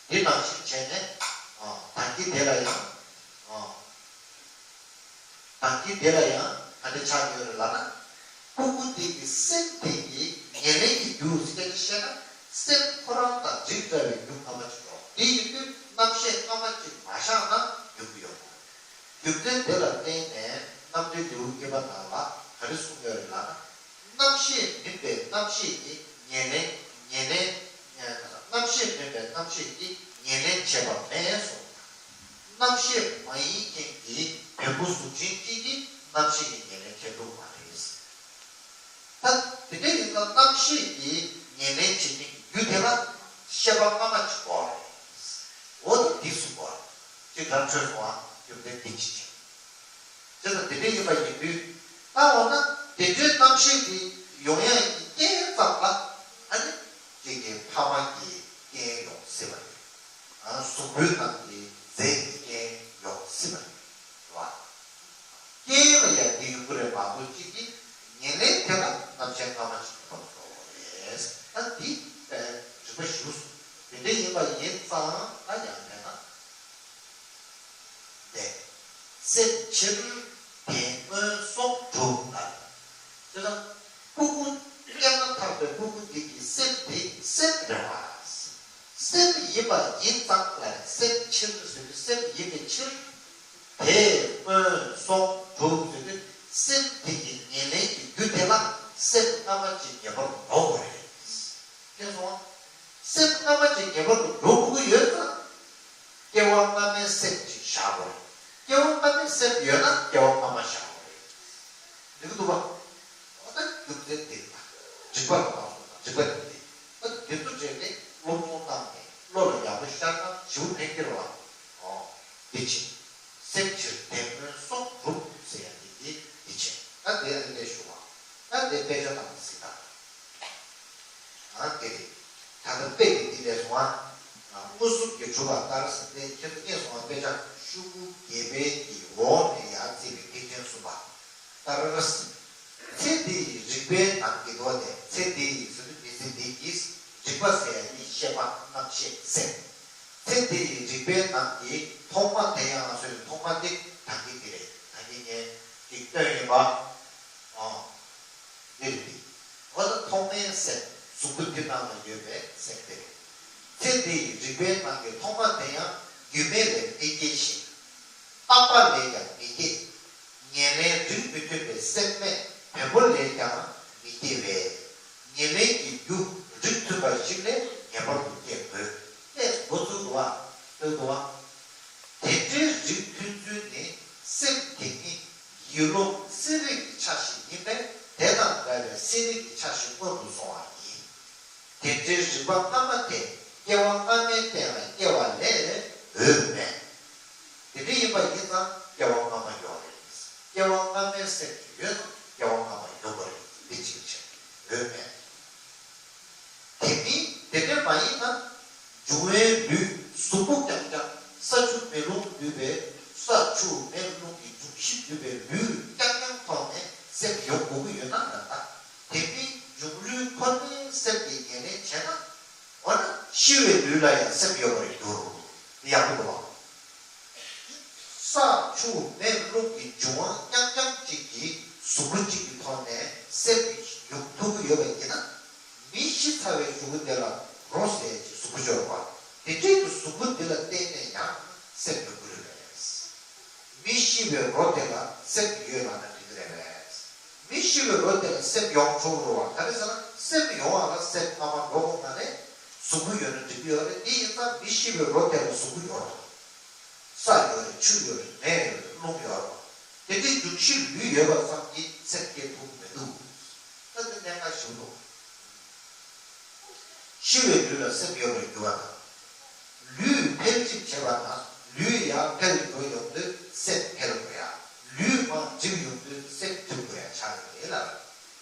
འདི་ནང་བཞིན་བྱས་ནས་ད་གིན་དེ་ལ་ཡང་། ད་གིན་དེ་ལ་ཡང་ག་འདྲ་ཆགས་ཡོད་རེད་ལབ་ན། སྤུ་གུ་དེ་གི་སེམས་དེ་གི་ཉེར་ལེན་གྱི་རྒྱུ་ཟེར་གྱི་བཤད་ན། སེམས་ཁོ་རང་དང་འགྲིག་འདྲ་བའི་རྒྱུ་སྔ་མ་ཅིག་འགྲོ། དེ་ཡིན་དུས་རྣམ་ཤེས་སྔ་མ་ཅིག་མ་བཞག་ན་ཡོང་གི་ཡོད་མ་རེད། རྒྱུ་མཚན་དེ་ལ་བརྟེན་ནས་རྣམ་འགྲེལ་ལེའུ་བརྒྱད་པ་ནང་ལ་ག་རེ་གསུངས་ཡོད་རེད་ལབ་ན། རྣམ་ཤེས་མིན་པའི་རྣམ་ཤེས་ཀྱི་ཉེར་ལེན། ཉེར་ལེན། རྣམ་ཤེས་མིན་པའི་རྣམ་ཤེས་ཀྱི་ཉེར་ལེན་བྱས་པ་མེད་གསུངས། རྣམ་ཤེས་མ་ཡིན་མཁན་གྱི་བེམ་པོ་གཟུགས་ཅན་གཅིག་གིས་རྣམ་ཤེས་ཀྱི་ཉེར་ལེན་བྱེད་ཐུབ་མ་རེད། ད་དེ་འདྲ་ཡིན་ཙང་རྣམ་ཤེས་ཀྱི་ཉེར་ལེན་བྱེད་མཁན་གྱི་རྒྱུ་དེ་ལ་ཤེས་པ་སྔ་མ་ཅིག་དགོས་རེད། འོ་ད་འདི་གསུངས་པ་ཅིག་རང་ཆོས་སོང་བ་རྒྱུ་མཚན་འདི་ཅིག་བྱས། དེ་ལ་དེ་འདྲ་ཡིན་པ་ཡིན་དུས། ད་འོ་ན་དེ་འདྲའི་རྣམ་ཤེས་དེ་ཡོང་ཡ་ཡི་རྐྱེན་ཙམ་ལ། ཨ་ནི་ཅིག་གི་ཕ་མ་གི་རྐྱེན་ཡོང་སྲིད་པ་རེད། ཨ་གཟུགས་པོའི་ནང་གི་རྫས་ཀྱི་རྐྱེན་ཡོང་སྲིད་པ་རེད། རེད་བ། རྐྱེན་ལ་ཡ་དེ་ཡོང་གི་རེད་མ་གཏོགས་ཅིག་གི་ཉེར་ལེན་དེ་ལ་རྣམ་ཤེས་སྔ་མ་ཅིག་ཡོང་བ་འགྲོ་བ་རེད། ད་འདི་རིགས་པ་ཞུ་སོང་། དེ་འདྲ་ཡིན་པ་ཡིན་ཙང་ད་ཡང་མེད་ན། ལས། སེམས་ཕྱིར་དེ་སྔོན་སོང་གྲུབ་ལ། དེ་ལ་སྤུ་གུ་སྐྱེས་མ་ཐག་པའི་སྤུ་གུ་འདི་གི་སེམས་དེ་སེམས་རེད་བ། སེམས་ཡིན་པ་ཡིན་ཙང་ལ་སེམས་ཕྱིར་ཟེར་དུས་སེམས་ཡིན་པའི་ཕྱིར། དེ་སྔོན་སོང་གྲུབ་ཟེར་དུས་སེམས་དེ་གི་ཉེར་ལེན་གྱི་རྒྱུ་དེ་ལ་སེམས་སྔ་མ་ཅིག་ངེས་པར་འགྲོ་དགོས་རེད། མཁྱེན་སོང་ང་། སེམས་སྔ་མ་ཅིག་ངེས་པར་དུ་འགྲོ་དགོས་ཀྱི་ཡོད་ཙང་། སྐྱེ་བ་སྔ་མའི་སེམས་ཅིག་བཞག་དགོས་རེད། སྐྱེ་བ་སྔ་མའི་སེམས་ཡོད་ན་སྐྱེ་བ་སྔ་མ་བཞག་དགོས་རེད། འགྲིག་གི་འདུག་བ། འོ་ད་རྒྱུ་མཚན་དེ་རེད་པ། འགྲིག་པ་ལ་མ་སོང་ན་འགྲིག་པ་དེ་རེད། ཨ་དེ་ཚོ་བྲལ་ནས་སློབ་སྦྱོང་བཏང་ནས་བློ་ལ་ཡག་པོ་ཤར་ན་ཞེ་པོ་ཕན་གྱི་རེད་བ། འོ། འདི་བྱེད། སེམས་ཕྱིར་དེ་སྔོན་སོང་གྲུབ་ཟེར་ཡ་དེ་འདི་འདི་བྱེད། ད་དེ་ཨ་ནི་ལས་ཞུ་བ། ད་དེ་དཔེ་ཆ་དང་གཟིགས་དང་། ཨ་དེ་རེད། ད་ལྟ་དཔེ་དེ་འདི་ལས་སོང་ཨ། མངོན་སུམ་གྱིས་གྲུབ་པ་ལྟར་ཟེར་ཏེ་ཁྱེད་ཚོ་རྙེད་སོང་ཨ། དཔེ་ཆ་ཤོག་གུ་བརྒྱད་པའི་གི་འོག་ནས་ཡར་བརྩིས་པའི་ཐེག་ཆེན་གསུམ་པ་ལྟར། ཚེ་འདི་ཡི་རིག་པའི་ནང་གི་དོན་ནས་ཚེ་འདི་ཡི་ཟེར་དུས་མི་ཚེ་འདི་གི་རིག་པ་ཟེར་ཡ་ནི་ཤེས་པ་རྣམ་ཤེས་སེམས། ཚེ་འདི་ཡི་རིག་པའི་ནང་གི་ཐོག་མ་དེ་ཡང་ཟེར་ཐོག་མ་དེ་ད་གིན་དེ་རེད། ད་གིན་ངས་ཅིག་སྟོན་ཡིན་པ། ཨོ། འདི་རེད། འོ་ད་ཐོག་མའི་སེམས་གཟུགས་པོ་འདི་ནང་ལ་ཡོད་པའི་སེམས་དེ་རེད། ཚེ་འདི་ཡི་རིག་པའི་ནང་གི་ཐོག་མ་དེ་ཡང་རྒྱུ་མེད་ལས་མི་སྐྱེ་ཞིང་། རྟག་པ་ལས་ཀྱང་མི་སྐྱེ། ཉེར་ལེན་རིགས་མི་མཐུན་པའི་སེམས་མེད་བེམ་པོ་ལས་ཀྱང་མི་སྐྱེ་བས། ཉེར་ལེན་གྱི་རྒྱུ་རིགས་མཐུན་པ་ཞིག་ལས་ངེས་པར་དུ་སྐྱེ་དགོས། ལས་འགོ་ཚུགས་འདུག་བ། ལྟོས་འདུག་བ། དེ་འདྲའི་རིགས་མཐུན་ཚུལ་ནི་སེམས་དེ་ཉིད་ཡིད་བློ་སེམས་རིག་གི་ཆ་ཞིག་ཡིན་པས་དེ་དང་འདྲ་བའི་སེམས་རིག་གི་ཆ་ཞིག་སྔོན་དུ་སོང་བ་ཡིན། དེ་འདྲའི་རིག་པ་སྔ་མ་དེ་སྐྱེ་བ་སྔ་མའི་རྟེན་ལ་སྐྱེ་བ་ལས་འོས་མེད། དེ་འདྲ་ཡིན་པ་ཡིན་ཙང་སྐྱེ་བ་སྔ་མ་ཡོད་རེད། སྐྱེ་བ་སྔ་མའི་སེམས་ཀྱི་ཡོད་ན་སྐྱེ་བ་སྔ་མ་ཡོད་པ་རེད། འདི་གཅིག་བྱས་འོས་མེད། དེ་མིན་དེ་འདྲ་མ་ཡིན་ན། འབྱུང་བའི་ལུས་གཟུགས་པོ་རྐྱང་རྐྱང་ས་ཆུ་མེ་རླུང་འདུས་པའི་ས་ཆུ་མེ་རླུང་གི་འབྱུང་བཞི་འདུས་པའི་ལུས་རྐྱང་རྐྱང་ཐོག་ནས་སེམས་ཡོང་དགོས་ཀྱི་ཡོད་ན་ད་ལྟ། དེ་མིན་འབྱུང་ལུས་ཁོ་ནའི་སེམས་ཀྱི་ཉེར་ལེན་བྱས་ན། འོ་ན་ཤི་བའི་ལུས་ལ་ཡང་སེམས་ཡོད་པར་འགྱུར། འདི་ཡག་པོ་འདུག་བ། ས་ཆུ་མེ་རླུང་གི་འབྱུང་བ་རྐྱང་རྐྱང་གཅིག་གིས་གཟུགས་པོ་གཅིག་གི་ཐོག་ནས་སེམས་ཡོང་ཐུབ་ཀྱི་ཡོད་པ་ཡིན་ན། མི་ཤི་ཚར་བའི་གཟུགས་པོ་དེ་ལ་རོ་ཟེར་གྱི་གཟུགས་པོ་ཅིག་ཡོད་རེད་པ། དེ་འདྲའི་གི་གཟུགས་པོ་འདི་ལ་བརྟེན་ནས་ཡང་སེམས་ཡོང་གི་རེད་པས། མི་ཤི་བའི་རོ་དེ་ལ་སེམས་ཡོད་ལབ་ན་འགྲིག་གི་རེད་པས། མི་ཤི་བའི་རོ་དེ་ལ་སེམས་ཡོང་ཆོག་གི་རེད་པ། ག་རེ་ཟེར་ན་སེམས་ཡོང་བ་ལ་སེམས་སྔ་མ་འགྲོ་དགོས་མ་རེད། གཟུགས་པོ་ཡོད་ན་འགྲིག་གི་ཡོད་རེད། དེ་ཡིན་ཙང་མི་ཤི་བའི་རོ་དེ་ལ་གཟུགས་པོ་ཡོད་རེད། ས་ཡོད་རེད། ཆུ་ཡོད་རེད། མེ་ཡོད་རེད། རླུང་ཡོད་རེད། དེ་འདྲའི་འབྱུང་བཞི་ལུས་ཡོད་པ་ཙམ་གྱིས་སེམས་སྐྱེ་ཐུབ་ཀྱི་མི་འདུག་ད་དེ་གནད་འགག་ཞིག་འདུག་ཤི་བའི་ལུས་ལ་སེམས་ཡོད་པར་འགྱུར་བ་དང་། ལུས་འཕེལ་འགྲིབ་བྱེད་པ་དང་ལུས་ཡར་འཕེལ་འགྲོ་ཡོང་དུས་སེམས་འཕེལ་དགོས་ཡ། ལུས་མར་འགྲིབ་ཡོང་དུས་སེམས་འགྲིབ་དགོས་ཡ་ཆགས་ཡོད་རེད་ལ།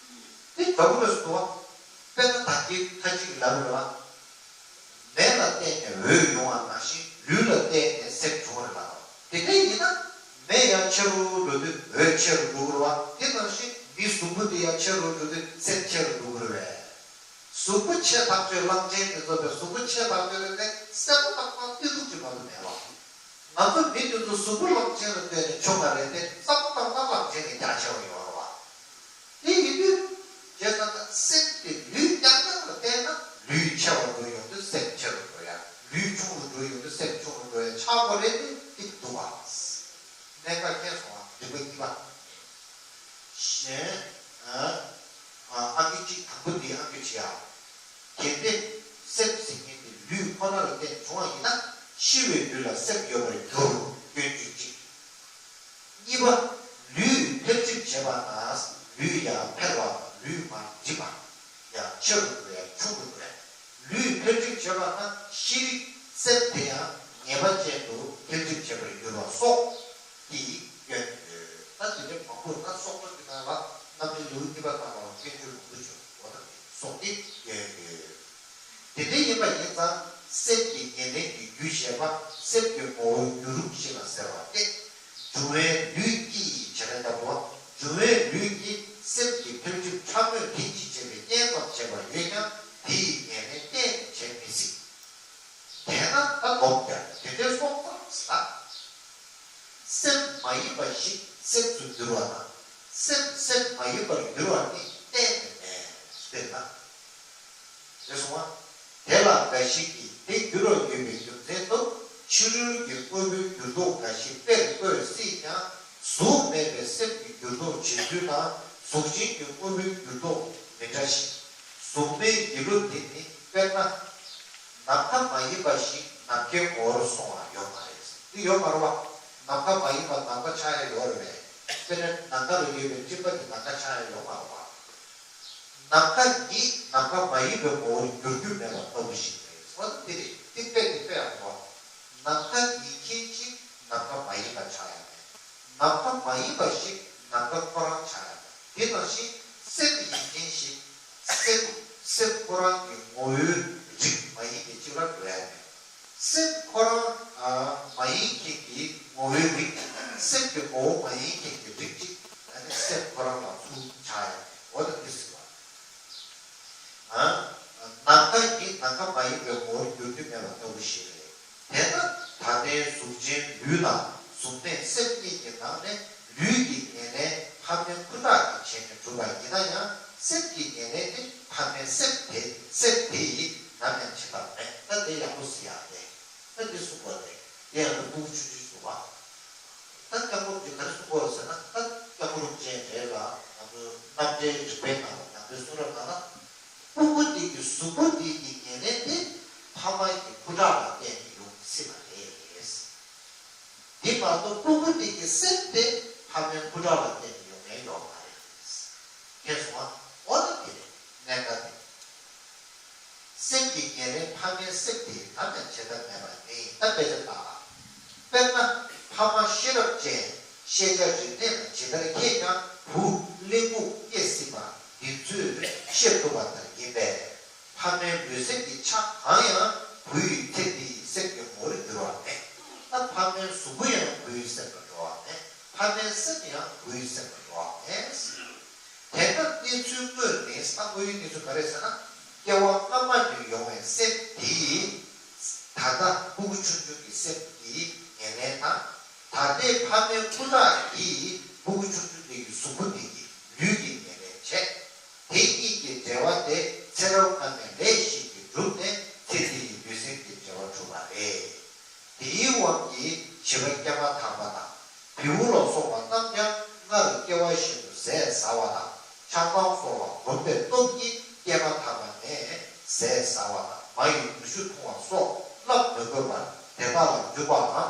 དེ་འདྲ་པོ་རེད་སོ། དཔེར་ན་ད་གིན་ཁ་ཅིག་གིས་ལབ་རེད་བ། མེ་ལ་བརྟེན་ནས་འོད་ཡོང་བ་ནང་བཞིན་ལུས་ལ་བརྟེན་ནས་སེམས་བྱུང་བ་རེད་ལ། དེ་འདྲ་ ཡང་ཆེ་རུ་འགྲོ་དུས་འོད་ཆེ་རུ་འགྲོ་གི་རེད་བ། དེ་ནང་བཞིན་མི་གཟུགས་པོ་དེ་ཡང་ཆེ་རུ་འགྲོ་དུས་སེམས་ཆེ་རུ་འགྲོ་གི་རེད་བས། གཟུགས་པོ་ཆེ་ཐག་ཆོད་གླང་ཆེན་དེ་ཚོ་བས་གཟུགས་པོ་ཆེ་ཐག་ཆོད་རེད་དེ་སེམས་པོ་ཏག་ཏག་ལྟོས་ཐུབ་ཀྱི་མ་གཏོགས་མེད་བ། ང་ཚོ་མི་དེ་ཚོ་གཟུགས་པོ་གླང་ཆེན་ལ་ལྟོས་ནས་ཆོག་ག་རེད་དེ་བསམ་བློ་བཏང་ན་གླང་ཆེན་ལས་རྒྱ་ཆེ་བ་ཡོད་རེད་བ། དེ་ཡིན་དུས། བྱས་ཙང་ད་སེམས་དེ་ལུས་རྐྱང་རྐྱང་ལ་བལྟས་ན་ལུས་ཆེ་བར་འགྲོ་ཡོང་དུས་སེམས་ཆེ་རུ་འགྲོ་ཡ། ལུས་ཆུང་རུ་འགྲོ་ཡོང་དུས་སེམས་ཆུང་རུ་འགྲོ་ཡ་ཆགས་པ་རེད་དེ་ཏིག་འདུག་བ། གནད་འགག་རྙེད་སོང་བ་རིག་པ་གཉིས་པ། གཞན། ཨ་ཨ་གི་གཅིག་དང་པོ་འདི་ཨ་གི་བྱེད་ཡ། གལ་ཏེ། སེམས་ཟེར་མཁན་དེ་ལུས་ཁོ་ན་ལ་བརྟེན་བྱུང་བ་ཡིན་ན་ཤི་བའི་དུས་ལ་སེམས་ཡོད་པར་འགྱུར། སྐྱོན་བརྗོད་གཅིག་གཉིས་པ། ལུས་འཕེལ་འགྲིབ་བྱེད་པ་དང་ལུས་ཡང་འཕེལ་བ་དང་ལུས་མར་འགྲིབ་པ། ཡང་ཆེ་རུ་འགྲོ་ཡང་ཆུང་རུ་འགྲོ་ཡང་། ལུས་འཕེལ་འགྲིབ་བྱེད་པ་དང་ཤི་རིགས་སེམས་དེ་ཡང་ངེས་པ་ཅན་དུ་འཕེལ་འགྲིབ་བྱེད་པར་འགྱུར་བ་སོགས་ཀྱི་སྐྱོན་ཡོད། ད་དེ་འདྲའི་མང་པོ་ད་སོགས་པ་གི་ནང་ལ་རྣམ་འགྲེལ་ལེའུ་གཉིས་པ་ནང་ལ་སྐྱོན་བརྗོད་མང་པོ་བྱུང་འོ་ད་དེ་སོགས་ཀྱི་སྐྱོན་ཡོད། དེ་འདྲ་ཡིན་པ་ཡིན་ཙང་སེམས་ཀྱི་ཉེར་ལེན་གྱི་རྒྱུ་ཞེས་པ་སེམས་ཀྱི་ངོ་བོའི་རྒྱུ་རུ་ཤེས་པ་ཟེར་བ་སྟེ། འབྱུང་བའི་ལུས་ཀྱིས་བྱས་པའི་ལྟ་བུ། འབྱུང་བའི་ལུས་ཀྱིས་སེམས་ཀྱི་འཕེལ་འགྲིབ་ཕྲ་མོས་ལྷན་ཅིག་བྱེད་པའི་རྐྱེན་ཙམ་བྱེད་པར་ཡོད་ཀྱང་དེ་ཡི་ཉེར་ལེན་གཏན་ནས་བྱེད་མི་སྲིད། དེས་ན་ད་སྡོམ་རྒྱག་དེ་འདྲའི་སོང་ཙང་ཟེར་ན། སེམས་མ་ཡིན་པ་ཞིག་སེམས་སུ་འགྱུར་བ་དང་། སེམས་སེམས་མ་ཡིན་པར་འགྱུར་བ་ནི་གཏན་ནས་མེད། དཔེར་ན། ཞེས་གསུངས་པ། དེ་ལ་འགའ་ཞིག་གིས་དེ་འགྱུར་བར་འགྱུར་བའི་རྒྱུ་མཚན་དུ་ཕྱི་རོལ་གྱི་དངོས་པོའི་འགྱུར་ལྡོག་འགའ་ཞིག་དཔེར་བཀོད་སྲིད་ཀྱང་གཟུགས་མེད་པའི་སེམས་ཀྱི་འགྱུར་ལྡོག་བྱེད་ཚུལ་དང་གཟུགས་ཅན་གྱི་དངོས་པོའི་འགྱུར་ལྡོག་མི་འདྲ་ཞིང་། གཟུགས་མེད་ཡིད་བློ་འདི་ནི་དཔེར་ན། ནམ་མཁའ་མ་ཡིན་པ་ཞིག་ནམ་མཁའི་ངོ་བོར་སོང་བ་ཡོད་མ་རེད། འདི་ཡོད་མ་རེད་བ། ནམ་མཁའ་མ་ཡིན་པ་ནམ་མཁའ་ཆགས་ཡ་ཡོད་རེད་པས། དཔེར་ན་ནམ་མཁའ་ལ་ཡོད་པའི་སྤྲིན་པ་དེ་ནམ་མཁའ་ཆགས་ཡ་ཡོད་མ་རེད་བ། ནམ་མཁའ་ཉིད་ནམ་མཁའ་མ་ཡིན་པའི་ངོ་བོར་འགྱུར་རྒྱུ་མེད་པ་ལྟ་བུ་ཞིག་རེད། འོ་ན་འདི་རེད། འདི་དཔེ་འདི་དཔེ་ཡག་པོ། ནམ་མཁའ་ཡིན་མཁན་ཅིག་ནམ་མཁའ་མ་ཡིན་པ་ཆགས་ཡ་མེད། ནམ་མཁའ་མ་ཡིན་པ་ཞིག་ནམ་མཁའ་ཁོ་རང་ཆགས་ཡ་མེད། དེ་ནང་བཞིན་སེམས་ཡིན་མཁན་ཞིག་སེམས་སེམས་ཁོ་རང་གི་ངོ་བོའི་རིགས་མ་ཡིན་པའི་ཅིག་ལ་འགྲོ་ཡ་མེད། སེམས་ཁོ་རང་ཨ་མ་ཡིན་མཁན་གྱི་ངོ་བོའི་རིགས། སེམས་ཀྱི་ངོ་བོ་མ་ཡིན་མཁན་གྱི་རིགས་གཅིག་ཨ་ནི་སེམས་ཁོ་རང་ལ་ཚུར་ཆགས་ཡ་མེད། འོ་ད་འདི་ཟེར་བ། ཨ། ནམ་མཁའ་ཉིད་ནམ་མཁའ་མ་ཡིན་པའི་ངོ་བོར་འགྱུར་རྒྱུ་མེད་པ་ལྟ་བུ་ཞིག་རེད། དེས་ན་ད་ལྟའི་གཟུགས་ཅན་ལུས་དང་གཟུགས་མེད་སེམས་གཉིས་ཀྱི་ནང་ནས་ལུས་ཀྱི་ཉེར་ལེན་ཕ་མའི་ཁུ་ཁྲག་གིས་བྱས་ནས་གྲུབ་པ་ཡིན་ན་ཡང་སེམས་ཀྱི་ཉེར་ལེན་ནི་ཕ་མའི་སེམས་དེ་སེམས་དེ་ཡིས་ནམ་ཡང་བྱེད་ཐབས་མེད། ད་དེ་ཡག་པོ་གཟིགས་ཡག་རེད། ད་འདི་གསུངས་པ་རེད། དེ་ཡང་ན་ཕྲུ་གུ་ཆུང་ཆུང་གསུངས་པ། ད་སྐྱབས་མགོན་རིན་པོ་ཆེས་ག་རེ་གསུངས་པ་རེད་ཟེར་ན། ད་སྐྱབས་མགོན་རིན་པོ་ཆེ་རེད་ལ་ང་ཚོ་རྣམ་འགྲེལ་རིགས་པའི་ནང་ལ་ནང་པའི་གསུང་རབ་ནང་ལ། ཕྲུ་གུ་དེ་གི་གཟུགས་པོ་དེ་གི་ཉེར་ལེན་དེ་ཕ་མ་གི་ཁུ་ཁྲག་ལ་བརྟེན་ནས་ཡོང་སྲིད་པ་རེད། དེ་མ་གཏོགས་ཕྲུ་གུ་དེ་གི་སེམས་དེ་ཕ་མའི་ཁུ་ཁྲག་ལ་བརྟེན་ནས་ཡོང་མཁན་ཡོད་མ་རེད། མཁྱེན་སོང་ཨ། འོ་ན་དེ་རེད་གནད་འགག་དེ། སེམས་ཀྱི་ཉེར་ལེན་ཕ་མའི་སེམས་དེ་ནམ་ཡང་བྱེད་ཐབས་མེད་པ་ནི་ད་དཔེ་ཆ་ལྟ། དཔེར་ན་ཕ་མ་ཤེས་རབ་ཅན་ཤེས་བྱ་རིག་གནས་ལ་ཇི་ལྟར་མཁས་ཀྱང་བུ་གླེན་ལྐུགས་སྐྱེ་སྲིད་པ་འདི་ཚོས་ཤེས་ཐུབ་པ་ལྟར་ཡིན་པས། ཕ་མའི་ལུས་སེམས་ཀྱི་ཆ་གང་ཡང་བུ་ཡི་ཚེ་འདི་ཡི་སེམས་ཀྱི་ངོ་བོར་འགྱུར་བ་མེད། ད་ཕ་མའི་གཟུགས་པོ་ཡང་བུ་ཡི་སེམས་ལ་འགྲོ་བ་མེད། ཕ་མའི་སེམས་ཡང་བུ་ཡི་སེམས་ལ་འགྲོ་བ་མེད། དེ་ལྟར་གནས་ཚུལ་དངོས་ནི་ས་དངོས་ཡོད་གནས་ཚུལ་ག་རེ་ཟེར་ན། སྐྱེ་བ་སྔ་མ་ནས་ཡོང་བའི་སེམས་དེ་ཡིས། ད་ལྟ་ཕྲུ་གུ་ཆུང་ཆུང་གི་སེམས་དེའི་ཉེར་ལེན་དང་། ད་ལྟའི་ཕ་མའི་ཁུ་ཁྲག་གིས་ཕྲུ་གུ་ཆུང་ཆུང་དེ་ཡི་གཟུགས་པོ་དེ་གི་ལུས་ཀྱི་ཉེར་ལེན་བྱས། དེ་གཉིས་ཀྱི་འབྲེལ་བ་དེ་ཚེ་རབས་སྔ་མའི་ལས་ཤིག་གིས་གྲུབ་ནས་ཚེ་འདི་ཡི་ལུས་སེམས་ཀྱི་འབྲེལ་བ་གྲུབ་པ་རེད། དེའི་དབང་གིས་བྱིས་པ་སྐྱེས་མ་ཐག་པ་དང་། བེའུ་ལ་སོགས་པ་རྣམས་ཀྱང་སྔར་སྐྱེ་བ་བཞིན་དུ་ཟས་ཟ་བ་དང་། ཆང་སྣང་སོགས་ལ་གོམས་པའི་སྟོབས་ཀྱིས་སྐྱེས་མ་ཐག་པ་ནས་ཟས་ཟ་བ་དང་། མ་ཡི་མྱུ་གུ་འཐུང་བ་སོགས་བསླབ་མི་དགོས་པར་དེ་དག་ལ་འཇུག་པའམ།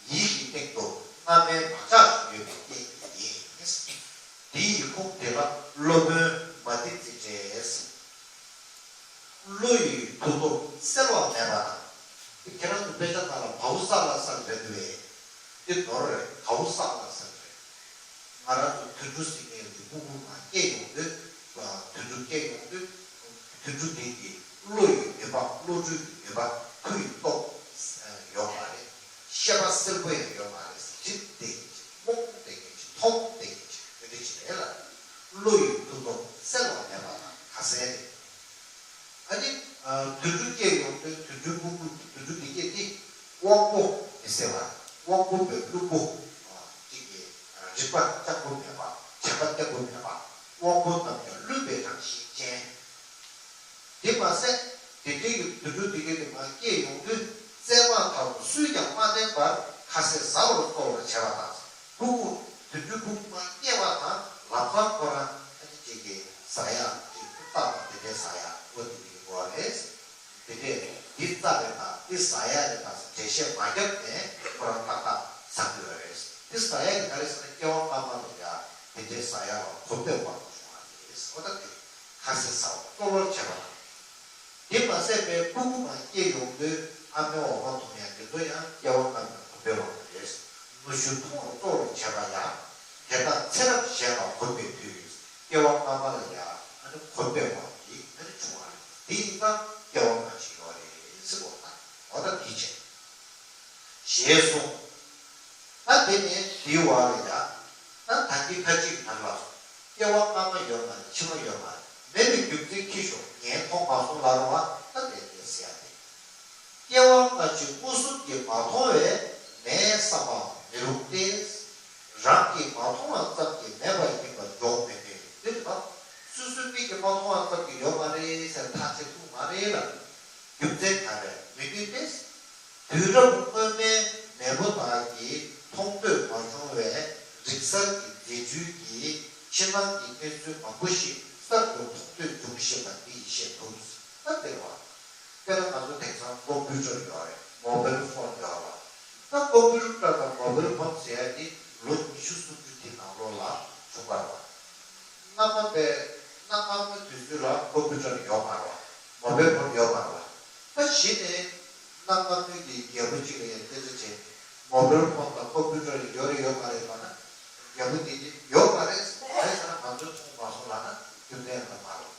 ཡིད་ཀྱི་སྟེང་དུ་སྔ་མའི་བག་ཆགས་ཤིག་ཡོད་པའི་རྐྱེན་གྱིས་ཡིན། དེ་ཡི་ཁུངས་དེ་ལ་སློབ་དཔོན་མ་ཏི་ཙི་ཏྲས། བློ་ཡི་མཐུ་སྟོབས་གསལ་བ་མེད་པ་དང་། ཁྱེད་རང་ཚོ་དཔེ་ཆ་ནང་ལ་བའུ་ས་ལ་ས་རེད་འདུག་བས། འདི་ནོར་རེད། གའུ་ས་ལ་ས་རེད། ང་རང་ཚོ་དུད་འགྲོ་ཟེར་མཁན་ཡོད་དུས་སྤུ་གུ་ནང་སྐྱེས་ཡོང་དུས། དུད་འགྲོ་སྐྱེས་ཡོང་དུས། དུད་འགྲོ་དེ་གི་བློ་ཡི་ནུས་པ། བློ་གྲོས་ཀྱི་ནུས་པ། མཐུ་ཡི་སྟོབས་ཡོད་མ་རེད། ཤེས་པ་གསལ་པོ་ཡང་ཡོད་མ་རེད། ཇི་སྟེ། ཟེར། ཨ་ནི། དུད་འགྲོ་སྐྱེས་ཡོང་དུས་དུད་འགྲོའི་ཕྲུ་གུ་དུད་འགྲོ་འདི་སྐྱེས་ཏེ། དབང་པོ་མི་ཟེར་བ། དབང་པོ་བའི་བླུན་པོ། གཅིག་གིས་རིག་པ་སྐྱང་པོ་མེད་པ། དྲན་པ་བརྟན་པོ་མེད་པ། དབང་པོ་རྣམས་ཀྱང་བླུན་པའི་རང་བཞིན་ཅན། དེ་མ་ཟད། དེ་འདྲའི་དུད་འགྲོ་དེ་གས་དེ་མར་སྐྱེས་ཡོང་དུས་བཙས་པ་ལྟ་བུ་སུས་ཀྱང་མ་བསྟེན་པར་ཁ་ཟས་ཟ་བར་གསོལ་བར་བྱ་བ་དང་། ཕྲུ་གུ་དུད་འགྲོའི་ཕྲུ་གུ་མར་སྐྱེས་པ་དང་ལམ་སང་ཁོ་རང་ཨ་ནི་ཅིག་གིས་ཟ་ཡག་ཅིག་ཏག་ཏག་དེ་འདྲའི་ཟ་ཡག་འོ་དེ་འདྲའི་དགོས་རེད། དེ་འདྲས་འདི་རྩ་རེད་དང་འདི་ཟ་ཡག་རེད་དང་འགྲེལ་བཤད་མ་བརྒྱབ་ནས་ཁོ་རང་ཏག་ཏག་ཟ་དགོས་རེད། འདི་ཟ་ཡག་གི་ག་རེ་ཟེར་ན་སྐྱེ་བ་སྔ་མ་ལ་ཡ་དེ་འདྲའི་ཟ་ཡག་ལ་གོམས་པའི་དབང་གིས་བྱུང་བ་རེད། འོ་ད་དེ་ཁ་ཟས་ཟ་བར་གསོལ་བར་བྱེད་པ་དང་། དེ་མ་ཟད་པའི་ཕྲུ་གུ་མར་སྐྱེས་ཡོང་དུས་ཨ་མའི་འོ་མ་འཐུང་ཡག་དེ་ཚོ་ཡང་སྐྱེ་བ་སྔ་མའི་གོམས་པའི་དབང་གིས་རེད། ནུ་ཞོ་འཐུང་བར་གསོལ་བར་བྱེད་པ་ཡང་དེ་དག་ཚེ་རབས་གཞན་ལ་གོམས་པའི་མཐུས། སྐྱེ་བ་སྔ་མ་ལ་ཡང་ཨ་ནི་གོམས་པའི་དབང་གིས་ཨ་ནི་བྱུང་བ་རེད། དེ་ཡིན་ཙང་སྐྱེ་བ་སྔ་ཕྱི་ཡོད་རེད་ཟེར་གོ་ད། འོ་ད་དེ་བྱས། ཞེས་གསུངས། ད་དེ་ནས་དེའི་བར་ལ་ཡང་ད་ད་གིན་ཁ་ཅིག་ནང་ལ་སོང་། སྐྱེ་བ་སྔ་མ་ཡོད་མ་རེད། ཕྱི་མ་ཡོད་མ་རེད། མེད་པའི་རྒྱུ་མཚན་ཁྱི་ཤོག་ངས་མཐོང་མ་སོང་ལབ་རུང་བ་ད་དེ་འདྲས་ཟེར་ཡ་དེ། སྐྱེ་བ་སྔ་ཕྱི་མངོན་སུམ་གྱིས་མ་མཐོང་བས་མེད་བསམ་པའང་མི་རུང་སྟེ། རང་གིས་མ་མཐོང་བ་ཙམ་གྱིས་མེད་པ་ཡིན་པར་འཇོག་མི་ནུས། འདི་རེད་པ། སོ་སོའི་མིག་གིས་མ་མཐོང་བ་ཙམ་གྱིས་ཡོད་མ་རེད་ཟེར་ཐག་བཅད་ཐུབ་མ་རེད་ལ། རྒྱུ་མཚན་ག་རེ་མི་ནུས་ཏེ། དུས་རབས་སྔོན་མའི་མེས་པོ་དག་གིས་མཐོང་ཐོས་མ་བྱུང་བའི་རིག་གསར་གྱི་རྫས་འགྱུར་གྱིས་ཕྱི་ནང་གི་གནས་ཚུལ་མང་པོ་ཞིག་གསར་དུ་མཐོང་ཐོས་འབྱུང་བཞིན་པ་འདི་ཡིས་ཤེས་ཐུབ། ད་འདིར་བ། དཔེར་ན་ང་ཚོ་དེང་སང་ཀོམ་པུའུ་ཊར་ཡོད་རེད། མོ་བེལ་ཕོན་ཡོད་རེད། ད་ཀོམ་པུའུ་ཊར་དང་མོ་བེལ་ཕོན་ཟེར་ཡ་འདི་ལོ་ཉི་ཤུ་སུམ་ཅུ་དེ་ནང་ལོགས་ལ་བྱུང་བ་རེད། སྔ་མ་པའི་གནའ་སྔ་མོའི་དུས་ཚོད་ལ་ཀོམ་པུའུ་ཊར་ཡོད་མ་རེད་བ། མོ་བེལ་ཕོན་ཡོད་མ་རེད་བ། ད་གཞི་ནས་གནའ་སྔ་མོའི་གི་རྒྱལ་པོ་གཅིག་ལ་ཡང་སྐད་ཆ་བྱས། མོ་བེལ་ཕོན་དང་ཀོམ་པུའུ་ཊར་ཡོད་རེད་ཡོད་མ་རེད་ལབ་ན། རྒྱལ་པོ་དེ་གིས་ཡོད་མ་རེད། ག་རེ་ཟེར་ན་ང་ཚོས་མཐོང་མ་སོང་ལབ་ན་རྒྱུ་མཚན་ཡང་ད་མ་རེད།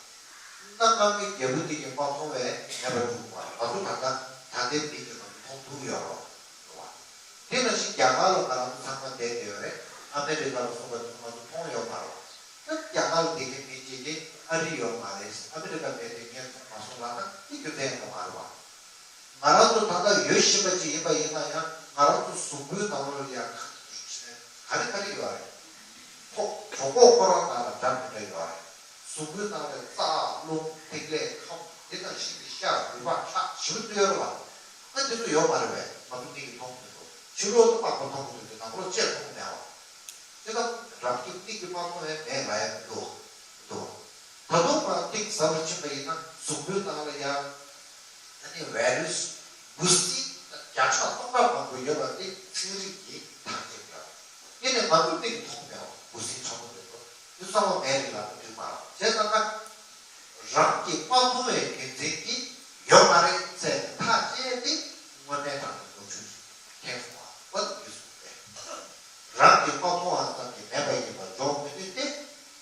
གནའ་སྔ་མོའི་རྒྱལ་པོ་དེ་གིས་མ་མཐོང་བས་མེད་པར་འགྲུབ་པ་རེད། ང་ཚོ་ད་ལྟ་ད་ལྟའི་མི་གིས་ང་ཚོ་མཐོང་ཐུབ་ཡོད་རེད་བ། དེ་ནང་བཞིན་རྒྱ་གར་ལ་ང་རང་ཚོ་ཚང་མ་བསྡད་བསྡད་ཡོད་རེད། ཨ་མེ་རི་ཀ་ལ་སོགས་པ་དེ་ཚོ་ང་ཚོ་མཐོང་ཡོད་མ་རེད་བ། ད་རྒྱ་གར་ལ་བསྡད་མཁན་མི་གཅིག་གིས་ཨ་རི་ཡོད་མ་རེད། ཨ་མེ་རི་ཀ་མེད་དེ་ངས་མཐོང་མ་སོང་ལབ་ན་དེ་རྒྱུ་མཚན་ཡང་ད་མ་རེད་བ། ང་རང་ཚོ་ད་ལྟ་ཡོད་བཞིན་པ་ཅིག་ཡིན་པ་ཡིན་ན་ཡང་ང་རང་ཚོ་གཟུགས་པོའི་ནང་ལོགས་ལ་ཡང་ག་རེ་ག་རེ་ཡོད་རེད། ཁོ་གྲོད་ཁོག་ཁོ་རང་ནང་ལ་འདྲ་མི་འདྲ་ཡོད་རེད། གཟུགས་པོའི་ནང་ལ་རྩ་རླུང་ཐིག་ལེ་ཁམས་འདི་དང་ཤིན་ཏུ་ཤ་རུས་པ་ཁྲག་ཞེ་པོ་ཅིག་ཡོད་རེད་བ། ཨ་འདི་ཚོ་ཡོད་མ་རེད་པས། ང་ཚོ་མིག་གིས་མཐོང་གི་མི་འདུག་ཕྱི་ལོགས་ལ་དམར་པོ་མཐོང་གི་འདུག་དེ་ནང་ལོགས་ལ་ཅི་ཡང་མཐོང་གི་མེད་བ། དེ་ལྟར་རང་གི་མིག་གིས་མ་མཐོང་བའི་མེད་ལབ་ཡ་མི་འདུག་འདུག་ད་དུང་མར་གཏིང་ཟབ་རུ་ཕྱིན་པ་ཡིན་ན་གཟུགས་པོའི་ནང་ལ་ཡང་ཨ་ནི་བའི་རུས་འབུ་སྲིན་བརྒྱ་ཕྲག་སྟོང་ཕྲག་མང་པོ་ཡོད་པ་དེ་ཚན་རིག་གིས་ཐག་བཅད་ཡོད། ཡིན་ནའི་ང་ཚོ་མིག་གིས་མཐོང་མེད་པ་འབུ་སྲིན་ཕྲ་མོ་དེ་ཚོ་དེ་ཚང་མ་མེད་རེད་ལབ་ན་འགྲིག་མ་རེད། བྱས་ཙང་ན་རང་གིས་མ་མཐོང་བའི་རྒྱུ་མཚན་གྱིས་ཡོད་མ་རེད་ཟེར་ཐག་བཅད་དེ་དངོས་གནས་དྲང་གནས་ནོར་འཁྲུལ་ཞིག་ཐེབས་སོང་བ་འདི་གསུངས་པས། རང་གིས་མ་མཐོང་བ་ཙམ་གྱིས་མེད་པ་ཡིན་པར་འཇོག་མི་ནུས་ཏེ།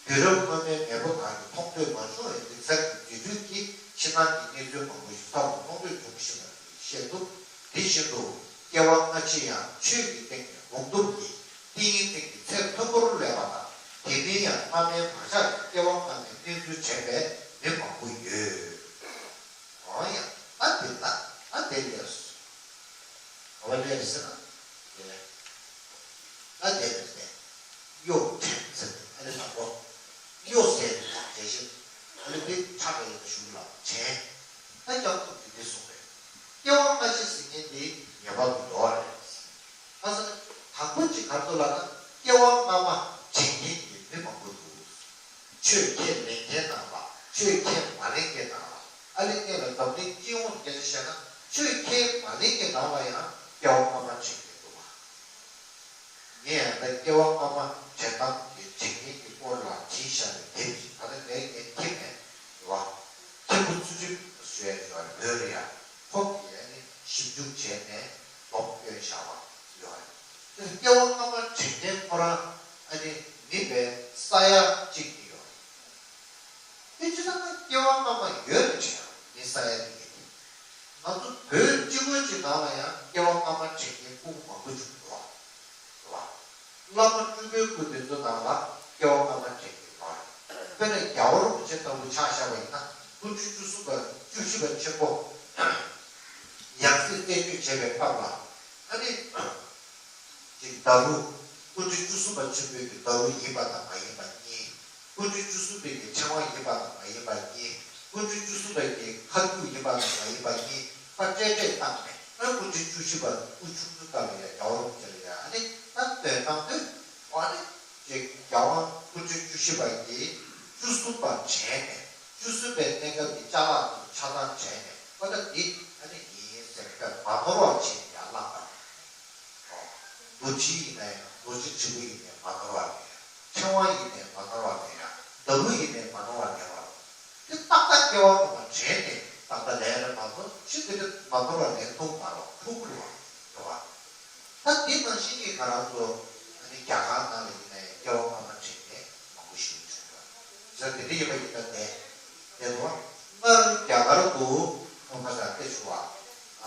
དུས་རབས་སྔོན་མའི་མེས་པོ་དག་གིས་མཐོང་ཐོས་མ་བྱུང་བའི་རིག་གསར་གྱི་རྫས་འགྱུར་གྱིས་ཕྱི་ནང་གི་གནས་ཚུལ་མང་པོ་ཞིག་གསར་དུ་མཐོང་ཐོས་འབྱུང་བཞིན་པ་ཞིག་ཤེས་ཐུབ། དེ་བཞིན་དུ་སྐྱེ་བ་སྔ་ཕྱི་ཡང་ཆོས་ཀྱི་སྟེང་ནས་སྒོམ་ཐུབ་ཀྱི་ཏིང་ངེ་འཛིན་གྱི་ཚད་མཐོན་པོར་སླེབས་པ་དང་། དེ་མིན་ཡང་སྔ་མའི་བག་ཆགས་ཀྱིས་སྐྱེ་བ་སྔ་མའི་གནས་ཚུལ་དྲན་པའི་མི་མང་པོ་ཡོད། འོ་ཡ། ད་དེ་ལ་ད་དེ་ལས་སོ། ག་བ་ལས་ཟེར་ན། དེ་ལས་ད་དེ་ལས་ཟེར། གཡོ་དྲན་ཟེར་ཨ་ནི་དང་པོ། གཡོ་ཟེར་དེ་དང་རྒྱས་ཤིང་ཨ་ནི་དེ་ཁྲ་བའི་ཡིན་ཞུ་ལ་དྲན། ད་ཀྱང་ཐུབ་ཀྱི་དེ་གསུངས་རེད། སྐྱེ་བ་སྔ་ཕྱི་ཟེར་མཁན་དེ་ངེས་པར་དུ་འགྲོ་བ་རེད། ཨ་ས་ནི་དང་པོ་གཅིག་ག་རེ་ལབ་ན་སྐྱེ་བ་སྔ་མ་དྲན་མཁན་གྱི་མི་མང་པོ་འདུག་ཆོས་ཁས་ལེན་མཁན་དང་ལ་ཆོས་ཁས་མ་ལེན་མཁན་དང་ལ། ཨ་ལེ་ངས་ལ་འཛམ་གླིང་སྤྱི་ཡོངས་སྐད་ཆ་བཤད་ན་ཆོས་ཁས་མ་ལེན་མཁན་ནང་ལ་ཡང་སྐྱེ་བ་སྔ་མ་དྲན་མཁན་འདུག་བ། ངས་ཡང་ད་སྐྱེ་བ་སྔ་མ་དྲན་སྟངས་ཀྱི་དྲན་མཁན་གྱི་སྐོར་ལ་བྲིས་བཞག་པའི་དེབ་ཅིག་ད་ལྟ་ངའི་ངའི་ཁྱིམ་ནས་རེད་བ། མཁན་པོ་ཚུལ་ཁྲིམས་ཞུ་ཡ་ཡོད་རེད་བོད་རེད་ཡ། ཁོང་གིས་ཨ་ནི་ཞིབ་འཇུག་བྱས་ནས་སློབ་སྟོན་བཞག་པ་ཡོད་རེད། དེ་སྐྱེ་བ་སྔ་མ་དྲན་མཁན་ཁོ་རང་ཨ་ནི་མི་བས་ས་ཡ་གཅིག་གི་ཡོད་རེད། དེ་ཅི་ལྟར་ན་སྐྱེ་བ་སྔ་མ་ཡོད་རེད་དྲན་ཡང་མི་ས་ཡ་གཅིག་གི་དེ། ང་ཚོ་བོད་སྤྱི་བོད་ཀྱི་ནང་ལ་ཡང་སྐྱེ་བ་སྔ་མ་དྲན་མཁན་སྐུ་མང་པོ་བྱུང་འདུག་བ། བླ་མ་སྤྲུལ་པའི་སྐུ་དེ་ཚོ་ནང་ལ་སྐྱེ་བ་སྔ་མ་དྲན་མཁན་ཡོད་རེད། དཔེར་ན་རྒྱལ་བ་རིན་པོ་ཆེ་ལྟ་བུ་ཆ་བཞག་པ་ཡིན་ན། སྐུ་ཕྲེང་བཅུ་གསུམ་པ་བཅུ་བཞི་པ་ཆེན་པོ་ཡང་སྲིད་རྩད་གཅོད་བྱེད་པའི་སྐབས་ལ། ཨ་ནི། ཅིག་ཟླ་རུ། སྐུ་ཕྲེང་བཅུ་གསུམ་པ་ཆེན་པོའི་གི་ཟླ་རུ་ཡིན་པ་དང་མ་ཡིན་པ་གཉིས། སྐུ་ཕྲེང་བཅུ་གསུམ་པའི་གི་ཕྲེང་བ་ཡིན་པ་དང་མ་ཡིན་པ་གཉིས། སྐུ་ཕྲེང་བཅུ་གསུམ་པའི་གི་ཁ་རྒྱུག་ཡིན་པ་དང་མ་ཡིན་པ་གཉིས་ཕར་སྤྲད་སྤྲད་བཏང་ནས། ཨ་སྐུ་ཕྲེང་བཅུ་བཞི་པ་སྐུ་ཆུང་ཆུང་སྐབས་ལ་ཡང་རྒྱལ་བ་རིན་པོ་ཆེ་ལ་ཡང་ཨ་ནི་ད་སྟོན་གནང་དུས། ཨ་ནི་ཅིག་རྒྱལ་དབང་སྐུ་ཕྲེང་བཅུ་བཞི་པ་གིས་བཅུ་གསུམ་པ་དྲན་ནས། བཅུ་གསུམ་པའི་གནས་སྐབས་ཀྱི་ཅ་ལག་ཏུ་ཆ་ཚང་དྲན་ནས། ཨ་ད་འདི་ཨ་ནི་ཡིན་ཟེར་བའི་མ་ནོར་བ་བྱས་ནས་ཡར་བླངས་པ་རེད། རྡོ་རྗེ་ཡིན་ན་ཡང་། རྡོ་རྗེ་དྲིལ་བུ་ཡིན་ནའི་མ་ནོར་བ་མེད། ཕྲེང་བ་ཡིན་ནའི་མ་ནོར་བ་མེད་ཡ། ཟླ་རུ་ཡིན་ནའི་མ་ནོར་བ་མེད་པ། དེ་ཏག་ཏག་སྐྱེ་བ་སྔོན་མ་དྲན་ནས་ཏག་ཏག་ལན་རེ་མ་གཏོགས་ཕྱི་དེ་འདྲ་མ་ནོར་བ་ལན་ཐུབ་མ་རེད། ཐུབ་ཀྱི་རེད་བ། རེད་བ། ད་དེ་ནང་བཞིན་གྱི་ང་རང་ཚོ་ཨ་ནི་རྒྱ་གར་ནང་ལ་ཡིན་ནའི་སྐྱེ་བ་སྔ་མ་དྲན་མཁན་མང་པོ་ཞིག་བྱུང་བ། ས་དེ་འདྲ་ཡིན་པ་ཡིན་ད་དེ། དེ་ནོ། སྔར་རྒྱ་གར་དུ་ཁོང་ཁ་སང་སྐད་ཞུ་བ།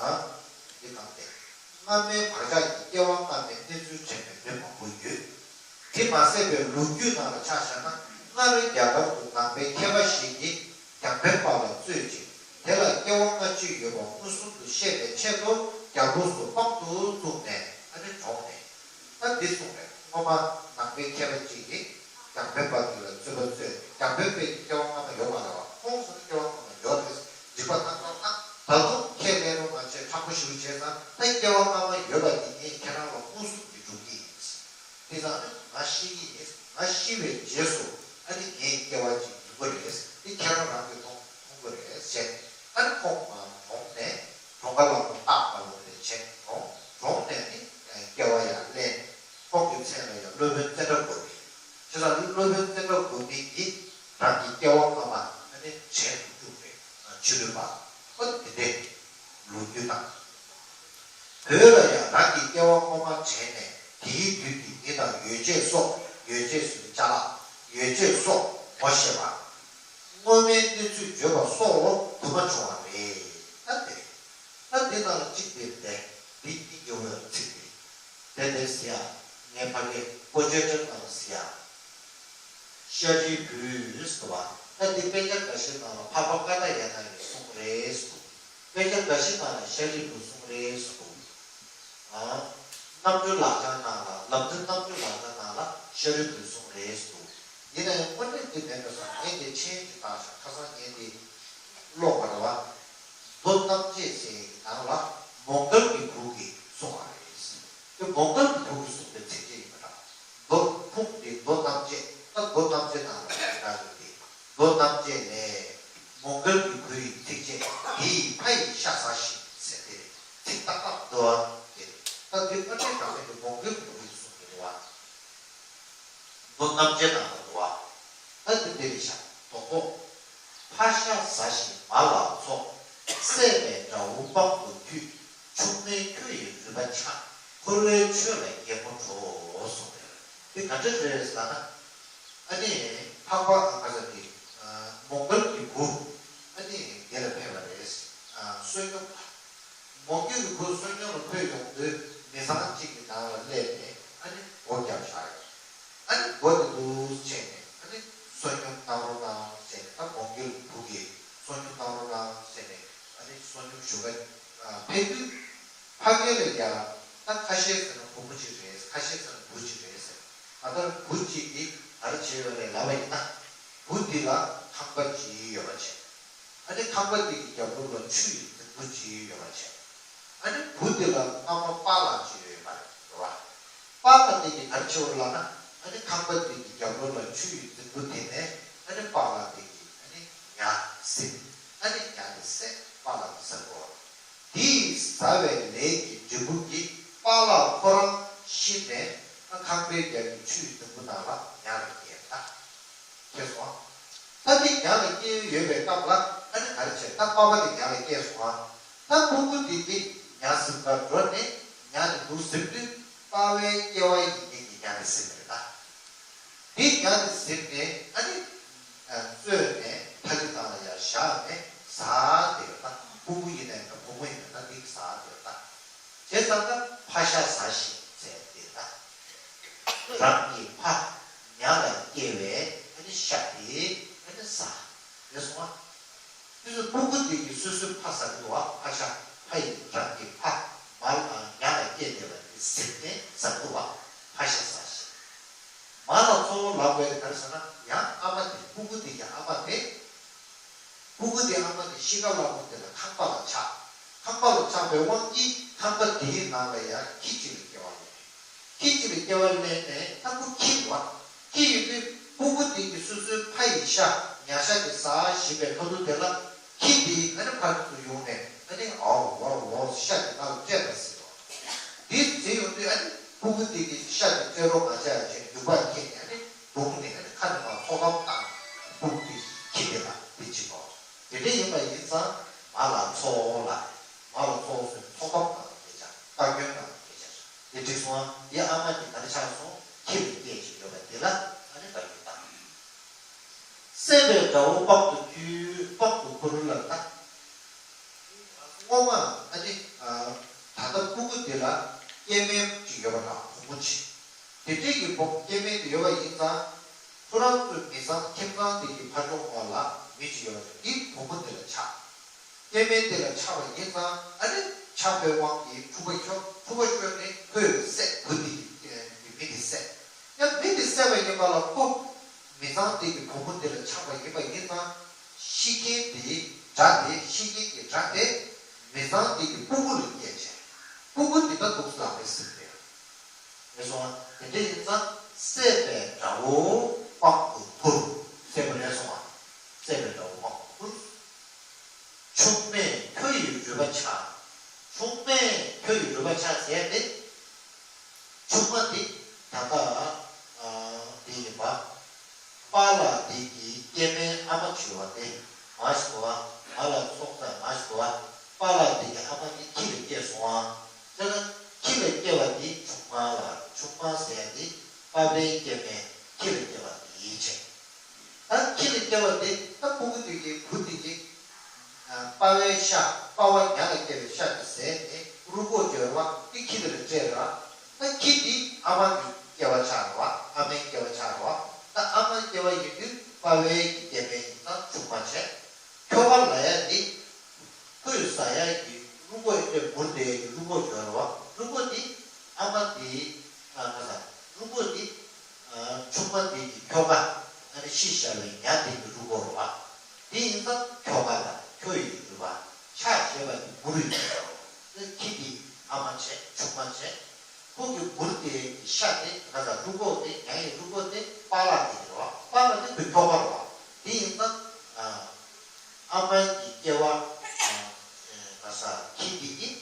ཨ། འདི་གང་དེ། སྔ་མའི་བག་ཆགས་ཀྱིས་སྐྱེ་བ་སྔ་མའི་གནས་ཚུལ་དྲན་པའི་མི་མང་པོ་ཡོད། དེ་མ་ཟད་པའི་ལོ་རྒྱུས་ནང་ལ་ཆ་བཞག་ན། སྔར་རྒྱ་གར་དུ་ནང་པའི་མཁས་པ་ཞིག་གིས་རྒྱང་འཕེན་པ་ལ་རྩོད་ཅིང་། དེ་ལ་སྐྱེ་བ་སྔ་ཕྱི་ཡོད་པ་མངོན་སུམ་དུ་ཤེས་པའི་ཆེད་དུ། རྒྱ་བོ་སུ་དཔང་དུ་བཙུགས་ནས་ཨ་ནི་བྲོངས་ནས། ད་འདི་གསུངས་རེད། སྔོན་མ་ནང་པའི་མཁས་པ་གཅིག་གིས་རྒྱང་འཕེན་པ་དེ་ལ་རྩོད་པ་རྩོད། རྒྱང་འཕེན་པས་ཀྱི་སྐྱེ་བ་སྔ་མ་ཡོད་མ་རེད་བ། ཁོང་ཚོ་ནི་སྐྱེ་བ་སྔ་མ་ཡོད་རེད། འཇིགས་པ་བཏང་བཏང་ན། ད་དུང་ཁས་ལེན་རོགས་གནང་བྱས། ཁྲ་མོ་ཞུ་བྱས་ཙང་། ད་སྐྱེ་བ་སྔ་མ་ཡོད་པ་དེ་ངས་ཁྱེད་རང་ལ་མངོན་སུམ་གྱིས་སྒྲུབ་ཀྱི་ཡིན། དེ་ཙང་ནི་ང་ཤི་གི་ཡིན། ང་ཤི་བའི་རྗེས་སུ་ཨ་ནི་ངས་སྐྱེ་བ་ཅིག་ཡོང་གི་རེད། དེ་ཁྱེད་རང་རང་གིས་མཐོང་མཐོང་གི་རེད་ཟེར། ཨ་ནི་ཁོང་མར་གྲོངས་ནས། གྲོངས་ཁ་ལ་མོ་རྟག་པ་ལོ་རེ་བྱས་གྲོངས། གྲོངས་ནས་ནི་སྐྱེ་བ་ཡང་ལེན། ཁོང་གི་མཚན་ལ་ཡང་སློབ་དཔོན་ཙནྡྲ་གོ་མི། བྱས་ཙང་སློབ་དཔོན་ཙནྡྲ་གོ་མི་གིས་རང་གི་སྐྱེ་བ་སྔ་མ་ཨ་ནི་དྲན་དུ་བཅུག་པའི་ཕྱི་རོལ་པ། ཨ་ནི་དེ་འདྲའི་ལོ་རྒྱུས་དང་། བོད་ལ་ཡང་རང་གི་སྐྱེ་བ་སྔོན་མ་དྲན་ནས། དེའི་དུས་ཀྱི་མི་དང་ཡོ་བྱད་སོགས། ཡོ་བྱད་ཟེར་ན་ཅ་ལག་ཡོ་བྱད་སོགས་ངོ་ཤེས་པ། སྔོན་མའི་གནས་ཚུལ་བརྗོད་པ་སོགས་དུ་མ་བྱུང་བ་རེད། ད་དེ་རེད། ད་དེ་ནང་ལ་གཅིག་དེ་རེད། དེ་འདི་སྙིང་རྗེ་བོ་ཡང་ཚིག་དེ། དེ་འདྲ་ཟེར་ཡ། ངའི་ཕ་གིར་ཀོ་ཆོད་ཆོད་ནང་ལ་ཟེར་ཡ། ཤཱ་རིའི་བུས་ཟེར་བ། ད་འདི་དཔེ་ཆ་འགའ་ཤས་ནང་ལ་འཕགས་པ་ཀ་ཏྱ་ཡ་ན་ཡིས་གསུངས་རེད་ཟེར་འདུག་དཔེ་ཆ་འགའ་ཤས་ནང་ལ་ཤཱ་རིའི་བུས་གསུངས་རེད་ཟེར་འདུག་ཨ། རྣམ་གྲོལ་ལག་ཆ་ནང་ལ། ལམ་རིམ་རྣམ་གྲོལ་ལག་ཆ་ནང་ལ་ཤཱ་རིའི་བུས་གསུངས་རེད་ཟེར་འདུག་ཡིན་ན་ཡང་དངོས་གནས་འདི་མེད་པ་སོང་། ངས་འདི་མཆན་ཅིག་བཏགས་ཤག་ཁ་སང་ངས་འདི་ཀློག་པ་རེད་བ། མདོ་རྣམ་འབྱེད་ཟེར་ཡག་གི་ནང་ལ་མོའུ་འགལ་གྱི་བུ་གིས་གསུངས་པ་རེད། དེ་མོའུ་འགལ་གྱི་བུ་གིས་གསུངས་པའི་ཚིགས་བཅད་ཡིན་པ་འདྲ། མདོ་ཁུངས་དེ་མདོ་རྣམ་འབྱེད། ད་མདོ་རྣམ་འབྱེད་ནང་ལ་ཞེ་དྲག་ཡོད་དེ། མདོ་རྣམ་འབྱེད་ལས། མོའུ་འགལ་གྱི་བུ་ཡི་ཚིགས་བཅད་དེ་ཡི་མཐའ་ཡི་ཤ་ཟ་ཞིང་ཟེར་ཏེ། ཚིག་ཏག་ཏག་འདུག་པ་དེ། ད་དེ་ཨ་ཏི་ག་མེད་དེ་མོའུ་འགལ་གྱི་བུ་ཡིས་གསུངས་ཏེ་འདུག་པ། མདོ་རྣམ་འབྱེད་ནང་ལ་འདུག་པ། ད་དེ་འདི་རེད་ཤག་དོག་པོ། ཕ་ཤ་ཟ་ཞིང་མ་ལ་འཚོ། བསད་པའི་དགྲ་བོ་དཔང་དུ་འདུས། ཆུང་མའི་ཁྱོ་ཡི་རུས་པ་འཆའ། འཁོར་བའི་ཆོས་ལ་གད་མོ་བྲོ། གསུངས་པས། འདི་ག་འདྲ་རེད་ཟེར་ན། ཨ་ནི་འཕགས་པ་ཨ་ག་ས་དེ། མོའུ་འགལ་གྱི་བུ། ཨ་ནི་འདི་ལ་ཕེབས་པ་རེད། བསོད་སྙོམས་པ། མོའུ་འགལ་གྱི་བུ་བསོད་སྙོམས་ལ་ཕེབས་ཡོང་དུས་མི་ཚང་གཅིག་གི་ནང་ལ་སླེབས་ནས། ཨ་ནི་སྒོ་བརྒྱབ་བཞག་ཡོད། ཨ་ནི་སྒོ་དེ་འདུག་བྱས་ནས། ཨ་ནི་བསོད་སྙོམས་གནང་རོགས་གནང་ཟེར་ནས། ད་མོའུ་འགལ་གྱི་བུ་གིས་བསོད་སྙོམས་གནང་རོགས་གནང་ཟེར་ནས། ཨ་ནི་བསོད་སྙོམས་ཞུ་ག་ཕེབས་དུས། ཕ་གི་ལ་ཡ། ད་ཁ་ཤས་ཟེར་ན་བུ་མོ་གཅིག་རེད། ཁ་ཤས་ཟེར་ན་བུ་གཅིག་རེད་ཟེར། ད་ལྟ་བུ་གཅིག་གིས་ག་རེ་བྱས་ཡོད་རེད་ལབ་པ་ཡིན་ན། བུ་འདི་ལ་ཁང་པ་གཅིག་ཡོད་པ་བྱས། ཨ་ནི་ཁང་པ་འདི་གི་རྒྱབ་ལོགས་ལ་ཆུ་ཡི་རྫིང་བུ་གཅིག་ཡོད་པ་བྱས། ཨ་ནི་བུ་འདི་ལ་རྔ་མ་པཱ་ལགས་གཅིག་ཡོད་པ་རེད་བ། པཱ་ལགས་དེ་གིས་ག་རེ་བྱས་པ་ལབ་ན། ཨ་ནི་ཁང་པ་དེ་གི་རྒྱབ་ལོགས་ལ་ཆུ་ཡི་རྫིང་བུ་དེ་ནས། ཨ་ནི་པཱ་ལགས་དེ་གིས་ཨ་ནི་ཉ་ཟིན། ཨ་ནི་ཉ་དེ་བསད། པཱ་ལགས་དེ་བསད་གོ། དེ་ཡི་ཟ་བའི་ལས་ཀྱི་འབྲས་བུ་གིས་པཱ་ལགས་ཁོ་རང་ཤི་ནས། ཨ་ཁང་པའི་རྒྱབ་ཀྱི་ཆུ་ཡི་རྫིང་བུ་ནང་ལ་ཉ་ལ་སྐྱེས་ད། སྐྱེས་སོང་། ད་དེ་ཉ་ལ་སྐྱེས་ཡོད་པའི་སྐབས་ལ། ཨ་ནི་ག་རེ་བྱས། ད་པ་ཕ་དེ་ཉ་ལ་སྐྱེས་སོང་ཨ། ད་ཕྲུ་གུ་དེ་དེ་ཉ་ཟིན་པར་འགྲོ་ནས། ཉ་དེ་འདུག་ཟིན་དུས་པ་ཕའི་སྐྱེ་བ་ཡིན་མཁན་གྱི་ཉ་དེ་ཟིན་པ་རེད་ད། དེ་ཉ་དེ་ཟིན་ནས། ཨ་ནི་ཨ་བཙོས་ནས་ཐ་ལི་ནང་ལ་ཡར་བཞག་ནས་ཟ་བསྡད་པ་ད། ཕྲུ་གུ་ཡིན་ནའི་འདྲ། བུ་མོ་ཡིན་ནའི་འདྲ། དེ་གིས་ཟ་བསྡད་པ་ད། བྱས་ཙང་ད་ཕ་ཤ་ཟ་ཞིང་ཟེར་དེ་ད། རང་གི་ཕ་ཉ་ལ་སྐྱེ་བའི་ཨ་ནི་ཤ་དེ། དེ་ཚོ་སྤུ་གུ་དེ་གིས་སོ་སོའི་ཕ་ཟ་གི་འདུག་བ། ཕ་ཤ། ཕ་ཡི་རང་གི་ཕ། མ་ལ་ཉ་ལ་སྐྱེས་བསྡད་པ་དེ་ཟིན་ནས་ཟ་གི་འདུག་བ། ཕ་ཤ་ཟ་ཞེས། མ་ལ་ཚོ་བོ་ལབ་དགོས་དེ་ག་རེ་ཟེར་ན། ཡང་ཨ་མ་དེ། སྤུ་གུ་དེ་གི་ཨ་མ་དེ། སྤུ་གུ་དེའི་ཨ་མ་དེ་ཤི་ཁ་ལ་མོ་དེ་ལ་ཁང་པ་ལ་ཆགས། ཁང་པ་ལ་ཆགས་པའི་དབང་གིས་ཁང་པ་དེའི་ནང་ལ་ཡང་ཁྱི་གཅིག་ལ་སྐྱེ་བ་ལེན། ཁྱི་གཅིག་ལ་སྐྱེ་བ་ལེན་ནས་ད་ཁོ་ཁྱི་རེད་བ། ཁྱི་ཡིན་དུས་སྤུ་གུ་དེ་གིས་སོ་སོའི་ཕ་ཡི་ཤ། ཉ་ཤ་དེ་ཟ་བཞིན་པའི་ཁ་ཐུག་དེ་ལ། ཁྱི་དེས་ཨ་ནི་ཕར་ཚུར་ཡོང་ནས་ཨ་ནི་ཨའོ་ཝའོ་ཝའོ་ཤ་དེ་ང་ལ་སྤྲད་པ་ཟེར་བ། དེ་ཟེར་ཡོང་དུས་ཨ་ནི་སྤུ་གུ་དེ་གིས་ཤ་དེ་སྤྲད་རོགས་མ་བྱས་ཡ་བྱས་རྒྱུག་པ་ཁྱེར་ནས་ཨ་ནི་རྡུང་ནས་ཨ་ནི་ཁ་ནས་མར་ཚོགས་གཏམ་བཏང་། སྤུ་གུ་དེ་ཁྱི་དེ་ལ་དེ་བྱེད་པ། དེ་འདྲ་ཡིན་པ་ཡིན་ཙང་མ་ལ་ཚོ་བོ་ལབ། མ་ལ་ཚོ་བོ་ཟེར་ཚོགས་གཏམ་བཏང་བའི་སྐད་ཆ། བཀའ་བཀྱོན་བཏང་བའི་སྐད་ཆ། དེ་འགྲིག་སོང་ཨ། དེ་ཨ་མ་དེ་ག་རེ་ཆགས་སོང་། ཁྱི་ལ་སྐྱེས་བྱས་ཡོད་པ་དེ་ལ་ཨ་ནི་བཀའ་བཀྱོན་བཏང་། བསད་པའི་དགྲ་བོ་དཔག་ཏུ་ཁུར། དཔག་ཏུ་ཁུར་ལ་ད། སྔོན་མ་ཨ་ནི་ད་ལྟ་སྤུ་གུ་དེ་ལ་སྐྱེ་དམན་ཅིག་ཡོད་པ་དང་བུ་མོ་ཅིག་དེ་འདྲས་ཀྱི་བུ་སྐྱེ་དམན་དེ་ཡོད་པ་ཡིན་ཙང་། ཁོ་རང་ཚོའི་མི་ཚང་ཁྱིམ་ཚང་དེ་གི་ཕ་ཆུང་བ་ལ་མི་ཅིག་ཡོད་པ་དེ་བུ་མོ་དེ་ལ་ཆགས། སྐྱེ་དམན་དེ་ལ་ཆགས་པ་ཡིན་ཙང་ཨ་ནི་ཆགས་པའི་དབང་གིས་འཁྲུག་པ་ཤོར། འཁྲུག་པ་ཤོར་ནས་ཁོས་བསད། བུ་དེ་གི་མི་དེ་བསད། ཡང་མི་དེ་བསད་པ་ཡིན་པ་ལ་ཁོ་མི་ཚང་དེ་གི་བུ་མོ་དེ་ལ་ཆགས་པ་ཡིན་པ་ཡིན་ཙང་། ཤི་མཁན་དེ། དགྲ་དེ། ཤི་མཁན་གྱི་དགྲ་དེ་མི་ཚང་དེ་གི་སྤུ་གུ་ལ་སྐྱེས་བྱས། སྤུ་གུ་དེ་ད་འདུག་ལག་པས་ཟིན་པས། ངས་སོང་བ་དེ་འདྲ་ཡིན་ཙང་བསད་པའི་དགྲ་བོ་དཔག་ཏུ་ཁུར། བསད་པ་རེད་སོང་བ། བསད་པའི་དགྲ་བོ་དཔག་ཏུ་ཁུར། ཆུང་མས་ཁྱོ་ཡི་རུས་པ་ཕྱག་ཆུང་མས་ཁྱོ་ཡི་རུས་པ་ཕྱག་ཟེར་ཏེ། ཆུང་མ་འདི་ད་ལྟ་འདི་ཡིན་པ། པཱ་ལགས་འདི་གི་སྐྱེ་དམན་ཨ་མ་བྱུང་བ་དེ་མ་ཞིག་འདུག་བ། མ་ལ་ཚོགས་ཙམ་མ་ཞིག་འདུག་བ། པཱ་ལགས་འདི་གི་ཨ་མ་འདི་ཁྱི་ལ་སྐྱེས་སོང་བ། དཔེར་ན་ཁྱི་ལ་སྐྱེས་པ་འདི་ཆུང་མ་ལ། ཆུང་མ་ཟེར་ཡ་འདི་པཱ་ལགས་སྐྱེ་དམན་ཁྱི་ལ་སྐྱེས་པ་འདི་ཡིན་ཕྱིན། ད་ཁྱི་ལ་སྐྱེ་བ་དེ་ད་སྤུ་གུ་དེ་གི་བུ་དེ་གི་པ་ཕའི་ཤ། པ་ཕ་ཉ་ལ་སྐྱེ་བའི་ཤ་དེ་ཟས་ནས་རུས་ཁོག་འབྱོར་བ་དེ་ཁྱི་དེ་ལ་སྤྲད་ར། ད་ཁྱི་དེ་ཨ་མ་གི་སྐྱེ་བ་ཆགས་ར་བ། ཨ་མའི་སྐྱེ་བ་ཆགས་ར་བ། ད་ཨ་མའི་སྐྱེ་བ་ཡིན་དུས་པ་ཕའི་གི་སྐྱེ་དམན་ཡིན་ཙང་ཆུང་མ་བྱས། ཁྱོ་ག་ལབ་ཡ་དེ། ཁོས་ཟ་ཡ་གི་རུས་ཁོག་ཨེ་འདྲས་མུར་བསྡད་ཡ་གི་རུས་ཁོག་ཡོད་རེད་བ། རུས་ཁོག་འདི་ཨ་མ་འདི། ཨ་ཁ་ས། རུས་ཁོག་འདི་ཨ་ཆུང་མ་འདི་གི་ཁྱོ་ག་ཨ་ནི་ཤི་བཞག་པའི་ཉ་འདི་གི་རུས་ཁོག་རེད་བ། འདི་ཡིན་ཙང་ཁྱོ་ག་ལ་ཁྱོ་ཡི་རུས་པ་ཕྱག་ཞེས་པ་འདི་མུར་ཡོད་རེད་བ། ཁྱི་འདི་ཨ་མ་བྱས་ཆུང་མ་བྱས། ཁོ་གི་མུར་དེ་ཤ་དེ་ང་ཚོ་རུས་ཁོག་དེ་ཉ་ཡི་རུས་ཁོག་དེ་པཱ་ལགས་དེ་རེད་བ། པཱ་ལགས་དེ་བུ་ཁྱོ་ག་རེད་བ། དེ་ཡིན་ཙང་ཨ་མ་གི་སྐྱེ་བ་ང་ཚོ་ཁྱི་དེ་གིས་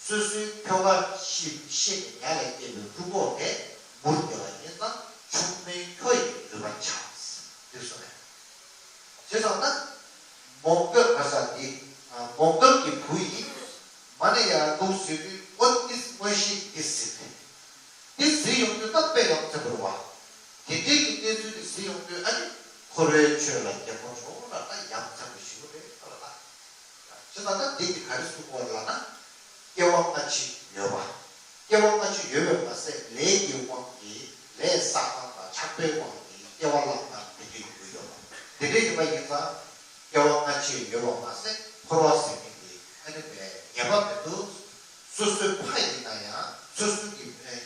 སོ་སོའི་ཁྱོ་ག་ཤི་ཤི་ནས་ཉ་ལ་སྐྱེས་པའི་རུས་ཁོག་དེ་མུར་བསྡད་པ་ཡིན་ཙང་ཆུང་མའི་ཁྱོ་ཡི་རུས་པ་ཆགས། དེ་སོང་ནས། བྱས་ཙང་ན། མོའུ་འགལ་ག་ས་འདི། མོའུ་འགལ་གྱི་བུ་ཡིས། མ་ཎི་ཡར་འདུག་ཟེར་དུས་ཨོ་ཏི་མངོན་ཤེས་འདི་ཟེར་ཏེ། འདི་ཟེར་ཡོང་དུས་ད་དཔེ་ཡ་མཚན་པོ་རེད་བ། དེ་འདྲའི་གི་གནས་ཚུལ་འདི་ཟེར་ཡོང་དུས་ཨ་ནི་འཁོར་བའི་ཆོས་ལ་རྒྱལ་མོ་འགྲོ་ལ་ད་ཡ་མཚན་པོ་ཞིག་རེད་ལ་ད། བྱས་ཙང་ན་འདི་གི་ག་རེ་གསུངས་པ་རེད་ལབ་ན། སྐྱེ་བ་སྔ་ཕྱི་ཡོད་པ། སྐྱེ་བ་སྔ་ཕྱི་ཡོད་པས་མ་ཟད་ལས་ཀྱི་དབང་གིས་ལས་བསགས་སྟངས་དང་ཆགས་པའི་དབང་གིས་སྐྱེ་བ་བླངས་ན་དེ་འདྲ་ཡོང་གི་ཡོད་པ། དེ་འདྲ་ཡིན་པ་ཡིན་ཙང་། སྐྱེ་བ་སྔ་ཕྱི་ཡོད་པ་མ་ཟད་འཁོར་བ་ཟེར་མཁན་དེ་ཨ་ནི་བས་ངེས་པ་མི་འདུག་སོ་སོའི་ཕ་ཡིན་ན་ཡང་། སོ་སོ་གི་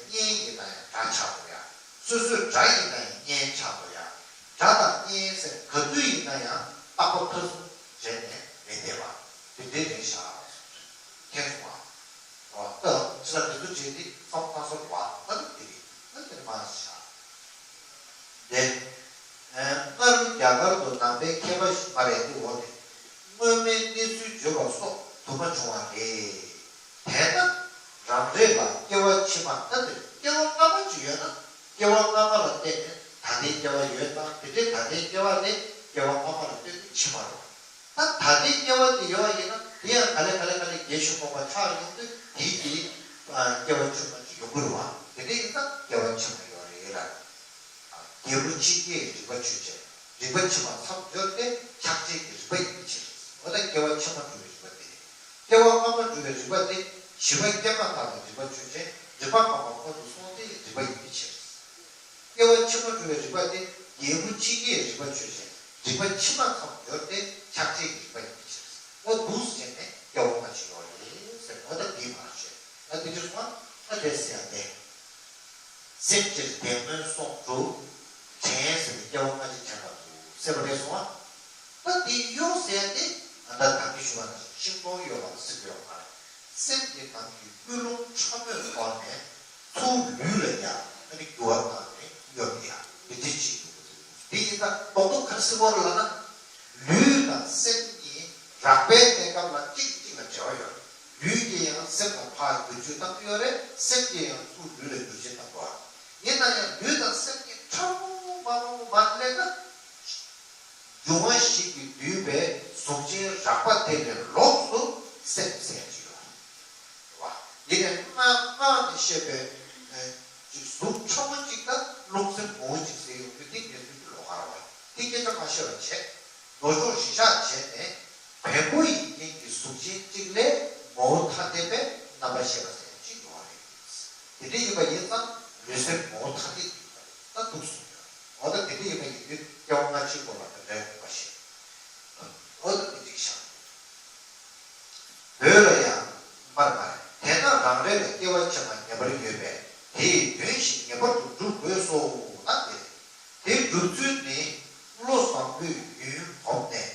གཉེན་ཡིན་ན་ཡང་དགྲ་ཆགས་འགྲོ་ཡ། སོ་སོའི་དགྲ་ཡིན་ན་ཡང་གཉེན་ཆགས་འགྲོ་ཡ། དགྲ་དང་གཉེན་ཟེར་ག་དུས་ཡིན་ན་ཡང་རྟག་པ་ཕར་ཚུར་བྱས་ནས་མི་བསྡད་པ། དེ་འདྲའི་རེད་ཤག་མཁྱེན་སོང་ང་། ཨོ་ད་ཕྱི་ལ་འདི་ཚོ་བྱས་ཏེ་བསམ་བློ་བཏང་སོང་བ། ད་ནི་དེ་རེད། ད་དེ་ནི་མ་ཤག་དེ། སྔར་རྒྱ་གར་དུ་ནང་པའི་མཁས་པ་ཞིག་མ་རེད་དེ་འོ་དེ། སྔོན་མའི་གནས་ཚུལ་བརྗོད་པ་སོགས་དུ་མ་བྱུང་བ་རེད། དེས་ན་རང་རེ་ལ་སྐྱེ་བ་ཕྱི་མ་ལྟ་དེ་སྐྱེ་བ་སྔ་མ་ཅིག་ཡོད་ན་སྐྱེ་བ་སྔ་མ་ལ་བརྟེན་ནས་ད་ལྟའི་སྐྱེ་བ་ཡོད་ཙང་དེ་འདྲའི་ད་ལྟའི་སྐྱེ་བ་དེ་སྐྱེ་བ་སྔ་མ་ལ་ལྟོས་ཏེ་ཕྱི་མ་རེད། ད་ད་ལྟའི་སྐྱེ་བ་དེ་ཡོད་པ་ཡིན་ན་དེ་ཡང་ག་ལེ་ག་ལེ་ག་ལེ་རྒས་ཤིང་རྨོངས་པ་ཆགས་ཡོང་དུས་དེའི་དེ་སྐྱེ་བ་ཕྱི་མ་ཅིག་ཡོང་གི་རེད་བ། དེ་འདྲ་ཡིན་ཙང་སྐྱེ་བ་ཕྱི་མ་ཡོད་རེད་ལ། རྒྱལ་པོ་ཆེ་གེའི་རིག་པ་ཆོས་ཅན། རིག་པ་ཕྱི་མ་མཚམས་སྦྱོར་ཏེ་ཕྱག་ཆེན་གྱི་རིག་པ་ཡིན་པའི་ཕྱིར། འོ་ད་སྐྱེ་བ་ཕྱི་མ་སྒྲུབ་པའི་རིག་པ་དེ་རེད། སྐྱེ་བ་སྔ་མ་སྒྲུབ་པའི་རིག་པ་དེ་བྱིས་པ་སྐྱེས་མ་ཐག་ཏུ་རིག་པ་ཆོས་ཅན། རིག་པ་སྔ་མ་སྔོན་དུ་སོང་སྟེ་རིག་པ་ཡིན་པའི་ཕྱིར། སྐྱེ་བ་ཕྱི་མ་སྒྲུབ་པའི་རིག་པ་དེ་རྒྱལ་པོ་ཆེ་གེའི་རིག་པ་ཆོས་ཅན། རིག་པ་ཕྱི་མ་མཚམས་སྦྱོར་ཏེ་ཕྱག་ཆེན་གྱི་རིག་པ་ཡིན་པའི་ཕྱིར། སེམས་ཀྱི་བདེ་སྨོན་སོགས་དྲུག་དྲན་ཟེར་ཏེ་སྐྱེ་བ་སྔ་ཕྱི་དྲན་པ་དྲུག་ཟེར་བ་རེད་སོང་ཨ། ད་འདི་གཡོ་ཟེར་ཏེ་ང་ད་ད་གིན་ཞུ་བ་ནང་བཞིན་ཤིང་སྡོང་གཡོ་བ་ལ་ཟེར་གྱི་ཡོད་མ་རེད། སེམས་ཀྱི་ནང་གི་ཀུན་སློང་ཕྲ་མོའི་ཐོག་ནས་ཚུར་ལུས་ལ་ཡང་ཨ་ནི་འགྱུར་བ་བཏང་ནས་གཡོ་ནི་ཡང་དེ་འདྲ་ཅིག་འདུག་དེ་ཡིན་ད་རྡོག་རྡོག་ག་རེ་ཟེར་བ་རེད་ལབ་ན། ལུས་དང་སེམས་གཉིས་རགས་པའི་གནས་སྐབས་ལ་གཅིག་གཅིག་ལ་འབྲེལ་བ་ཡོད་རེད། ལུས་ཀྱིས་ཡང་སེམས་ལ་ཕར་བསྒྱུར་བཅོས་བཏང་གི་ཡོད་རེད། སེམས་ཀྱིས་ཡང་ཚུར་ལུས་ལ་བསྒྱུར་བཅོས་བཏང་གི་ཡོད་རེད། ཡིན་ན་ཡང་ལུས་དང་སེམས་གཉིས་ཕྲ་མོ་མ་མོ་མ་སླེབས་ན། འབྱུང་བ་བཞི་གིས་བསྡུས་པའི་གཟུགས་ཅན་རགས་པ་དེ་ལས་ལོགས་སུ་སེམས་ཟེར་གྱི་ཡོད་རེད། ཡིན་ནའི་སྔགས་སྔགས་ནས་བཤད་པའི་ཅིག་གཟུགས་ཕྲ་མོ་གཅིག་དང་རླུང་སེམས་མང་པོ་གཅིག་ཟེར་ཡོང་དུས་དེ་ངེས་ཚུལ་གྱི་ལོགས་ཀ་རེད་བ། དེ་སྐད་ཆ་མ་བཤད་པ་བྱས། ལྡོག་ཕྱོགས་གཞིར་བཞག་བྱས་ནས་བེམ་པོ་ཡི་རྐྱེན་གྱིས་གཟུགས་ཅན་གཅིག་ལས་ངོ་བོ་ཐ་དད་པའི་རྣམ་པར་ཤེས་པ་ཟེར་ཡང་གཅིག་ཡོད་རེད། དེ་འདྲ་ཡིན་པ་ཡིན་ཙང་ལུས་སེམས་ངོ་བོ་ཐ་དད་ཡིན་པ་ད་འདུག་གསུངས་ཡོད། འོ་ད་དེ་འདྲ་ཡིན་པ་ཡིན་དུས་སྐྱེ་བ་སྔ་ཕྱི་སྐོར་ལ་དེ་འདྲ་ཡོད་པ་ཞིག་འོ་ད་དེ་འགྲིག་ཤག་བོད་ལ་ཡང་མར་མར་དེས་ན་རང་རེ་ལ་སྐྱེ་བ་ཕྱི་མ་ངེས་པར་ཡོད་པས་དེ་ཡི་དོན་ཞིག་ངེས་པར་དུ་སྒྲུབ་དགོས་སོ། ན་དེ་རེད། དེ་སྒྲུབ་ཚུལ་ནི་བློ་བཟང་པོས་ཡུན་བསྒོམས་ནས་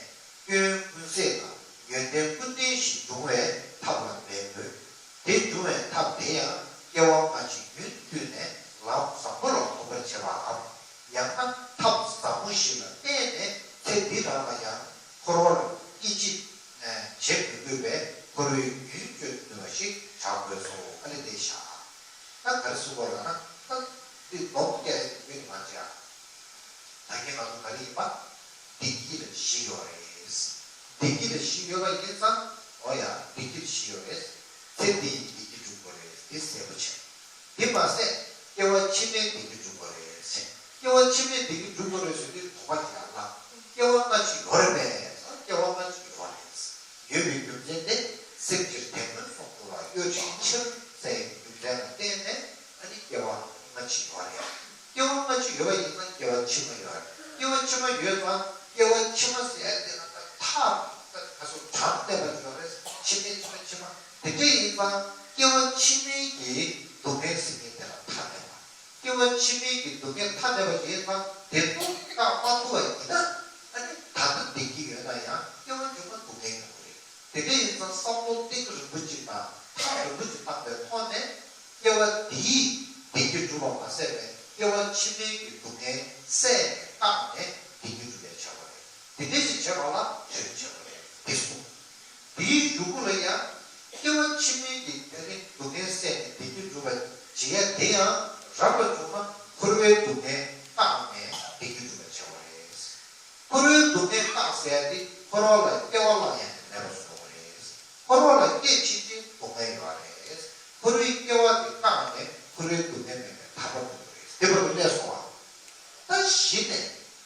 སྐྱོན་ཀུན་ཟད་དང་ཡོན་ཏན་ཀུན་ལྡན་ཞིག་འབྱུང་བའི་ཐབས་ལ་འབད་དགོས། དེ་འབྱུང་བའི་ཐབས་དེ་ཡང་སྐྱེ་བ་སྔ་ཕྱི་རྒྱུན་མཐུད་ནས་ལམ་བཟང་པོ་ལ་གོམས་པར་བྱེད་པའམ། ཡང་ན་ཐབས་ཟབ་མོ་ཞིག་ལ་བརྟེན་ནས་ཚེ་འདི་རང་ལ་ཡང་འཁོར་བར་སྐྱེ་འཆི་བྱེད་མི་དགོས་པའི་འཁོར་བའི་རྒྱུན་གཅོད་ནུས་པ་ཞིག་བྱ་དགོས་སོ། ཨ་ནི་དེ་བཞག་ད་ག་རེ་གསུངས་པ་ལབ་ན་ད་འདི་ནོར་བུ་རྒྱག་ཡ་དེ་མི་མ་བྱ། ད་གིན་ང་ཚོ་ག་རེ་ཡིན་པ། བདེ་སྐྱིད་ལ་བཞི་ཡོད་རེད། བདེ་སྐྱིད་ལ་བཞི་ཡོད་པ་ཡིན་ཙང་འོ་ཡ་བདེ་སྐྱིད་བཞི་ཡོད་རེད། ཚེ་འདི་ཡི་བདེ་སྐྱིད་འགྲུབ་དགོས་རེད་དེ་གསལ་པོ་བྱས། དེ་མ་ཟད་སྐྱེ་བ་ཕྱི་མའི་བདེ་སྐྱིད་འགྲུབ་དགོས་རེད་ཟེར། སྐྱེ་བ་ཕྱི་མའི་བདེ་སྐྱིད་འགྲུབ་དགོས་རེད་ཟེར་དུས་དོགས་པ་ཞིག་ཡང་ལངས། སྐྱེ་བ་སྔ་ཕྱི་ཡོད་རེད་པས་ཟེར། སྐྱེ་བ་སྔ་ཕྱི་ཡོད་རེད། ཡོད་པའི་རྒྱུ་མཚན་དེ་སེམས་ཀྱི་དད་མོས་སོགས་དུ་ལ་གཡོ་བྱེད་ཕྱིར་ཟེར་བའི་རྒྱུ་མཚན་ལ་བརྟེན་ནས་ཨ་ནི་སྐྱེ་བ་སྔ་ཕྱི་ཡོད་རེད། སྐྱེ་བ་སྔ་ཕྱི་ཡོད་པ་ཡིན་ན་སྐྱེ་བ་ཕྱི་མ་ཡོད་རེད། སྐྱེ་བ་ཕྱི་མ་ཡོད་ཙང་སྐྱེ་བ་ཕྱི་མ་ཟེར་ཡ་དེ་ལ་ད་ཐག་ད་ག་སོ་གྲངས་གནས་པ་ཡོད་རེད། ཕྱི་མའི་ཕྱི་མ་ཕྱི་མ་དེ་འདྲ་ཡིན་ཙང་སྐྱེ་བ་ཕྱི་མའི་གི་སྡུག་བསྔལ་ཟེར་མཁན་དེ་ལ་ཐག་གནས་པ། སྐྱེ་བ་ཕྱི་མའི་གི་སྡུག་བསྔལ་ཐ་དད་པ་ཞིག་ཡིན་ཙང་དེ་ཚོ་བཀག་མ་ཐུབ་པ་ཡིན་ན་ཨ་ནི་ད་ལྟ་བདེ་སྐྱིད་ཡོད་ན་ཡང་སྐྱེ་བ་མཇུག་མ་སྡུག་བསྔལ་ཡོང་གི་རེད། དེ་འདྲ་ཡིན་ཙང་བསམ་བློ་གཏིང་རིང་པོ་ཅིག་དང་ཐག་རིང་པོ་ཅིག་བཏང་པའི་ཐོག་ནས་སྐྱེ་བ་འདིའི་བདེ་སྐྱིད་སྒྲུབ་པ་མ་ཟད་པའི་སྐྱེ་བ་ཕྱི་མའི་གི་སྡུག་བསྔལ་བསལ་ནས་བཀག་ནས་བདེ་སྐྱིད་སྒྲུབ་པའི་བྱ་བ་རེད། དེ་འདྲ་ཞིག་བྱེད་པ་ལ་ཐོས་བྱ་བ་རེད་དེ་གསུངས། དེའི་གཞུག་གུ་ལ་ཡང་སྐྱེ་བ་ཕྱི་མའི་གི་དེ་ནི་སྡུག་བསྔལ་བསལ་ནས་བདེ་སྐྱིད་སྒྲུབ་པ་བྱེད་ཡ་དེ་ཡང་རབ་ལ་བྱུང་ན་འཁོར་བའི་སྡུག་བསྔལ་བཀག་ནས་བདེ་སྐྱིད་སྒྲུབ་པར་བྱ་བ་རེད། འཁོར་བའི་སྡུག་བསྔལ་བཀག་ཟེར་ཡ་དེ་འཁོར་བ་ལ་སྐྱེ་བ་བླང་ཡ་དེ་མེད་པར་བཟོ་བ་རེད། འཁོར་བ་ལ་སྐྱེ་ཕྱིན་ཆད་སྡུག་བསྔལ་ཡོད་རེད། འཁོར་བའི་སྐྱེ་བ་དེ་བཀག་ནས་འཁོར་བའི་སྡུག་བསྔལ་མེད་པའི་ཐར་པ་སྒྲུབ་དགོས་རེད། དེ་བར་དུ་སླེབས་སོང་བ། ད་གཞི་ནས་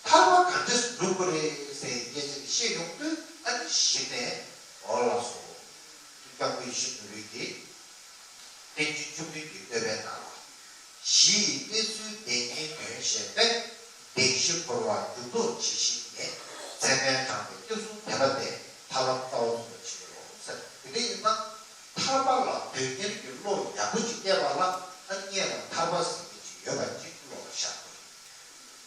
ཐར་པ་ག་འདྲས་སྒྲུབ་དགོས་རེད་ཟེར་སྐད་ཆ་དེ་བཤད་ཡོང་དུས་ཨ་ནི་གཞི་ནས་འོ་ལགས་སོ། སྐྱབས་མགོན་ཡིད་བཞིན་ནོར་བུའི་གི་པཎ་ཆེན་བཅུ་བདུན་གྱི་བསྟོད་པའི་ནང་ལ། གཞི་ཡི་གནས་ཚུལ་བདེན་གཉིས་དོན་བཤད་པས། བདེན་བཞི་འཁོར་བ་འཇུག་ལྡོག་ཇི་བཞིན་ཉིད། མཚན་མའི་གྲངས་ཀྱིས་སྐྱེ་གསུམ་བདེན་པ་སྟེ། ཐར་ལམ་རྩ་བ་ཚུགས་པར་བྱེད་པའི་ལོ་ཟེར། དེ་འདྲ་ཡིན་ཙང་ཐར་པ་ལ་དོན་གཉེར་གྱི་བློ་ཡག་པོ་ཅིག་སྐྱེས་པ་ལ་ཨ་ནི་སྔོན་ལ་ཐར་པ་ཟེར་མཁན་ཅིག་ཡོད་པ་ཅིག་བློ་ལ་ཤར་དགོས་རེད།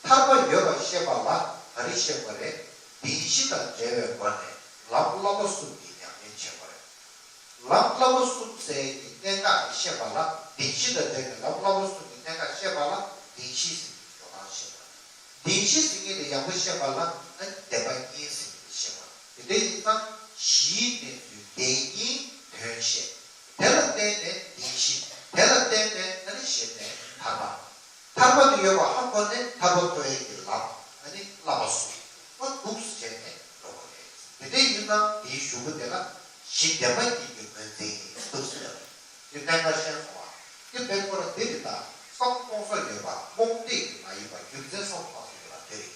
ཐར་པ་ཡོད་པ་ཤེས་པ་ལ་ག་རེ་ཤེས་དགོས་རེད། བདེན་བཞི་དང་འབྲེལ་བའི་སྒོ་ནས་ལམ་བསླབ་པ་གསུམ་གྱི་ཉམས་ལེན་བྱེད་དགོས་རེད། ལམ་བསླབ་པ་གསུམ་ཟེར་ཡག་གི་གནད་འགག་དེ་ཤེས་པ་ལ་བདེན་བཞི་དང་འབྲེལ་བའི་ལམ་བསླབ་པ་གསུམ་གྱི་གནད་འགག་ཤེས་པ་ལ་བདེན་བཞི་ཟེར་གྱི་འགྲོ་སྟངས་ཤེས་པ། བདེན་བཞི་ཟེར་མཁན་དེ་ཡག་པོ་ཤེས་པ་ལ་ཨ་ནི་བདེན་པ་གཉིས་ཟེར་མཁན་དེ་ཤེས་པ། དེ་འདྲ་ཡིན་ཙང་གཞིའི་གནས་ཚུལ་བདེན་གཉིས་དོན་བཤད། དེ་ལ་བརྟེན་ནས་བདེན་བཞི། དེ་ལ་བརྟེན་ནས་ཨ་ནི་གཞི་ནས་ཐར་པ། ཐར་པ་དེ་ཡོད་པ་ཧ་གོ་ནས་ཐར་པ་ཐོབ་ཡག་གི་ལམ་ཨ་ནི་བསླབ་པ་གསུམ་པོ་འདུག་སེ་བྱས་ནས་འགྲོ་དགོས་རེད། དེ་འདྲ་ཡིན་ཙང་དེའི་གཞུག་གུ་དེ་ལ་གཞི་བདེན་པ་གཉིས་ཀྱི་ངོས་འཛིན་འདུག་སེ་ལབ་རེད། དེ་གནད་འགག་ཤེས་སོང་བ། དེ་དཔེ་ཁོ་ར་དེ་རེད་ད། བསམ་སྟོང་ས་ཡོད་པ་རྨོངས་དད་ཀྱི་མ་ཡིན་པ་རྒྱུ་མཚན་བསམ་སྟོང་ས་ཡོད་པ་དེ་རེད།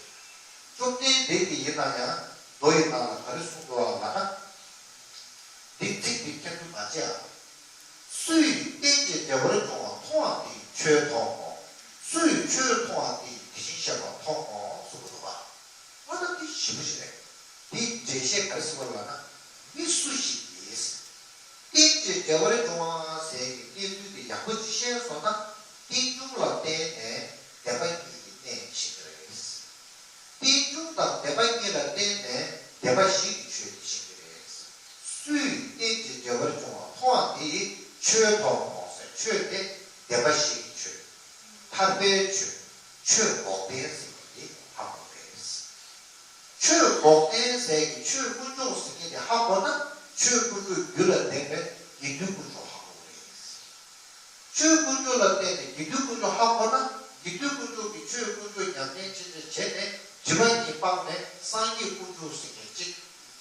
བཅོམ་ལྡན་འདས་ཀྱིས་ཡིན་ན་ཡང་མདོ་ཡི་ནང་ལ་ག་རེ་གསུངས་འདུག་ལབ་ན། འདི་ཚིག་འདི་མཁྱེན་ཚུལ་མ་བྱེད་ཨ། སུ་ཡིས་རྟེན་ཅིང་འབྲེལ་བར་འབྱུང་བ་མཐོང་བ་དེ་ཡིས་ཆོས་མཐོང་ངོ་། སུ་ཡིས་ཆོས་མཐོང་བ་དེ་ཡིས་དེ་བཞིན་གཤེགས་པ་མཐོང་ངོ་གསུངས་པ་འདུག་པ། ཨ་ད་འདི་ཞིབ་པོ་ཞིག་རེད། འདི་འགྲེལ་བཤད་ག་རེ་ཟེར་བ་ལབ་ན། མི་སུ་ཞིག་གིས་རྟེན་ཅིང་འབྲེལ་བར་འབྱུང་བ་ཟེར་གྱི་གནས་ཚུལ་དེ་ཡག་པོ་ཅིག་ཤེས་སོང་ན། རྟེན་འབྱུང་ལ་བརྟེན་ནས་བདེན་པ་གཉིས་ཀྱི་གནས་ཤེས་ཀྱི་རེད། རྟེན་འབྱུང་དང་བདེན་པ་གཉིས་ལ་བརྟེན་ནས་བདེན་པ་བཞི་གི་ཆོས་དེ་ཤེས་ཀྱི་རེད། སུས་རྟེན་ཅིང་འབྲེལ་བར་འབྱུང་བ་མཐོང་བ་དེ་ཡིས་ཆོས་མཐོང་ངོ་ཟེར། ཆོས་དེ་བདེན་པ་བཞི་གི་ཆོས། ཐར་པའི་ཆོས། ཆོས་འགོག་བདེན་ཟེར་གྱི་དེ་ཧ་གོ་རེད། ཆོས་འགོག་བདེན་ཟེར་གྱི་ཆོས་དཀོན་མཆོག་ཟེར་མཁན་དེ་ཧ་གོ་ན་ཆོས་དཀོན་མཆོག་རྒྱུད་ལ་ལྡན་པའི་དགེ་འདུན་དཀོན་མཆོག་ཧ་གོ་རེད། ཆོས་དཀོན་མཆོག་ལ་བརྟེན་ནས་དགེ་འདུན་དཀོན་མཆོག་ཧ་གོ་ན་དགེ་འདུན་དཀོན་མཆོག་གིས་ཆོས་དཀོན་མཆོག་ཉམས་ལེན་བྱས་བྱས་བྱས་ནས་སྒྲིབ་པ་གཉིས་སྤངས་ནས་སངས་རྒྱས་དཀོན་མཆོག་ཟེར་མཁན་གཅིག་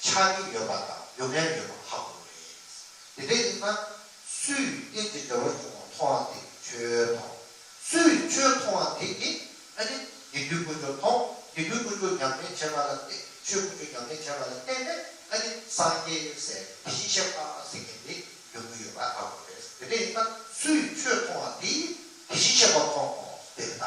ཆགས་ཀྱི་ཡོད་པ་དང་ཡོང་མཁན་ཡོད་པ་ཧ་གོ་རེད། དེ་འདྲ་ཡིན་ན། སུས་རྟེན་ཅིང་འབྲེལ་བར་འབྱུང་བ་མཐོང་བ་དེ་ཆོས་མཐོང་། སུས་ཆོས་མཐོང་བ་དེ་ནི་ཨ་ནི་དགེ་འདུན་དཀོན་མཆོག་མཐོང་། དགེ་འདུན་དཀོན་མཆོག་ཉམས་ལེན་བྱས་པ་ལ་བརྟེན། ཆོས་དཀོན་མཆོག་ཉམས་ལེན་བྱས་པ་ལ་བརྟེན་ནས་ཨ་ནི་སངས་རྒྱས་ཟེར་དེ་བཞིན་གཤེགས་པ་ཟེར་མཁན་དེ་ཡོང་གི་ཡོད་པ་ཧ་གོ་རེད། དེ་འདྲ་ཡིན་ན་སུས་ཆོས་མཐོང་བ་དེ་དེ་བཞིན་གཤེགས་པ་མཐོང་ངོ་ཟེར་ན།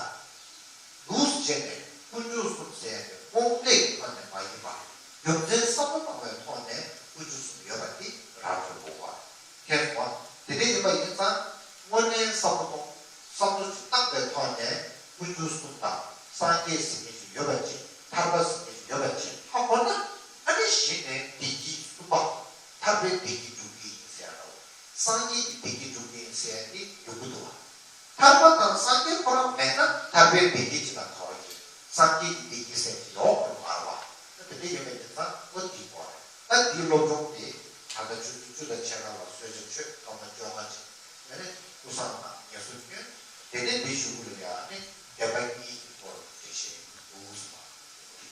ལུགས་བྱས་ནས་དཀོན་མཆོག་གསུམ་ཟེར་ནས་རྨོངས་དད་ཀྱི་ཐོག་ནས་མ་ཡིན་པར་རྒྱུ་མཚན་བསམ་བློ་བཏང་བའི་ཐོག་ནས་དཀོན་མཆོག་གསུམ་ཡོད་པ་དེ་ར་སྤྲོད་དགོས་པ། མཁྱེན་སོང་ང་། དེ་འདྲ་ཡིན་པ་ཡིན་ཙང་དངོས་གནས་བསམ་བློ་གཏོང་། བསམ་བློ་ཅིག་བཏང་བའི་ཐོག་ནས་དཀོན་མཆོག་གསུམ་དང་སངས་རྒྱས་ཟེར་མཁན་ཅིག་ཡོད་པ་ཅིག་ཐར་པ་ཟེར་མཁན་ཅིག་ཡོད་པ་ཅིག་ཧ་གོ་ན་ཨ་ནི་གཞི་ནས་བདེ་སྐྱིད་གསུམ་པ། ཐར་པའི་བདེ་སྐྱིད་འགྲུབ་ཀྱི་ཡིན་ཟེར་ཡ་འདྲ་བོ། སངས་རྒྱས་ཀྱི་བདེ་སྐྱིད་འགྲུབ་ཀྱི་ཡིན་ཟེར་ཡ་དེ་ཡོང་གི་འདུག་བ། ཐར་པ་དང་སངས་རྒྱས་ཁོ་རང་མེད་ན་ཐར་པའི་བདེ་སྐྱིད་ཅིག་ལ་ག་བ་ཡོད། སངས་རྒྱས་ཀྱི་བདེ་སྐྱིད་ཟེར་གྱི་ཡོད་ཁོ་མ་རེད་བ། ད་དེ་འདྲ་ཡོད་པའི་དེ་ཚང་ཨོ་དེའི་སྐོར་རེད། ད་དེའི་སློབ་སྦྱོང་དེ་ད་ལྟ་ཆུ་ཚོད་བཅུ་དང་ཕྱེད་ཀ་ལ་གསོལ་ཇ་མཆོད། སྐར་མ་བཅོ་ལྔ་ཅིག་ཨ་ནི་སྐུ་བསང་དང་ངལ་གསོ་སྐྱོན། དེ་ནས་འདི་གཞུག་གུ་ལ་ཡང་ནི་བདེན་པ་གཉིས་